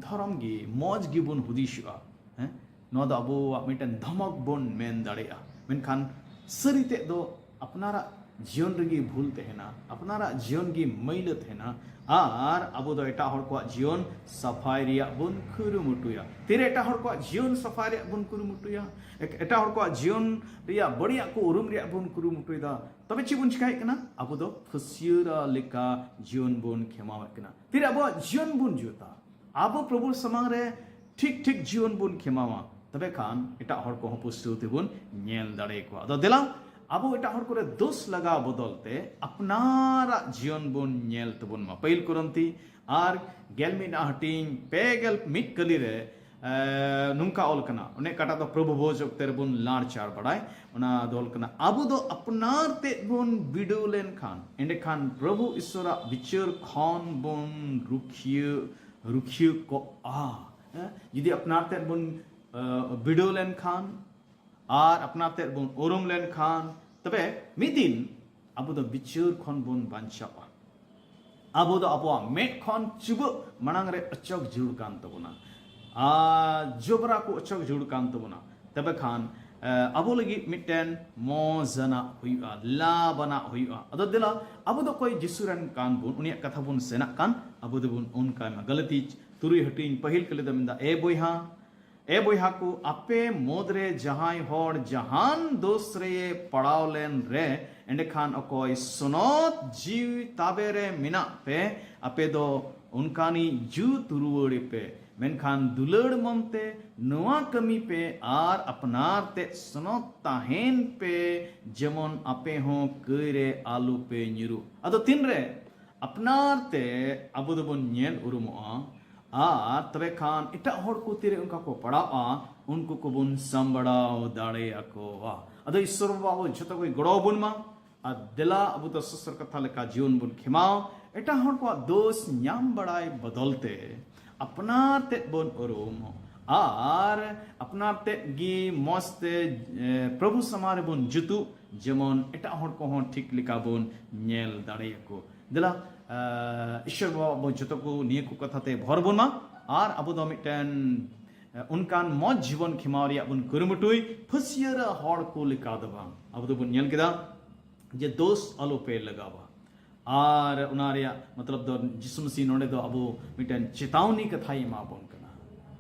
ᱫᱷᱚᱨᱚᱢ ᱜᱮ ᱢᱚᱡᱽ ᱜᱮᱵᱚᱱ ᱦᱩᱫᱤᱥᱚᱜᱼᱟ᱾ ᱦᱮᱸ, ᱱᱚᱣᱟ ᱫᱚ ᱟᱵᱚᱣᱟᱜ ᱢᱤᱫᱴᱮᱱ ᱫᱷᱚᱢᱚᱠ ᱵᱚᱱ ᱢᱮᱱ ᱫᱟᱲᱮᱭᱟᱜᱼᱟ᱾ ᱢᱮᱱᱠᱷᱟᱱ ᱥᱟᱹᱨᱤ ᱛᱮᱫ ᱫᱚ ᱟᱯᱱᱟᱨᱟᱜ ᱡᱤᱭᱚᱱ ᱨᱮᱜᱮ ᱵᱷᱩᱞ ᱛᱟᱦᱮᱱᱟ, ᱟᱯᱱᱟᱨᱟᱜ ᱡᱤᱭᱚᱱ ᱜᱮ ᱢᱟᱹᱭᱞᱟᱹ ᱛᱟᱦᱮᱱᱟ᱾ ᱟᱨ ᱟᱵᱚ ᱫᱚ ᱮᱴᱟᱜ ᱦᱚᱲ ᱠᱚᱣᱟᱜ ᱡᱤᱭᱚᱱ ᱥᱟᱯᱷᱟᱭ ᱨᱮᱭᱟᱜ ᱵᱚᱱ ᱠᱩᱨᱩᱢᱩᱴᱩᱭᱟ᱾ ᱛᱤᱨᱮ ᱮᱴᱟᱜ ᱦᱚᱲ ᱠᱚᱣᱟᱜ ᱡᱤᱭᱚᱱ ᱥᱟᱯᱷᱟᱭ ᱨᱮᱭᱟᱜ ᱵᱚᱱ ᱠᱩᱨᱩᱢᱩᱴᱩᱭᱟ, ᱮᱴᱟᱜ ᱦᱚᱲ ᱠᱚᱣᱟᱜ ᱡᱤᱭᱚᱱ ᱨᱮᱭᱟᱜ ᱵᱟᱹᱲᱤᱡᱟᱜ ᱠᱚ ᱩᱨᱩᱢ ᱨᱮᱭᱟᱜ ᱵᱚᱱ ᱠᱩᱨᱩᱢᱩᱴᱩᱭᱮᱫᱟ, ᱛᱚᱵᱮ ᱪᱮᱫ ᱵᱚᱱ ᱪᱤᱠᱟᱭᱮᱫ ᱠᱟᱱᱟ? ᱟᱵᱚ ᱫᱚ ᱯᱷᱟᱹᱥᱭᱟᱹᱨᱟ ᱞᱮᱠᱟ ᱡᱤᱭᱚᱱ ᱵᱚᱱ ᱠᱷᱮᱢᱟᱣᱮᱫ ᱠᱟᱱᱟ᱾ ᱛᱤᱨᱮ ᱟᱵᱚᱣᱟᱜ ᱡᱤᱭᱚᱱ ᱵᱚᱱ ᱡᱩᱛᱟ, ᱟᱵᱚ ᱯᱨᱚᱵᱷᱩ ᱥᱟᱢᱟᱝ ᱨᱮ ᱴᱷᱤᱠ ᱴᱷᱤᱠ ᱡᱤᱭᱚᱱ ᱵᱚᱱ ᱠᱷᱮᱢᱟᱣᱟ, ᱛᱚᱵᱮ ᱠᱷᱟᱱ ᱮᱴᱟᱜ ᱦᱚᱲ ᱠᱚᱦᱚᱸ ᱯᱩᱥᱴᱟᱹᱣ ᱛᱮᱵᱚᱱ ᱧᱮᱞ ᱫᱟᱲᱮ ᱠᱚᱣᱟ᱾ ᱟᱫᱚ ᱫᱮᱞᱟ, ᱟᱵᱚ ᱮᱴᱟᱜ ᱦᱚᱲ ᱠᱚᱨᱮ ᱫᱳᱥ ᱞᱟᱜᱟᱣ ᱵᱚᱫᱚᱞ ᱛᱮ ᱟᱯᱱᱟᱨᱟᱜ ᱡᱤᱭᱚᱱ ᱵᱚᱱ ᱧᱮᱞ ᱛᱟᱵᱚᱱ ᱢᱟ᱾ ᱯᱟᱹᱦᱤᱞ ᱠᱚᱨᱤᱱᱛᱷᱤ ᱟᱨ ᱜᱮᱞ ᱢᱤᱫ ᱦᱟᱹᱴᱤᱧ ᱯᱮ ᱜᱮᱞ ᱢᱤᱫ ᱠᱟᱹᱞᱤ ᱨᱮ ᱱᱚᱝᱠᱟ ᱚᱞ ᱠᱟᱱᱟ, ᱚᱱᱮ ᱚᱠᱟᱴᱟᱜ ᱫᱚ ᱯᱨᱚᱵᱷᱩ ᱵᱷᱳᱡ ᱚᱠᱛᱮ ᱨᱮᱵᱚᱱ ᱞᱟᱲᱪᱟᱲ ᱵᱟᱲᱟᱭ, ᱚᱱᱟ ᱫᱚ ᱚᱞ ᱠᱟᱱᱟ, ᱟᱵᱚ ᱫᱚ ᱟᱯᱱᱟᱨ ᱛᱮᱫ ᱵᱚᱱ ᱵᱤᱰᱟᱹᱣ ᱞᱮᱱᱠᱷᱟᱱ ᱮᱸᱰᱮᱠᱷᱟᱱ ᱯᱨᱚᱵᱷᱩ ᱤᱥᱚᱨᱟᱜ ᱵᱤᱪᱟᱹᱨ ᱠᱷᱚᱱ ᱵᱚᱱ ᱨᱩᱠᱷᱤᱭᱟᱹ ᱨᱩᱠᱷᱤᱭᱟᱹ ᱠᱚᱜᱼᱟ᱾ ᱦᱮᱸ? ᱡᱩᱫᱤ ᱟᱯᱱᱟᱨ ᱛᱮᱫ ᱵᱚᱱ ᱵᱤᱰᱟᱹᱣ ᱞᱮᱱᱠᱷᱟᱱ ᱟᱨ ᱟᱯᱱᱟᱨ ᱛᱮᱫ ᱵᱚᱱ ᱩᱨᱩᱢ ᱞᱮᱱᱠᱷᱟᱱ, ᱛᱚᱵᱮ ᱢᱤᱫ ᱫᱤᱱ ᱟᱵᱚ ᱫᱚ ᱵᱤᱪᱟᱹᱨ ᱠᱷᱚᱱ ᱵᱚᱱ ᱵᱟᱧᱪᱟᱜᱼᱟ᱾ ᱟᱵᱚ ᱫᱚ ᱟᱵᱚᱣᱟᱜ ᱢᱮᱫ ᱠᱷᱚᱱ ᱪᱩᱵᱟᱹᱜ ᱢᱟᱲᱟᱝ ᱨᱮ ᱚᱪᱚᱜ ᱡᱟᱹᱨᱩᱲ ᱠᱟᱱ ᱛᱟᱵᱚᱱᱟ᱾ ᱟᱨ ᱡᱚᱵᱽᱨᱟ ᱠᱚ ᱚᱪᱚᱜ ᱡᱟᱹᱨᱩᱲ ᱠᱟᱱ ᱛᱟᱵᱚᱱᱟ᱾ ᱛᱚᱵᱮ ᱠᱷᱟᱱ ᱮ, ᱟᱵᱚ ᱞᱟᱹᱜᱤᱫ ᱢᱤᱫᱴᱮᱱ ᱢᱚᱡᱽ ᱟᱱᱟᱜ ᱦᱩᱭᱩᱜᱼᱟ, ᱞᱟᱵᱷ ᱟᱱᱟᱜ ᱦᱩᱭᱩᱜᱼᱟ᱾ ᱟᱫᱚ ᱫᱮᱞᱟ, ᱟᱵᱚ ᱫᱚ ᱚᱠᱚᱭ ᱡᱤᱥᱩ ᱨᱮᱱ ᱠᱟᱱ ᱵᱚᱱ, ᱩᱱᱤᱭᱟᱜ ᱠᱟᱛᱷᱟ ᱵᱚᱱ ᱥᱮᱱᱟᱜ ᱠᱟᱱ, ᱟᱵᱚ ᱫᱚᱵᱚᱱ ᱚᱱᱠᱟᱭ ᱢᱟ᱾ ᱜᱟᱞᱟᱛᱤ ᱛᱩᱨᱩᱭ ᱦᱟᱹᱴᱤᱧ ᱯᱟᱹᱦᱤᱞ ᱠᱟᱹᱞᱤ ᱫᱚ ᱢᱮᱱᱫᱟ, ᱮ ᱵᱚᱭᱦᱟ, ᱮ ᱵᱚᱭᱦᱟ ᱠᱚ, ᱟᱯᱮ ᱢᱩᱫᱽᱨᱮ ᱡᱟᱦᱟᱸᱭ ᱦᱚᱲ ᱡᱟᱦᱟᱱ ᱫᱳᱥ ᱨᱮᱭᱮ ᱯᱟᱲᱟᱣ ᱞᱮᱱ ᱨᱮ, ᱮᱸᱰᱮᱠᱷᱟᱱ ᱚᱠᱚᱭ ᱥᱚᱱᱚᱛ ᱡᱤᱣᱤ ᱛᱟᱵᱮ ᱨᱮ ᱢᱮᱱᱟᱜ ᱯᱮ, ᱟᱯᱮ ᱫᱚ ᱚᱱᱠᱟᱱᱤᱡ ᱡᱩᱛ ᱨᱩᱣᱟᱹᱲᱮ ᱯᱮ᱾ ᱢᱮᱱᱠᱷᱟᱱ ᱫᱩᱞᱟᱹᱲ ᱢᱚᱱᱛᱮ ᱱᱚᱣᱟ ᱠᱟᱹᱢᱤ ᱯᱮ ᱟᱨ ᱟᱯᱱᱟᱨ ᱛᱮ ᱥᱚᱱᱚᱛ ᱛᱟᱦᱮᱱ ᱯᱮ, ᱡᱮᱢᱚᱱ ᱟᱯᱮ ᱦᱚᱸ ᱠᱟᱹᱭ ᱨᱮ ᱟᱞᱚ ᱯᱮ ᱧᱩᱨᱩᱜ᱾ ᱟᱫᱚ ᱛᱤᱱᱨᱮ ᱟᱯᱱᱟᱨ ᱛᱮ ᱟᱵᱚ ᱫᱚᱵᱚᱱ ᱧᱮᱞ ᱩᱨᱩᱢᱚᱜᱼᱟ, ᱟᱨ ᱛᱚᱵᱮ ᱠᱷᱟᱱ ᱮᱴᱟᱜ ᱦᱚᱲ ᱠᱚ ᱛᱤᱨᱮ ᱚᱱᱠᱟ ᱠᱚ ᱯᱟᱲᱟᱣᱜᱼᱟ, ᱩᱱᱠᱩ ᱠᱚᱵᱚᱱ ᱥᱟᱢᱵᱲᱟᱣ ᱫᱟᱲᱮᱭᱟᱠᱚᱣᱟ᱾ ᱟᱫᱚ ᱤᱥᱥᱚᱨ ᱵᱟᱵᱟ ᱟᱵᱚ ᱡᱷᱚᱛᱚ ᱠᱚᱭ ᱜᱚᱲᱚ ᱟᱵᱚᱱ ᱢᱟ, ᱟᱨ ᱫᱮᱞᱟ ᱟᱵᱚ ᱫᱚ ᱥᱚᱥᱚᱨ ᱠᱟᱛᱷᱟ ᱞᱮᱠᱟ ᱡᱤᱭᱚᱱ ᱵᱚᱱ ᱠᱷᱮᱢᱟᱣ, ᱮᱴᱟᱜ ᱦᱚᱲ ᱠᱚᱣᱟᱜ ᱫᱳᱥ ᱧᱟᱢ ᱵᱟᱲᱟᱭ ᱵᱚᱫᱚᱞ ᱛᱮ ᱟᱯᱱᱟᱨ ᱛᱮᱫ ᱵᱚᱱ ᱩᱨᱩᱢ ᱟᱨ ᱟᱯᱱᱟᱨ ᱛᱮᱫ ᱜᱮ ᱢᱚᱡᱽ ᱛᱮ, ᱮ, ᱯᱨᱚᱵᱷᱩ ᱥᱟᱢᱟᱝ ᱨᱮᱵᱚᱱ ᱡᱩᱛᱩᱜ, ᱡᱮᱢᱚᱱ ᱮᱴᱟᱜ ᱦᱚᱲ ᱠᱚᱦᱚᱸ ᱴᱷᱤᱠ ᱞᱮᱠᱟ ᱵᱚᱱ ᱧᱮᱞ ᱫᱟᱲᱮᱭᱟᱠᱚ᱾ ᱫᱮᱞᱟ, ᱮ, ᱤᱥᱥᱚᱨ ᱵᱟᱵᱟ ᱟᱵᱚ ᱡᱚᱛᱚ ᱠᱚ ᱱᱤᱭᱟᱹ ᱠᱚ ᱠᱟᱛᱷᱟ ᱛᱮ ᱵᱷᱚᱨ ᱵᱚᱱ ᱢᱟ, ᱟᱨ ᱟᱵᱚ ᱫᱚ ᱢᱤᱫᱴᱮᱱ, ᱮ, ᱚᱱᱠᱟᱱ ᱢᱚᱡᱽ ᱡᱤᱵᱚᱱ ᱠᱷᱮᱢᱟᱣ ᱨᱮᱭᱟᱜ ᱵᱚᱱ ᱠᱩᱨᱩᱢᱩᱴᱩᱭ, ᱯᱷᱟᱹᱥᱭᱟᱹ ᱨᱮ ᱦᱚᱲ ᱠᱚ ᱞᱮᱠᱟ ᱫᱚ ᱵᱟᱝ᱾ ᱟᱵᱚ ᱫᱚᱵᱚᱱ ᱧᱮᱞ ᱠᱮᱫᱟ ᱡᱮ ᱫᱳᱥ ᱟᱞᱚ ᱯᱮ ᱞᱟᱜᱟᱣᱟ᱾ ᱟᱨ ᱚᱱᱟ ᱨᱮᱭᱟᱜ ᱢᱚᱛᱞᱚᱵ ᱫᱚ ᱡᱤᱥᱩ ᱢᱟᱹᱥᱤ ᱱᱚᱰᱮ ᱫᱚ ᱟᱵᱚ ᱢᱤᱫᱴᱮᱱ ᱪᱮᱛᱟᱣᱱᱤ ᱠᱟᱛᱷᱟᱭ ᱮᱢᱟ ᱵᱚᱱ ᱠᱟᱱᱟ,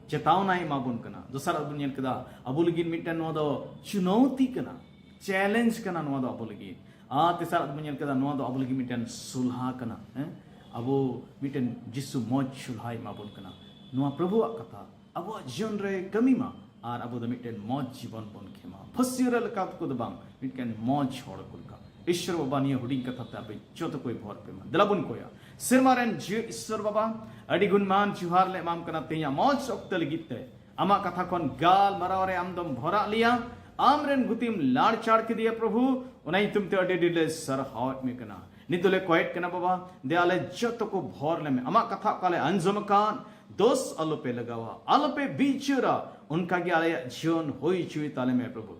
ᱪᱮᱛᱟᱣᱱᱟᱭ ᱮᱢᱟ ᱵᱚᱱ ᱠᱟᱱᱟ᱾ ᱫᱚᱥᱟᱨ ᱟᱵᱚ ᱧᱮᱞ ᱠᱮᱫᱟ, ᱟᱵᱚ ᱞᱟᱹᱜᱤᱫ ᱢᱤᱫᱴᱮᱱ ᱱᱚᱣᱟ ᱫᱚ ᱪᱩᱱᱚᱣᱛᱤ ᱠᱟᱱᱟ, ᱪᱮᱞᱮᱧᱡᱽ ᱠᱟᱱᱟ ᱱᱚᱣᱟ ᱫᱚ ᱟᱵᱚ ᱞᱟᱹᱜᱤᱫ᱾ ᱟᱨ ᱛᱮᱥᱟᱨ ᱟᱵᱚ ᱧᱮᱞ ᱠᱮᱫᱟ, ᱱᱚᱣᱟ ᱫᱚ ᱟᱵᱚ ᱞᱟᱹᱜᱤᱫ ᱢᱤᱫᱴᱮᱱ ᱥᱩᱞᱦᱟ ᱠᱟᱱᱟ᱾ ᱦᱮᱸ, ᱟᱵᱚ ᱢᱤᱫᱴᱮᱱ ᱡᱤᱥᱩ ᱢᱚᱡᱽ ᱥᱩᱞᱦᱟᱭ ᱮᱢᱟ ᱵᱚᱱ ᱠᱟᱱᱟ᱾ ᱱᱚᱣᱟ ᱯᱨᱚᱵᱷᱩᱣᱟᱜ ᱠᱟᱛᱷᱟ ᱟᱵᱚᱣᱟᱜ ᱡᱤᱭᱚᱱ ᱨᱮ ᱠᱟᱹᱢᱤ ᱢᱟ, ᱟᱨ ᱟᱵᱚ ᱫᱚ ᱢᱤᱫᱴᱮᱱ ᱢᱚᱡᱽ ᱡᱤᱵᱚᱱ ᱵᱚᱱ ᱠᱷᱮᱢᱟ᱾ ᱯᱷᱟᱹᱥᱭᱟᱹ ᱨᱮ ᱞᱮᱠᱟ ᱠᱚ ᱫᱚ ᱵᱟᱝ, ᱢᱤᱫᱴᱮᱱ ᱢᱚᱡᱽ ᱦᱚᱲ ᱠᱚ ᱞᱮᱠᱟ᱾ ᱤᱥᱥᱚᱨ ᱵᱟᱵᱟ ᱱᱤᱭᱟᱹ ᱦᱩᱰᱤᱧ ᱠᱟᱛᱷᱟ ᱛᱮ ᱟᱯᱮ ᱡᱚᱛᱚ ᱠᱚᱭ ᱵᱷᱚᱨ ᱯᱮ ᱢᱟ᱾ ᱫᱮᱞᱟ ᱵᱚᱱ ᱠᱚᱭᱟ᱾ ᱥᱮᱨᱢᱟ ᱨᱮᱱ ᱡᱤᱣᱤ ᱤᱥᱥᱚᱨ ᱵᱟᱵᱟ, ᱟᱹᱰᱤ ᱜᱩᱱᱢᱟᱱ ᱡᱚᱦᱟᱨ ᱞᱮ ᱮᱢᱟᱢ ᱠᱟᱱᱟ ᱛᱮᱦᱮᱧᱟᱜ ᱢᱚᱡᱽ ᱚᱠᱛᱚ ᱞᱟᱹᱜᱤᱫ ᱛᱮ᱾ ᱟᱢᱟᱜ ᱠᱟᱛᱷᱟ ᱠᱷᱚᱱ ᱜᱟᱞᱢᱟᱨᱟᱣ ᱨᱮ ᱟᱢ ᱫᱚᱢ ᱵᱷᱚᱨᱟᱜ ᱞᱮᱭᱟ, ᱟᱢ ᱨᱮᱱ ᱜᱩᱛᱤᱢ ᱞᱟᱲᱪᱟᱲ ᱠᱮᱫᱮᱭᱟ ᱯᱨᱚᱵᱷᱩ, ᱚᱱᱟ ᱧᱩᱛᱩᱢ ᱛᱮ ᱟᱹᱰᱤ ᱟᱹᱰᱤ ᱞᱮ ᱥᱟᱨᱦᱟᱣᱮᱫ ᱢᱮ ᱠᱟᱱᱟ᱾ ᱱᱤᱛ ᱫᱚᱞᱮ ᱠᱚᱭᱮᱫ ᱠᱟᱱᱟ ᱵᱟᱵᱟ, ᱫᱮ ᱟᱞᱮ ᱡᱚᱛᱚ ᱠᱚ ᱵᱷᱚᱨ ᱞᱮᱢᱮ᱾ ᱟᱢᱟᱜ ᱠᱟᱛᱷᱟ ᱚᱠᱟᱞᱮ ᱟᱸᱡᱚᱢ ᱟᱠᱟᱫ, ᱫᱳᱥ ᱟᱞᱚᱯᱮ ᱞᱟᱜᱟᱣᱟ, ᱟᱞᱚᱯᱮ ᱵᱤᱪᱟᱹᱨᱟ, ᱚᱱᱠᱟᱜᱮ ᱟᱞᱮᱭᱟᱜ ᱡᱤᱭᱚᱱ ᱦᱩᱭ ᱦᱚᱪᱚᱭ ᱛᱟᱞᱮ ᱢᱮ ᱯᱨᱚᱵᱷᱩ᱾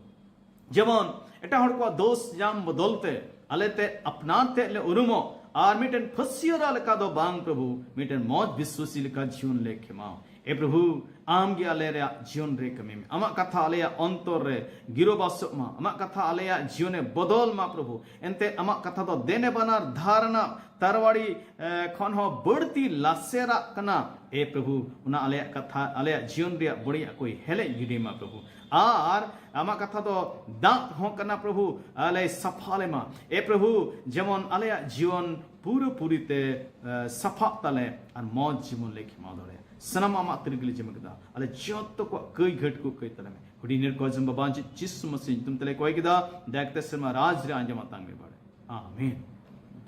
ᱡᱮᱢᱚᱱ ᱮᱴᱟᱜ ᱦᱚᱲ ᱠᱚᱣᱟᱜ ᱫᱳᱥ ᱧᱟᱢ ᱵᱚᱫᱚᱞ ᱛᱮ ᱟᱞᱮ ᱛᱮ ᱟᱯᱱᱟᱨ ᱛᱮᱫ ᱞᱮ ᱩᱨᱩᱢᱚᱜ, ᱟᱨ ᱢᱤᱫᱴᱮᱱ ᱯᱷᱟᱹᱥᱭᱟᱹᱨᱟ ᱞᱮᱠᱟ ᱫᱚ ᱵᱟᱝ ᱯᱨᱚᱵᱷᱩ, ᱢᱤᱫᱴᱮᱱ ᱢᱚᱡᱽ ᱵᱤᱥᱣᱟᱥᱤ ᱞᱮᱠᱟ ᱡᱤᱭᱚᱱ ᱞᱮ ᱠᱷᱮᱢᱟᱣ᱾ ᱮ ᱯᱨᱚᱵᱷᱩ, ᱟᱢ ᱜᱮ ᱟᱞᱮ ᱨᱮᱭᱟᱜ ᱡᱤᱭᱚᱱ ᱨᱮ ᱠᱟᱹᱢᱤ ᱢᱮ᱾ ᱟᱢᱟᱜ ᱠᱟᱛᱷᱟ ᱟᱞᱮᱭᱟᱜ ᱚᱱᱛᱚᱨ ᱨᱮ ᱜᱤᱨᱟᱹᱵᱟᱥᱚᱜ ᱢᱟ᱾ ᱟᱢᱟᱜ ᱠᱟᱛᱷᱟ ᱟᱞᱮᱭᱟᱜ ᱡᱤᱭᱚᱱᱮ ᱵᱚᱫᱚᱞ ᱢᱟ ᱯᱨᱚᱵᱷᱩ᱾ ᱮᱱᱛᱮ ᱟᱢᱟᱜ ᱠᱟᱛᱷᱟ ᱫᱚ ᱫᱮᱱᱮ ᱵᱟᱱᱟᱨ ᱫᱷᱟᱨ ᱨᱮᱱᱟᱜ ᱛᱟᱨᱣᱟᱲᱤ, ᱮ, ᱠᱷᱚᱱ ᱦᱚᱸ ᱵᱟᱹᱲᱛᱤ ᱞᱟᱥᱮᱨᱟᱜ ᱠᱟᱱᱟ᱾ ᱮ ᱯᱨᱚᱵᱷᱩ, ᱚᱱᱟ ᱟᱞᱮᱭᱟᱜ ᱠᱟᱛᱷᱟ, ᱟᱞᱮᱭᱟᱜ ᱡᱤᱭᱚᱱ ᱨᱮᱭᱟᱜ ᱵᱟᱹᱲᱤᱡᱟᱜ ᱠᱚᱭ ᱦᱮᱞᱮᱡ ᱜᱤᱰᱤ ᱢᱟ ᱯᱨᱚᱵᱷᱩ᱾ ᱟᱨ ᱟᱢᱟᱜ ᱠᱟᱛᱷᱟ ᱫᱚ ᱫᱟᱜ ᱦᱚᱸ ᱠᱟᱱᱟ ᱯᱨᱚᱵᱷᱩ, ᱟᱞᱮ ᱥᱟᱯᱷᱟ ᱞᱮᱢᱟ᱾ ᱮ ᱯᱨᱚᱵᱷᱩ, ᱡᱮᱢᱚᱱ ᱟᱞᱮᱭᱟᱜ ᱡᱤᱭᱚᱱ ᱯᱩᱨᱟᱹ ᱯᱩᱨᱤ ᱛᱮ, ᱮ, ᱥᱟᱯᱷᱟᱜ ᱛᱟᱞᱮ ᱟᱨ ᱢᱚᱡᱽ ᱡᱤᱵᱚᱱ ᱞᱮ ᱠᱷᱮᱢᱟᱣ ᱫᱟᱲᱮᱭᱟᱜ᱾ ᱥᱟᱱᱟᱢ ᱟᱢᱟᱜ ᱛᱤᱨᱮ ᱜᱮᱞᱮ ᱡᱤᱢᱟᱹ ᱠᱮᱫᱟ᱾ ᱟᱞᱮ ᱡᱚᱛᱚ ᱠᱚᱣᱟᱜ ᱠᱟᱹᱭ ᱜᱷᱟᱹᱴ ᱠᱚ ᱠᱟᱹᱭ ᱛᱟᱞᱮ ᱢᱮ᱾ ᱦᱩᱰᱤᱧ ᱱᱤᱨ ᱠᱚ ᱡᱚᱢ ᱵᱟᱵᱟ ᱡᱤ-, ᱡᱤᱥᱩ ᱢᱟᱥᱤ ᱧᱩᱛᱩᱢ ᱛᱮᱞᱮ ᱠᱚᱭ ᱠᱮᱫᱟ᱾ ᱫᱟᱭᱟ ᱠᱟᱛᱮ ᱥᱮᱨᱢᱟ ᱨᱟᱡᱽ ᱨᱮ ᱟᱸᱡᱚᱢ ᱟᱛᱟᱝ ᱢᱮ ᱵᱟᱲᱮ᱾ ᱟᱢᱮᱱ᱾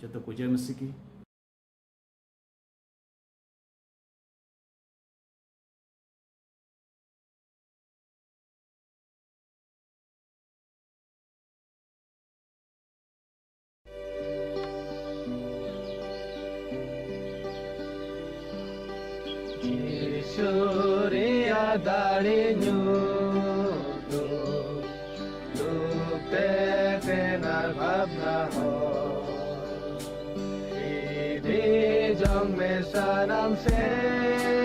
ᱡᱚᱛᱚ ᱠᱚ ᱡᱚᱭ ᱢᱟᱥᱤ ᱠᱤ᱾ ᱡᱤᱥᱩ ᱨᱮᱭᱟᱜ ᱫᱟᱲᱮ ᱧᱩᱛᱩᱢ ᱛᱮ ᱛᱮᱱᱟᱨ ᱵᱷᱟᱵᱽᱱᱟ ᱦᱚᱸ ᱤᱫᱤ ᱡᱚᱝ ᱢᱮ ᱥᱟᱱᱟᱢ ᱥᱮᱫ᱾